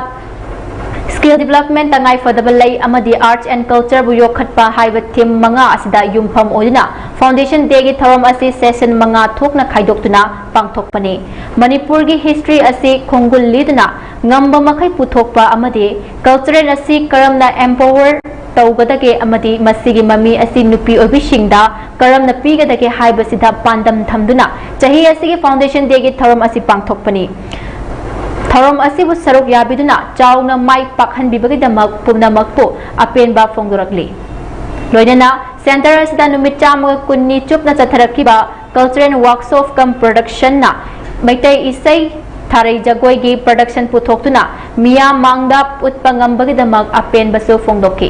skill development ꯇꯉꯥꯏꯐꯗꯕ ꯂꯩ ꯑꯃꯗꯤ arts and cultureꯕꯨ ꯌꯣꯛꯈꯠꯄ ꯍꯥꯏꯕ theme ꯃꯉꯥ ꯑꯁꯤꯗ ꯌꯨꯝꯐꯝ ꯑꯣꯏꯗꯨꯅ Foundation Dayꯒꯤ ꯊꯧꯔꯝ ꯑꯁꯤ session ꯃꯉꯥ ꯊꯣꯛꯅ ꯈꯥꯏꯗꯣꯛꯇꯨꯅ ꯄꯥꯡꯊꯣꯛꯄꯅꯤ꯫ ꯃꯅꯤꯄꯨꯔꯒꯤ history ꯑꯁꯤ ꯈꯣꯡꯒꯨꯜ ꯂꯤꯗꯨꯅ ꯉꯝꯕ ꯃꯈꯩ ꯄꯨꯊꯣꯛꯄ ꯑꯃꯗꯤ cultural ꯑꯁꯤ ꯀꯔꯝꯅ empower ꯇꯧꯒꯗꯒꯦ ꯑꯃꯗꯤ ꯃꯁꯤꯒꯤ ꯃꯃꯤ ꯑꯁꯤ ꯅꯨꯄꯤ ꯑꯣꯏꯕꯤꯁꯤꯡꯗ ꯀꯔꯝꯅ ꯄꯤꯒꯗꯒꯦ ꯍꯥꯏꯕꯁꯤꯗ ꯄꯥꯟꯗꯝ ꯊꯝꯗꯨꯅ ꯆꯍꯤ ꯑꯁꯤꯒꯤ Foundation Dayꯒꯤ ꯊꯧꯔꯝ ꯑꯁꯤ ꯄꯥꯡꯊꯣꯛꯄꯅꯤ꯫ ꯊꯧꯔꯝ ꯑꯁꯤꯕꯨ ꯁꯔꯨꯛ ꯌꯥꯕꯤꯗꯨꯅ ꯆꯥꯎꯅ ꯃꯥꯏ ꯄꯥꯛꯍꯟꯕꯤꯕꯒꯤꯗꯃꯛ ꯄꯨꯝꯅꯃꯛꯄꯨ ꯑꯄꯦꯟꯕ ꯐꯣꯡꯗꯣꯔꯛꯂꯤ꯫ ꯂꯣꯏꯅꯅ center ꯑꯁꯤꯗ ꯅꯨꯃꯤꯠ ꯆꯥꯝꯃꯒ ꯀꯨꯟꯅꯤ ꯆꯨꯞꯅ ꯆꯠꯊꯔꯛꯈꯤꯕ cultural workshop cum productionꯅ ꯃꯩꯇꯩ ꯏꯁꯩ ꯊꯥꯔꯩ ꯖꯒꯣꯏꯒꯤ production ꯄꯨꯊꯣꯛꯇꯨꯅ ꯃꯤꯌꯥꯝ ꯃꯥꯡꯗ ꯎꯠꯄ ꯉꯝꯕꯒꯤꯗꯃꯛ ꯑꯄꯦꯟꯕꯁꯨ ꯐꯣꯡꯗꯣꯛꯈꯤ꯫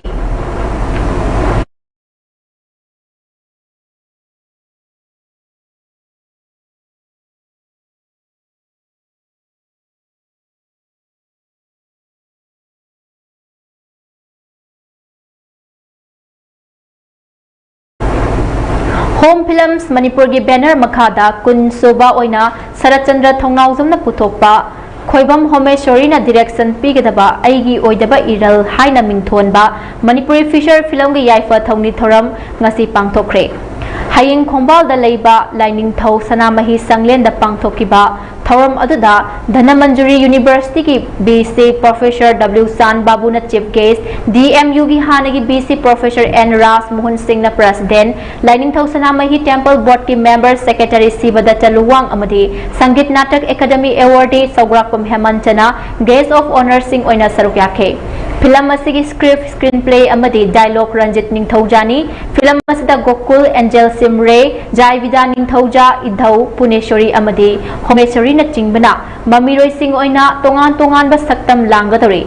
Home Films ꯃꯅꯤꯄꯨꯔꯒꯤ banner ꯃꯈꯥꯗ ꯀꯨꯟ ꯁꯨꯕ ꯑꯣꯏꯅ ꯁꯔꯠꯆꯟꯗ꯭ꯔ ꯊꯧꯅꯥꯎꯖꯝꯅ ꯄꯨꯊꯣꯛꯄ ꯈꯣꯏꯕꯝ ꯍꯣꯃꯦꯁꯣꯔꯤꯅ direction ꯄꯤꯒꯗꯕ ꯑꯩꯒꯤ ꯑꯣꯏꯗꯕ ꯏꯔꯜ ꯍꯥꯏꯅ ꯃꯤꯡꯊꯣꯟꯕ ꯃꯅꯤꯄꯨꯔꯤ feature filmꯒꯤ ꯌꯥꯏꯐ ꯊꯧꯅꯤ ꯊꯧꯔꯝ ꯉꯁꯤ ꯄꯥꯡꯊꯣꯛꯈ꯭ꯔꯦ꯫ ꯍꯌꯦꯡ ꯈꯣꯡꯕꯥꯜꯗ ꯂꯩꯕ ꯂꯥꯏꯅꯤꯡꯊꯧ ꯁꯅꯥꯃꯍꯤ ꯁꯪꯂꯦꯟꯗ ꯄꯥꯡꯊꯣꯛꯈꯤꯕ ꯊꯧꯔꯝ ꯑꯗꯨꯗ ꯙꯅꯃꯟꯖꯨꯔꯤ Universityꯒꯤ VC Professor W ꯆꯥꯟ ꯕꯥꯕꯨꯅ chief guest, DMUꯒꯤ ꯍꯥꯟꯅꯒꯤ VC Professor N ꯔꯥꯖ ꯃꯣꯍꯟ ꯁꯤꯡꯅ president, ꯂꯥꯏꯅꯤꯡꯊꯧ ꯁꯅꯥꯃꯍꯤ Temple Boardꯀꯤ member secretary ꯁꯤꯕꯗꯠꯇ ꯂꯨꯋꯥꯡ ꯑꯃꯗꯤ Sangeet Natak academy awardee ꯁꯧꯒ꯭ꯔꯥꯛꯄꯝ ꯍꯦꯃꯟꯇꯅ guest of honourꯁꯤꯡ ꯑꯣꯏꯅ ꯁꯔꯨꯛ ꯌꯥꯈꯤ꯫ Film ꯑꯁꯤꯒꯤ script, screenplay ꯑꯃꯗꯤ dialogue ꯔꯟꯖꯤꯠ ꯅꯤꯡꯊꯧꯖꯥꯅꯤ꯫ Film ꯑꯁꯤꯗ ꯒꯣꯀꯨꯜ, ꯑꯦꯟꯖꯦꯜ ꯁꯤꯝꯔꯦ, ꯖꯥꯏꯕꯤꯗꯥ ꯅꯤꯡꯊꯧꯖꯥ, ꯏꯙꯧ ꯄꯨꯅꯦꯁꯣꯔꯤ ꯑꯃꯗꯤ ꯍꯣꯃꯦꯁꯣꯔꯤꯅꯆꯤꯡꯕꯅ ꯃꯃꯤꯔꯣꯏꯁꯤꯡ ꯑꯣꯏꯅ ꯇꯣꯉꯥꯟ ꯇꯣꯉꯥꯟꯕ ꯁꯛꯇꯝ ꯂꯥꯡꯒꯗꯧꯔꯤ꯫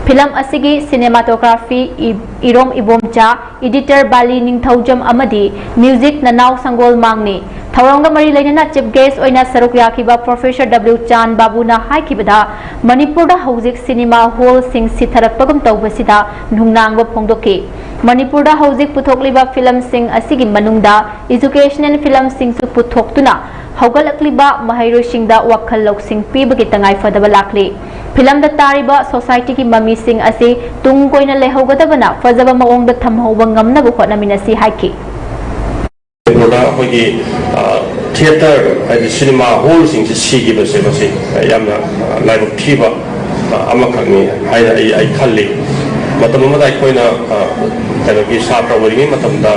Film ꯑꯁꯤꯒꯤ cinematography ꯏ-, ꯏꯔꯣꯝ ꯏꯕꯣꯝꯆꯥ, editor ꯕꯥꯂꯤ ꯅꯤꯡꯊꯧꯖꯝ ꯑꯃꯗꯤ music ꯅꯅꯥꯎ ꯁꯪꯒꯣꯜ ꯃꯥꯡꯅꯤ꯫ ꯊꯧꯔꯝꯒ ꯃꯔꯤ ꯂꯩꯅꯅ chief guest ꯑꯣꯏꯅ ꯁꯔꯨꯛ ꯌꯥꯈꯤꯕ Professor W ꯆꯥꯟ ꯕꯥꯕꯨꯅ ꯍꯥꯏꯈꯤꯕꯗ, ꯃꯅꯤꯄꯨꯔꯗ ꯍꯧꯖꯤꯛ cinema hallꯁꯤꯡ ꯁꯤꯊꯔꯛꯄꯒꯨꯝ ꯇꯧꯕꯁꯤꯗ ꯅꯨꯡꯅꯥꯡꯕ ꯐꯣꯡꯗꯣꯛꯈꯤ꯫ ꯃꯅꯤꯄꯨꯔꯗ ꯍꯧꯖꯤꯛ ꯄꯨꯊꯣꯛꯂꯤꯕ filmꯁꯤꯡ ꯑꯁꯤꯒꯤ ꯃꯅꯨꯡꯗ educational filmꯁꯤꯡꯁꯨ ꯄꯨꯊꯣꯛꯇꯨꯅ ꯍꯧꯒꯠꯂꯛꯂꯤꯕ ꯃꯍꯩꯔꯣꯏꯁꯤꯡꯗ ꯋꯥꯈꯜ ꯂꯧꯁꯤꯡ ꯄꯤꯕꯒꯤ ꯇꯉꯥꯏꯐꯗꯕ ꯂꯥꯛꯂꯤ꯫ Filmꯗ ꯇꯥꯔꯤꯕ societyꯒꯤ ꯃꯃꯤꯁꯤꯡ ꯑꯁꯤ ꯇꯨꯡ ꯀꯣꯏꯅ ꯂꯩꯍꯧꯒꯗꯕꯅ ꯐꯖꯕ ꯃꯑꯣꯡꯗ ꯊꯝꯍꯧꯕ ꯉꯝꯅꯕ ꯍꯣꯠꯅꯃꯤꯟꯅꯁꯤ ꯍꯥꯏꯈꯤ꯫ ꯃꯅꯤꯄꯨꯔꯗ ꯑꯩꯈꯣꯏꯒꯤ, ꯑ, theatre, ꯍꯥꯏꯗꯤ cinema hallꯁꯤꯡꯁꯤ ꯁꯤꯈꯤꯕꯁꯦ, ꯃꯁꯤ ꯌꯥꯝꯅ, ꯑ, ꯂꯥꯏꯕꯛ ꯊꯤꯕ, ꯑ, ꯑꯃꯈꯛꯅꯤ ꯍꯥꯏꯅ ꯑꯩ, ꯑꯩ ꯈꯜꯂꯤ꯫ ꯃꯇꯝ ꯑꯃꯗ ꯑꯩꯈꯣꯏꯅ, ꯑ, ꯀꯩꯅꯣꯒꯤ ꯁꯥꯇ꯭ꯔ ꯑꯣꯏꯔꯤꯉꯩ ꯃꯇꯝꯗ,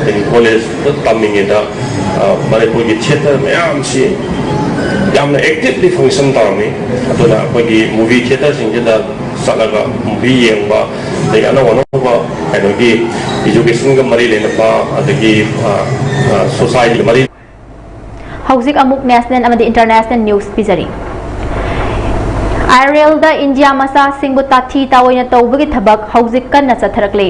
ꯑꯩꯈꯣꯏꯒꯤ collegeꯇ ꯇꯝꯃꯤꯉꯩꯗ, ꯑ, ꯃꯅꯤꯄꯨꯔꯒꯤ theatre ꯃꯌꯥꯝꯁꯤ ꯌꯥꯝꯅ actively function ꯇꯧꯔꯝꯃꯤ꯫ ꯑꯗꯨꯅ ꯑꯩꯈꯣꯏꯒꯤ movie theatreꯁꯤꯡꯁꯤꯗ ꯆꯠꯂꯒ movie ꯌꯦꯡꯕ, ꯑꯗꯒꯤ ꯑꯅꯧ ꯑꯅꯧꯕ ꯀꯩꯅꯣꯒꯤ educationꯒ ꯃꯔꯤ ꯂꯩꯅꯕ, ꯑꯗꯒꯤ, ꯑ, ꯑ, societyꯒ ꯃꯔꯤ ꯍꯧꯖꯤꯛ ꯑꯃꯨꯛ national ꯑꯃꯗꯤ international news ꯄꯤꯖꯔꯤ꯫ ꯑꯥꯏꯔꯦꯜꯗ ꯏꯟꯗꯤꯌꯥ ꯃꯆꯥꯁꯤꯡꯕꯨ ꯇꯥꯊꯤ ꯇꯥꯑꯣꯏꯅ ꯇꯧꯕꯒꯤ ꯊꯕꯛ ꯍꯧꯖꯤꯛ ꯀꯟꯅ ꯆꯠꯊꯔꯛꯂꯤ꯫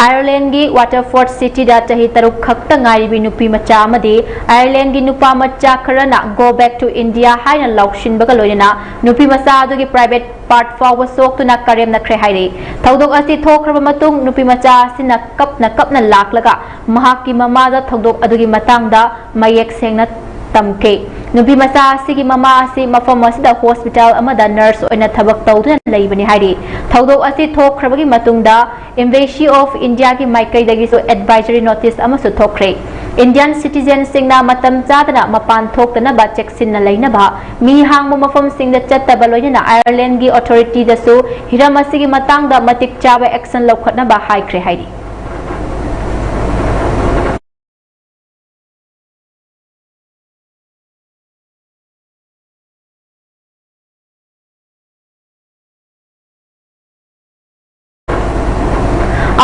ꯑꯥꯌꯔꯂꯦꯟꯒꯤ ꯋꯥꯇꯔꯐꯣꯔꯗ ꯁꯤꯇꯤꯗ ꯆꯍꯤ ꯇꯔꯨꯛ ꯈꯛꯇ ꯉꯥꯏꯔꯤꯕꯤ ꯅꯨꯄꯤ ꯃꯆꯥ ꯑꯃꯗꯤ ꯑꯥꯌꯔꯂꯦꯟꯒꯤ ꯅꯨꯄꯥ ꯃꯆꯥ ꯈꯔꯅ "Go back to India" ꯍꯥꯏꯅ ꯂꯥꯎꯁꯤꯟꯕꯒ ꯂꯣꯏꯅꯅ ꯅꯨꯄꯤ ꯃꯆꯥ ꯑꯗꯨꯒꯤ ꯄ꯭ꯔꯥꯏꯚꯦꯠ ꯄꯥꯔꯠ ꯐꯥꯎꯕ ꯁꯣꯛꯇꯨꯅ ꯀꯔꯦꯝꯅꯈ꯭ꯔꯦ ꯍꯥꯏꯔꯤ꯫ ꯊꯧꯗꯣꯛ ꯑꯁꯤ ꯊꯣꯛꯈ꯭ꯔꯕ ꯃꯇꯨꯡ ꯅꯨꯄꯤ ꯃꯆꯥ ꯑꯁꯤꯅ ꯀꯞꯅ ꯀꯞꯅ ꯂꯥꯛꯂꯒ ꯃꯍꯥꯛꯀꯤ ꯃꯃꯥꯗ ꯊꯧꯗꯣꯛ ꯑꯗꯨꯒꯤ ꯃꯇꯥꯡꯗ ꯃꯌꯦꯛ ꯁꯦꯡꯅ ꯇꯝꯈꯤ꯫ ꯅꯨꯄꯤ ꯃꯆꯥ ꯑꯁꯤꯒꯤ ꯃꯃꯥ ꯑꯁꯤ ꯃꯐꯝ ꯑꯁꯤꯗ ꯍꯣꯁꯄꯤꯇꯥꯜ ꯑꯃꯗ ꯅꯔꯁ ꯑꯣꯏꯅ ꯊꯕꯛ ꯇꯧꯗꯨꯅ ꯂꯩꯕꯅꯤ ꯍꯥꯏꯔꯤ꯫ ꯊꯧꯗꯣꯛ ꯑꯁꯤ ꯊꯣꯛꯈ꯭ꯔꯕꯒꯤ ꯃꯇꯨꯡꯗ Embassy of India ꯒꯤ ꯃꯥꯏꯀꯩꯗꯒꯤꯁꯨ ꯑꯦꯗꯚꯥꯏꯖꯔꯤ ꯅꯣꯇꯤꯁ ꯑꯃꯁꯨ ꯊꯣꯛꯈ꯭ꯔꯦ꯫ ꯏꯟꯗꯤꯌꯟ ꯁꯤꯇꯤꯖꯦꯟꯁꯤꯡꯅ ꯃꯇꯝ ꯆꯥꯗꯅ ꯃꯄꯥꯟ ꯊꯣꯛꯇꯅꯕ ꯆꯦꯛꯁꯤꯟꯅ ꯂꯩꯅꯕ, ꯃꯤ ꯍꯥꯡꯕ ꯃꯐꯝꯁꯤꯡꯗ ꯆꯠꯇꯕ ꯂꯣꯏꯅꯅ ꯑꯥꯌꯔꯂꯦꯟꯒꯤ ꯑꯣꯊꯣꯔꯤꯇꯤꯗꯁꯨ ꯍꯤꯔꯝ ꯑꯁꯤꯒꯤ ꯃꯇꯥꯡꯗ ꯃꯇꯤꯛ ꯆꯥꯕ ꯑꯦꯛꯁꯟ ꯂꯧꯈꯠꯅꯕ ꯍꯥꯏꯈ꯭ꯔꯦ ꯍꯥꯏꯔꯤ꯫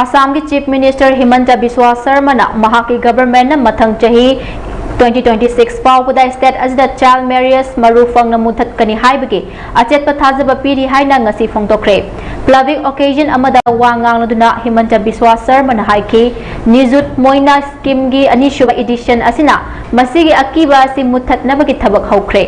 ꯑꯁꯥꯝꯒꯤ ꯆꯤꯐ ꯃꯤꯅꯤꯁꯇꯔ ꯍꯤꯃꯟꯇ ꯕꯤꯁ꯭ꯋꯥ ꯁꯔꯃꯅ ꯃꯍꯥꯛꯀꯤ ꯒꯚꯔꯟꯃꯦꯟꯠꯅ ꯃꯊꯪ ꯆꯍꯤ twenty twenty-six ꯐꯥꯎꯕꯗ ꯁ꯭ꯇꯦꯠ ꯑꯁꯤꯗ ꯆꯥꯏꯜꯗ ꯃꯦꯔꯤꯌꯦꯖ ꯃꯔꯨ ꯐꯪꯅ ꯃꯨꯊꯠꯀꯅꯤ ꯍꯥꯏꯕꯒꯤ ꯑꯆꯦꯠꯄ ꯊꯥꯖꯕ ꯄꯤꯔꯤ ꯍꯥꯏꯅ ꯉꯁꯤ ꯐꯣꯡꯗꯣꯛꯈ꯭ꯔꯦ꯫ ꯄꯕ꯭ꯂꯤꯛ ꯑꯣꯀꯦꯖꯟ ꯑꯃꯗ ꯋꯥ ꯉꯥꯡꯂꯗꯨꯅ ꯍꯤꯃꯟꯇ ꯕꯤꯁ꯭ꯋꯥ ꯁꯔꯃꯅ ꯍꯥꯏꯈꯤ, "ꯅꯤꯖꯨꯠ ꯃꯣꯏꯅꯥ ꯁ꯭ꯀꯤꯝꯒꯤ ꯑꯅꯤꯁꯨꯕ ꯏꯗꯤꯁꯟ ꯑꯁꯤꯅ ꯃꯁꯤꯒꯤ ꯑꯀꯤꯕ ꯑꯁꯤ ꯃꯨꯠꯊꯠꯅꯕꯒꯤ ꯊꯕꯛ ꯍꯧꯈ꯭ꯔꯦ꯫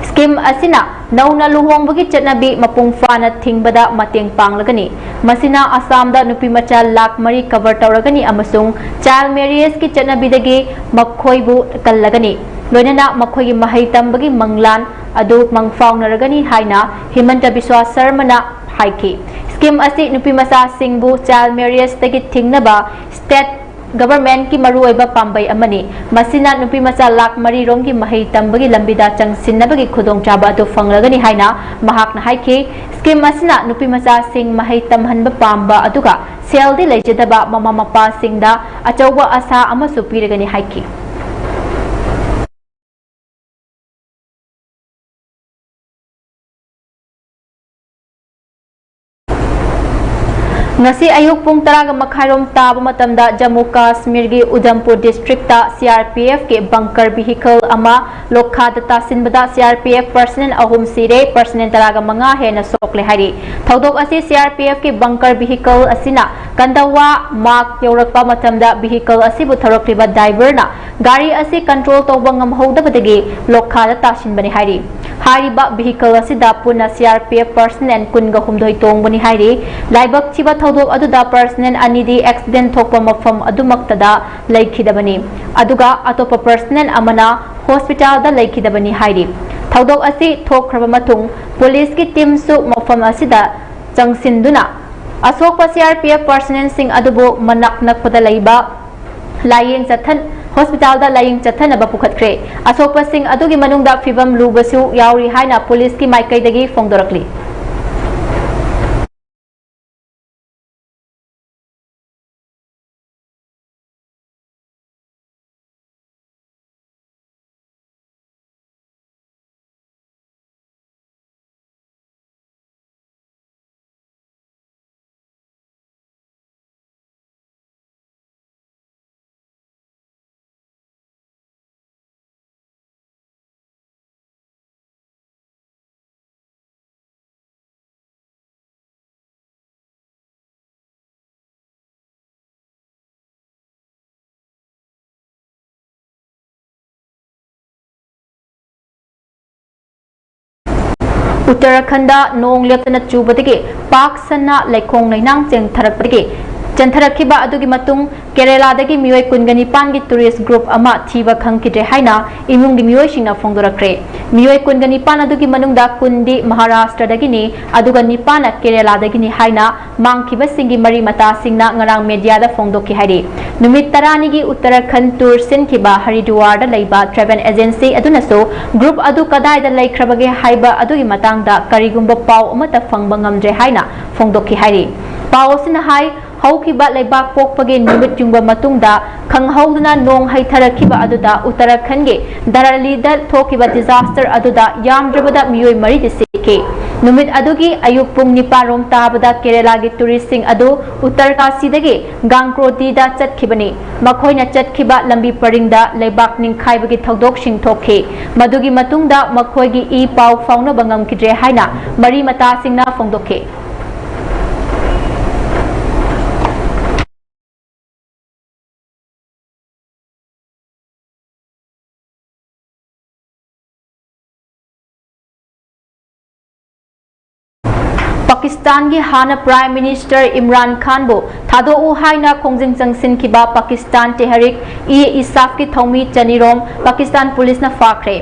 ꯁ꯭ꯀꯤꯝ ꯑꯁꯤꯅ ꯅꯧꯅ ꯂꯨꯍꯣꯡꯕꯒꯤ ꯆꯠꯅꯕꯤ ꯃꯄꯨꯡ ꯐꯥꯅ ꯊꯤꯡꯕꯗ ꯃꯇꯦꯡ ꯄꯥꯡꯂꯒꯅꯤ꯫ ꯃꯁꯤꯅ ꯑꯁꯥꯝꯗ ꯅꯨꯄꯤ ꯃꯆꯥ ꯂꯥꯈ ꯃꯔꯤ ꯀꯚꯔ ꯇꯧꯔꯒꯅꯤ ꯑꯃꯁꯨꯡ ꯆꯥꯏꯜꯗ ꯃꯦꯔꯤꯌꯦꯖꯀꯤ ꯆꯠꯅꯕꯤꯗꯒꯤ ꯃꯈꯣꯏꯕꯨ ꯀꯜꯂꯒꯅꯤ, ꯂꯣꯏꯅꯅ ꯃꯈꯣꯏꯒꯤ ꯃꯍꯩ ꯇꯝꯕꯒꯤ ꯃꯪꯂꯥꯟ ꯑꯗꯨ ꯃꯪꯐꯥꯎꯅꯔꯒꯅꯤ" ꯍꯥꯏꯅ ꯍꯤꯃꯟꯇ ꯕꯤꯁ꯭ꯋꯥ ꯁꯔꯃꯅ ꯍꯥꯏꯈꯤ꯫ ꯁ꯭ꯀꯤꯝ ꯑꯁꯤ ꯅꯨꯄꯤ ꯃꯆꯥꯁꯤꯡꯕꯨ ꯆꯥꯏꯜꯗ ꯃꯦꯔꯤꯌꯦꯖꯇꯒꯤ ꯊꯤꯡꯅꯕ ꯁ꯭ꯇꯦꯠ ꯒꯚꯔꯟꯃꯦꯟꯠꯀꯤ ꯃꯔꯨꯑꯣꯏꯕ ꯄꯥꯝꯕꯩ ꯑꯃꯅꯤ꯫ ꯃꯁꯤꯅ ꯅꯨꯄꯤ ꯃꯆꯥ ꯂꯥꯈ ꯃꯔꯤ ꯔꯣꯝꯒꯤ ꯃꯍꯩ ꯇꯝꯕꯒꯤ ꯂꯝꯕꯤꯗ ꯆꯪꯁꯤꯟꯅꯕꯒꯤ ꯈꯨꯗꯣꯡꯆꯥꯕ ꯑꯗꯨ ꯐꯪꯂꯒꯅꯤ ꯍꯥꯏꯅ ꯃꯍꯥꯛꯅ ꯍꯥꯏꯈꯤ꯫ ꯁ꯭ꯀꯤꯝ ꯑꯁꯤꯅ ꯅꯨꯄꯤ ꯃꯆꯥꯁꯤꯡ ꯃꯍꯩ ꯇꯝꯍꯟꯕ ꯄꯥꯝꯕ ꯑꯗꯨꯒ ꯁꯦꯜꯗꯤ ꯂꯩꯖꯗꯕ ꯃꯃꯥ ꯃꯄꯥꯁꯤꯡꯗ ꯑꯆꯧꯕ ꯑꯁꯥ ꯑꯃꯁꯨ ꯄꯤꯔꯒꯅꯤ ꯍꯥꯏꯈꯤ꯫ ꯉꯁꯤ ꯑꯌꯨꯛ ꯄꯨꯡ ꯇꯔꯥꯒ ꯃꯈꯥꯏꯔꯣꯝ ꯇꯥꯕ ꯃꯇꯝꯗ ꯖꯝꯃꯨ ꯀꯥꯁꯃꯤꯔꯒꯤ Udhampur district C R P ꯑꯦꯐꯀꯤ ꯕꯪꯀꯔ ꯚꯤꯍꯤꯀꯜ ꯑꯃ ꯂꯣꯈꯥꯗ ꯇꯥꯁꯤꯟꯕꯗ ꯁꯤ ꯑꯥꯔ ꯄꯤ ꯑꯦꯐ ꯄꯔꯁꯅꯦꯜ ꯑꯍꯨꯝ ꯁꯤꯔꯦ, ꯄꯔꯁꯅꯦꯜ ꯇꯔꯥꯒ ꯃꯉꯥ ꯍꯦꯟꯅ ꯁꯣꯛꯂꯦ ꯍꯥꯏꯔꯤ꯫ ꯊꯧꯗꯣꯛ ꯑꯁꯤ ꯁꯤ ꯑꯥꯔ ꯄꯤ ꯑꯦꯐꯀꯤ ꯕꯪꯀꯔ ꯚꯤꯍꯤꯀꯜ ꯑꯁꯤꯅ ꯀꯟꯗꯋꯥ ꯃꯥꯔꯛ ꯌꯧꯔꯛꯄ ꯃꯇꯝꯗ ꯚꯤꯍꯤꯀꯜ ꯑꯁꯤꯕꯨ ꯊꯧꯔꯛꯂꯤꯕ ꯗ꯭ꯔꯥꯏꯚꯔꯅ ꯒꯥꯔꯤ ꯑꯁꯤ ꯀꯟꯇ꯭ꯔꯣꯜ ꯇꯧꯕ ꯉꯝꯍꯧꯗꯕꯗꯒꯤ ꯂꯣꯈꯥꯗ ꯇꯥꯁꯤꯟꯕꯅꯤ ꯍꯥꯏꯔꯤ꯫ ꯍꯥꯏꯔꯤꯕ ꯚꯤꯍꯤꯀꯜ ꯑꯁꯤꯗ ꯄꯨꯟꯅ ꯁꯤ ꯑꯥꯔ ꯄꯤ ꯑꯦꯐ ꯄꯔꯁꯅꯦꯜ ꯀꯨꯟꯒ ꯍꯨꯝꯗꯣꯏ ꯇꯣꯡꯕꯅꯤ ꯍꯥꯏꯔꯤ꯫ ꯂꯥꯏꯕꯛ ꯊꯤꯕ ꯊꯧꯗꯣꯛ ꯑꯗꯨꯗ ꯄꯔꯁꯅꯦꯜ ꯑꯅꯤꯗꯤ ꯑꯦꯛꯁꯤꯗꯦꯟ ꯊꯣꯛꯄ ꯃꯐꯝ ꯑꯗꯨꯃꯛꯇꯗ ꯂꯩꯈꯤꯗꯕꯅꯤ, ꯑꯗꯨꯒ ꯑꯇꯣꯞꯄ ꯄꯔꯁꯅꯦꯜ ꯑꯃꯅ ꯍꯣꯁꯄꯤꯇꯥꯜꯗ ꯂꯩꯈꯤꯗꯕꯅꯤ ꯍꯥꯏꯔꯤ꯫ ꯊꯧꯗꯣꯛ ꯑꯁꯤ ꯊꯣꯛꯈ꯭ꯔꯕ ꯃꯇꯨꯡ ꯄꯨꯂꯤꯁꯀꯤ ꯇꯤꯝꯁꯨ ꯃꯐꯝ ꯑꯁꯤꯗ ꯆꯪꯁꯤꯟꯗꯨꯅ ꯑꯁꯣꯛꯄ ꯁꯤ ꯑꯥꯔ ꯄꯤ ꯑꯦꯐ ꯄꯔꯁꯅꯦꯜꯁꯤꯡ ꯑꯗꯨꯕꯨ ꯃꯅꯥꯛ ꯅꯛꯄꯗ ꯂꯩꯕ ꯂꯥꯏꯌꯦꯡ ꯆꯠꯊꯟ-, ꯍꯣꯁꯄꯤꯇꯥꯜꯗ ꯂꯥꯏꯌꯦꯡ ꯆꯠꯊꯅꯕ ꯄꯨꯈꯠꯈ꯭ꯔꯦ꯫ ꯑꯁꯣꯛꯄꯁꯤꯡ ꯑꯗꯨꯒꯤ ꯃꯅꯨꯡꯗ ꯐꯤꯕꯝ ꯂꯨꯕꯁꯨ ꯌꯥꯎꯔꯤ ꯍꯥꯏꯅ ꯄꯨꯂꯤꯁꯀꯤ ꯃꯥꯏꯀꯩꯗꯒꯤ ꯐꯣꯡꯗꯣꯔꯛꯂꯤ꯫ ꯎꯠꯇꯔꯥꯈꯟꯗ ꯅꯣꯡ ꯂꯦꯞꯇꯅ ꯆꯨꯕꯗꯒꯤ ꯄꯥꯛ ꯁꯟꯅ ꯂꯩꯈꯣꯡ ꯂꯩꯅꯥꯡ ꯆꯦꯟꯊꯔꯛꯄꯗꯒꯤ, ꯆꯦꯟꯊꯔꯛꯈꯤꯕ ꯑꯗꯨꯒꯤ ꯃꯇꯨꯡ ꯀꯦꯔꯦꯂꯥꯗꯒꯤ ꯃꯤꯑꯣꯏ ꯀꯨꯟꯒ ꯅꯤꯄꯥꯟꯒꯤ ꯇꯨꯔꯤꯁ ꯒ꯭ꯔꯨꯞ ꯑꯃ ꯊꯤꯕ ꯈꯪꯈꯤꯗ꯭ꯔꯦ ꯍꯥꯏꯅ ꯏꯃꯨꯡꯒꯤ ꯃꯤꯑꯣꯏꯁꯤꯡꯅ ꯐꯣꯡꯗꯣꯔꯛꯈ꯭ꯔꯦ꯫ ꯃꯤꯑꯣꯏ ꯀꯨꯟꯒ ꯅꯤꯄꯥꯟ ꯑꯗꯨꯒꯤ ꯃꯅꯨꯡꯗ ꯀꯨꯟꯗꯤ ꯃꯍꯥꯔꯥꯁꯇ꯭ꯔꯗꯒꯤꯅꯤ, ꯑꯗꯨꯒ ꯅꯤꯄꯥꯟꯅ ꯀꯦꯔꯦꯂꯥꯗꯒꯤꯅꯤ ꯍꯥꯏꯅ ꯃꯥꯡꯈꯤꯕꯁꯤꯡꯒꯤ ꯃꯔꯤ ꯃꯇꯥꯁꯤꯡꯅ ꯉꯔꯥꯡ ꯃꯦꯗꯤꯌꯥꯗ ꯐꯣꯡꯗꯣꯛꯈꯤ ꯍꯥꯏꯔꯤ꯫ ꯅꯨꯃꯤꯠ ꯇꯔꯥꯅꯤꯒꯤ ꯎꯠꯇꯔꯥꯈꯟꯗ ꯇꯨꯔ ꯁꯤꯟꯈꯤꯕ ꯍꯔꯤꯗ꯭ꯋꯥꯔꯗ ꯂꯩꯕ ꯇ꯭ꯔꯥꯚꯦꯜ ꯑꯦꯖꯦꯟꯁꯤ ꯑꯗꯨꯅꯁꯨ ꯒ꯭ꯔꯨꯞ ꯑꯗꯨ ꯀꯗꯥꯏꯗ ꯂꯩꯈ꯭ꯔꯕꯒꯦ ꯍꯥꯏꯕ ꯑꯗꯨꯒꯤ ꯃꯇꯥꯡꯗ ꯀꯔꯤꯒꯨꯝꯕ ꯄꯥꯎ ꯑꯃꯠꯇ ꯐꯪꯕ ꯉꯝꯗ꯭ꯔꯦ ꯍꯥꯏꯅ ꯐꯣꯡꯗꯣꯛꯈꯤ ꯍꯥꯏꯔꯤ꯫ ꯄꯥꯎ ꯑꯁꯤꯅ ꯍꯥꯏ, ꯍꯧꯈꯤꯕ ꯂꯩꯕꯥꯛ ꯄꯣꯛꯄꯒꯤ ꯅꯨꯃꯤꯠ ꯌꯨꯡꯕ ꯃꯇꯨꯡꯗ ꯈꯪꯍꯧꯗꯅ ꯅꯣꯡ ꯍꯩꯊꯔꯛꯈꯤꯕ ꯑꯗꯨꯗ ꯎꯠꯇꯔꯥꯈꯟꯗꯒꯤ ꯗꯥꯔꯥꯂꯤꯗ ꯊꯣꯛꯈꯤꯕ ꯗꯤꯖꯥꯁꯇꯔ ꯑꯗꯨꯗ ꯌꯥꯝꯗ꯭ꯔꯕꯗ ꯃꯤꯑꯣꯏ ꯃꯔꯤꯗꯤ ꯁꯤꯈꯤ꯫ ꯅꯨꯃꯤꯠ ꯑꯗꯨꯒꯤ ꯑꯌꯨꯛ ꯄꯨꯡ ꯅꯤꯄꯥꯟ ꯔꯣꯝ ꯇꯥꯕꯗ ꯀꯦꯔꯦꯂꯥꯒꯤ ꯇꯨꯔꯤꯁꯁꯤꯡ ꯑꯗꯨ ꯎꯠꯇꯔꯀꯥꯁꯤꯗꯒꯤ ꯒꯥꯡꯀ꯭ꯔꯣꯇꯤꯗ ꯆꯠꯈꯤꯕꯅꯤ꯫ ꯃꯈꯣꯏꯅ ꯆꯠꯈꯤꯕ ꯂꯝꯕꯤ ꯄꯔꯤꯡꯗ ꯂꯩꯕꯥꯛ ꯅꯤꯡꯈꯥꯏꯕꯒꯤ ꯊꯧꯗꯣꯛꯁꯤꯡ ꯊꯣꯛꯈꯤ꯫ ꯃꯗꯨꯒꯤ ꯃꯇꯨꯡꯗ ꯃꯈꯣꯏꯒꯤ ꯏ ꯄꯥꯎ ꯐꯥꯎꯅꯕ ꯉꯝꯈꯤꯗ꯭ꯔꯦ ꯍꯥꯏꯅ ꯃꯔꯤ ꯃꯇꯥꯁꯤꯡꯅ ꯐꯣꯡꯗꯣꯛꯈꯤ꯫ ꯄꯥꯀꯤꯁꯇꯥꯟꯒꯤ ꯍꯥꯟꯅ Prime Minister ꯏꯝꯔꯥꯟ ꯈꯥꯟꯕꯨ ꯊꯥꯗꯣꯛꯎ ꯍꯥꯏꯅ ꯈꯣꯡꯖꯪ ꯆꯪꯁꯤꯟꯈꯤꯕ ꯄꯥꯀꯤꯁꯇꯥꯟ ꯇꯦꯍꯔꯤꯛ ꯏ ꯏꯁꯥꯐꯀꯤ ꯊꯧꯃꯤ ꯆꯅꯤꯔꯣꯝ ꯄꯥꯀꯤꯁꯇꯥꯟ ꯄꯨꯂꯤꯁꯅ ꯐꯥꯈ꯭ꯔꯦ꯫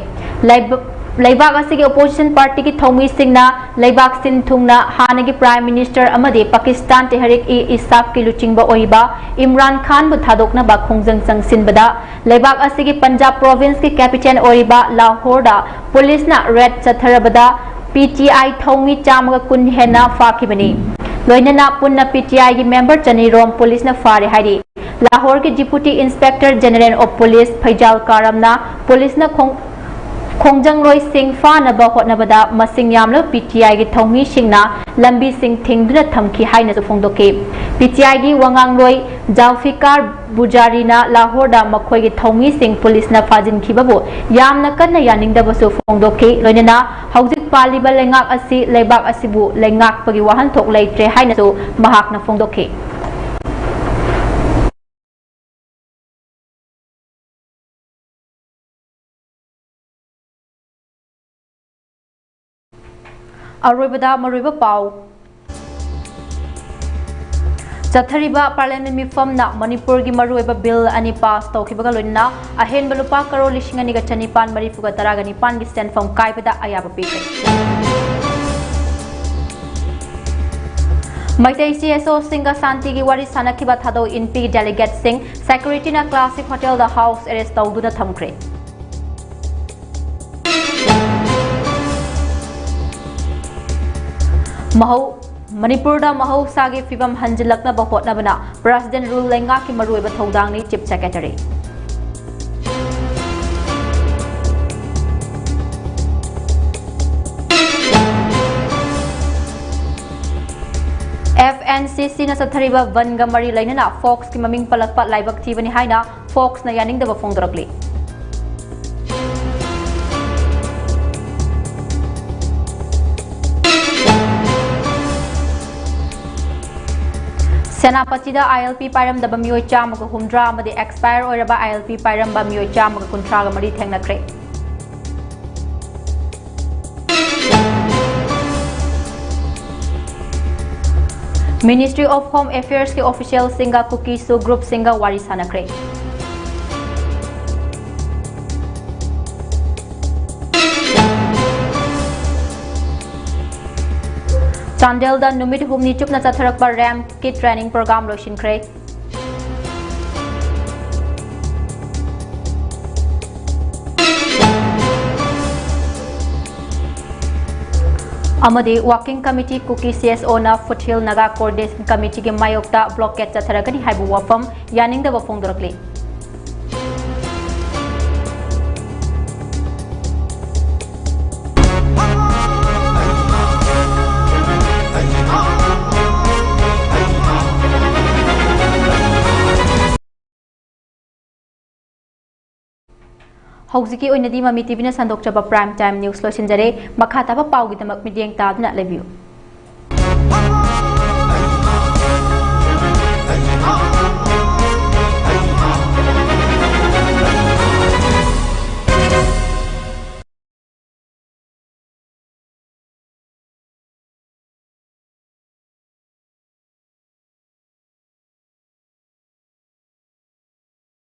ꯂꯩꯕ-, ꯂꯩꯕꯥꯛ ꯑꯁꯤꯒꯤ opposition partyꯒꯤ ꯊꯧꯃꯤꯁꯤꯡꯅ ꯂꯩꯕꯥꯛ ꯁꯤꯟ ꯊꯨꯡꯅ ꯍꯥꯟꯅꯒꯤ Prime Minister ꯑꯃꯗꯤ ꯄꯥꯀꯤꯁꯇꯥꯟ ꯇꯦꯍꯔꯤꯛ ꯏ ꯏꯁꯥꯐꯀꯤ ꯂꯨꯆꯤꯡꯕ ꯑꯣꯏꯔꯤꯕ ꯏꯝꯔꯥꯟ ꯈꯥꯟꯕꯨ ꯊꯥꯗꯣꯛꯅꯕ ꯈꯣꯡꯖꯪ ꯆꯪꯁꯤꯟꯕꯗ ꯂꯩꯕꯥꯛ ꯑꯁꯤꯒꯤ ꯄꯟꯖꯥꯕ provinceꯀꯤ capital ꯑꯣꯏꯔꯤꯕ ꯂꯥꯍꯣꯔꯗ ꯄꯨꯂꯤꯁꯅ raid ꯆꯠꯊꯔꯕꯗ P T I ꯊꯧꯃꯤ ꯆꯥꯝꯃꯒ ꯀꯨꯟ ꯍꯦꯟꯅ ꯐꯥꯈꯤꯕꯅꯤ꯫ ꯂꯣꯏꯅꯅ ꯄꯨꯟꯅ P T Iꯒꯤ member ꯆꯅꯤꯔꯣꯝ ꯄꯨꯂꯤꯁꯅ ꯐꯥꯔꯦ ꯍꯥꯏꯔꯤ꯫ ꯂꯥꯍꯣꯔꯒꯤ Deputy Inspector General of Police ꯐꯩꯖꯥꯜ ꯀꯥꯔꯝꯅ ꯄꯨꯂꯤꯁꯅ ꯈꯣꯡ-, ꯈꯣꯡꯖꯪꯂꯣꯏꯁꯤꯡ ꯐꯥꯅꯕ ꯍꯣꯠꯅꯕꯗ ꯃꯁꯤꯡ ꯌꯥꯝꯂꯕ P T Iꯒꯤ ꯊꯧꯃꯤꯁꯤꯡꯅ ꯂꯝꯕꯤꯁꯤꯡ ꯊꯤꯡꯗꯨꯅ ꯊꯝꯈꯤ ꯍꯥꯏꯅꯁꯨ ꯐꯣꯡꯗꯣꯛꯈꯤ꯫ P T Iꯒꯤ ꯋꯥꯉꯥꯡꯂꯣꯏ ꯖꯥꯜꯐꯤꯀꯥꯔ ꯕꯨꯖꯥꯔꯤꯅ ꯂꯥꯍꯣꯔꯗ ꯃꯈꯣꯏꯒꯤ ꯊꯧꯃꯤꯁꯤꯡ ꯄꯨꯂꯤꯁꯅ ꯐꯥꯖꯤꯟꯈꯤꯕꯕꯨ ꯌꯥꯝꯅ ꯀꯟꯅ ꯌꯥꯅꯤꯡꯗꯕꯁꯨ ꯐꯣꯡꯗꯣꯛꯈꯤ꯫ ꯂꯣꯏꯅꯅ ꯍꯧꯖꯤꯛ ꯄꯥꯜꯂꯤꯕ ꯂꯩꯉꯥꯛ ꯑꯁꯤ ꯂꯩꯕꯥꯛ ꯑꯁꯤꯕꯨ ꯂꯩꯉꯥꯛꯄꯒꯤ ꯋꯥꯍꯟꯊꯣꯛ ꯂꯩꯇ꯭ꯔꯦ ꯍꯥꯏꯅꯁꯨ ꯃꯍꯥꯛꯅ ꯐꯣꯡꯗꯣꯛꯈꯤ꯫ ꯑꯔꯣꯏꯕꯗ ꯃꯔꯨꯑꯣꯏꯕ ꯄꯥꯎ꯫ ꯆꯠꯊꯔꯤꯕ Parliament ꯃꯤꯐꯝꯅ ꯃꯅꯤꯄꯨꯔꯒꯤ ꯃꯔꯨꯑꯣꯏꯕ bill ꯑꯅꯤ pass ꯇꯧꯈꯤꯕꯒ ꯂꯣꯏꯅꯅ ꯑꯍꯦꯟꯕ ꯂꯨꯄꯥ ꯀꯔꯣꯔ ꯂꯤꯁꯤꯡ ꯑꯅꯤꯒ ꯆꯅꯤꯄꯥꯟ ꯃꯔꯤꯐꯨꯒ ꯇꯔꯥꯒ ꯅꯤꯄꯥꯟꯒꯤ ꯁꯦꯟꯐꯝ ꯀꯥꯏꯕꯗ ꯑꯌꯥꯕ ꯄꯤꯈ꯭ꯔꯦ꯫ ꯃꯩꯇꯩ C S O ꯁꯤꯡꯒ ꯁꯥꯟꯇꯤꯒꯤ ꯋꯥꯔꯤ ꯁꯥꯟꯅꯈꯤꯕ ꯊꯥꯗꯧ ꯏꯟꯄꯤꯒꯤ delegateꯁꯤꯡ securityꯅ Classic Hotelꯗ house arrest ꯇꯧꯗꯨꯅ ꯊꯝꯈ꯭ꯔꯦ꯫ ꯃꯍꯧ-, ꯃꯅꯤꯄꯨꯔꯗ ꯃꯍꯧꯁꯥꯒꯤ ꯐꯤꯕꯝ ꯍꯟꯖꯤꯜꯂꯛꯅꯕ ꯍꯣꯠꯅꯕꯅ President Rule ꯂꯩꯉꯥꯛꯀꯤ ꯃꯔꯨꯑꯣꯏꯕ ꯊꯧꯗꯥꯡꯅꯤ, Chief Secretary꯫ ꯑꯦꯟ ꯁꯤ ꯁꯤꯅ ꯆꯠꯊꯔꯤꯕ ꯕꯟꯒ ꯃꯔꯤ ꯂꯩꯅꯅ ꯐꯣꯛꯁꯀꯤ ꯃꯃꯤꯡ ꯄꯜꯂꯛꯄ ꯂꯥꯏꯕꯛ ꯊꯤꯕꯅꯤ ꯍꯥꯏꯅ ꯐꯣꯛꯁꯅ ꯌꯥꯅꯤꯡꯗꯕ ꯐꯣꯡꯗꯣꯔꯛꯂꯤ꯫ ꯁꯦꯅꯥꯄꯇꯤꯗ ꯑꯥꯏ ꯑꯦꯜ ꯄꯤ ꯄꯥꯏꯔꯝꯗꯕ ꯃꯤꯑꯣꯏ ꯆꯥꯝꯃꯒ ꯍꯨꯝꯗ꯭ꯔꯥ ꯑꯃꯗꯤ ꯑꯦꯛꯁꯄꯥꯌꯔ ꯑꯣꯏꯔꯕ ꯑꯥꯏ ꯑꯦꯜ ꯄꯤ ꯄꯥꯏꯔꯝꯕ ꯃꯤꯑꯣꯏ ꯆꯥꯝꯃꯒ ꯀꯨꯟꯊ꯭ꯔꯥꯒ ꯃꯔꯤ ꯊꯦꯡꯅꯈ꯭ꯔꯦ꯫ Ministry of Home Affairsꯀꯤ officialꯁꯤꯡꯒ ꯀꯨꯀꯤꯁꯨ groupꯁꯤꯡꯒ ꯋꯥꯔꯤ ꯁꯥꯟꯅꯈ꯭ꯔꯦ꯫ ꯆꯥꯟꯗꯦꯜꯗ ꯅꯨꯃꯤꯠ ꯍꯨꯝꯅꯤ ꯆꯨꯞꯅ ꯆꯠꯊꯔꯛꯄ ꯔꯦꯝꯞꯀꯤ training program ꯂꯣꯏꯁꯤꯟꯈ꯭ꯔꯦ꯫ ꯑꯃꯗꯤ Working Committee ꯀꯨꯀꯤ ꯁꯤ ꯑꯦꯁ ꯑꯣꯅ Foothill Naga Coordination Committeeꯒꯤ ꯃꯥꯌꯣꯛꯇ blockade ꯆꯠꯊꯔꯛꯀꯅꯤ ꯍꯥꯏꯕ ꯋꯥꯐꯝ ꯌꯥꯅꯤꯡꯗꯕ ꯐꯣꯡꯗꯣꯔꯛꯂꯤ꯫ ꯍꯧꯖꯤꯛꯀꯤ ꯑꯣꯏꯅꯗꯤ ꯃꯃꯤ ꯇꯤꯚꯤꯅ ꯁꯟꯗꯣꯛꯆꯕ Prime Time News ꯂꯣꯏꯁꯤꯟꯖꯔꯦ꯫ ꯃꯈꯥ ꯇꯥꯕ ꯄꯥꯎꯒꯤꯗꯃꯛ ꯃꯤꯠꯌꯦꯡ ꯇꯥꯗꯨꯅ ꯂꯩꯕꯤꯌꯨ꯫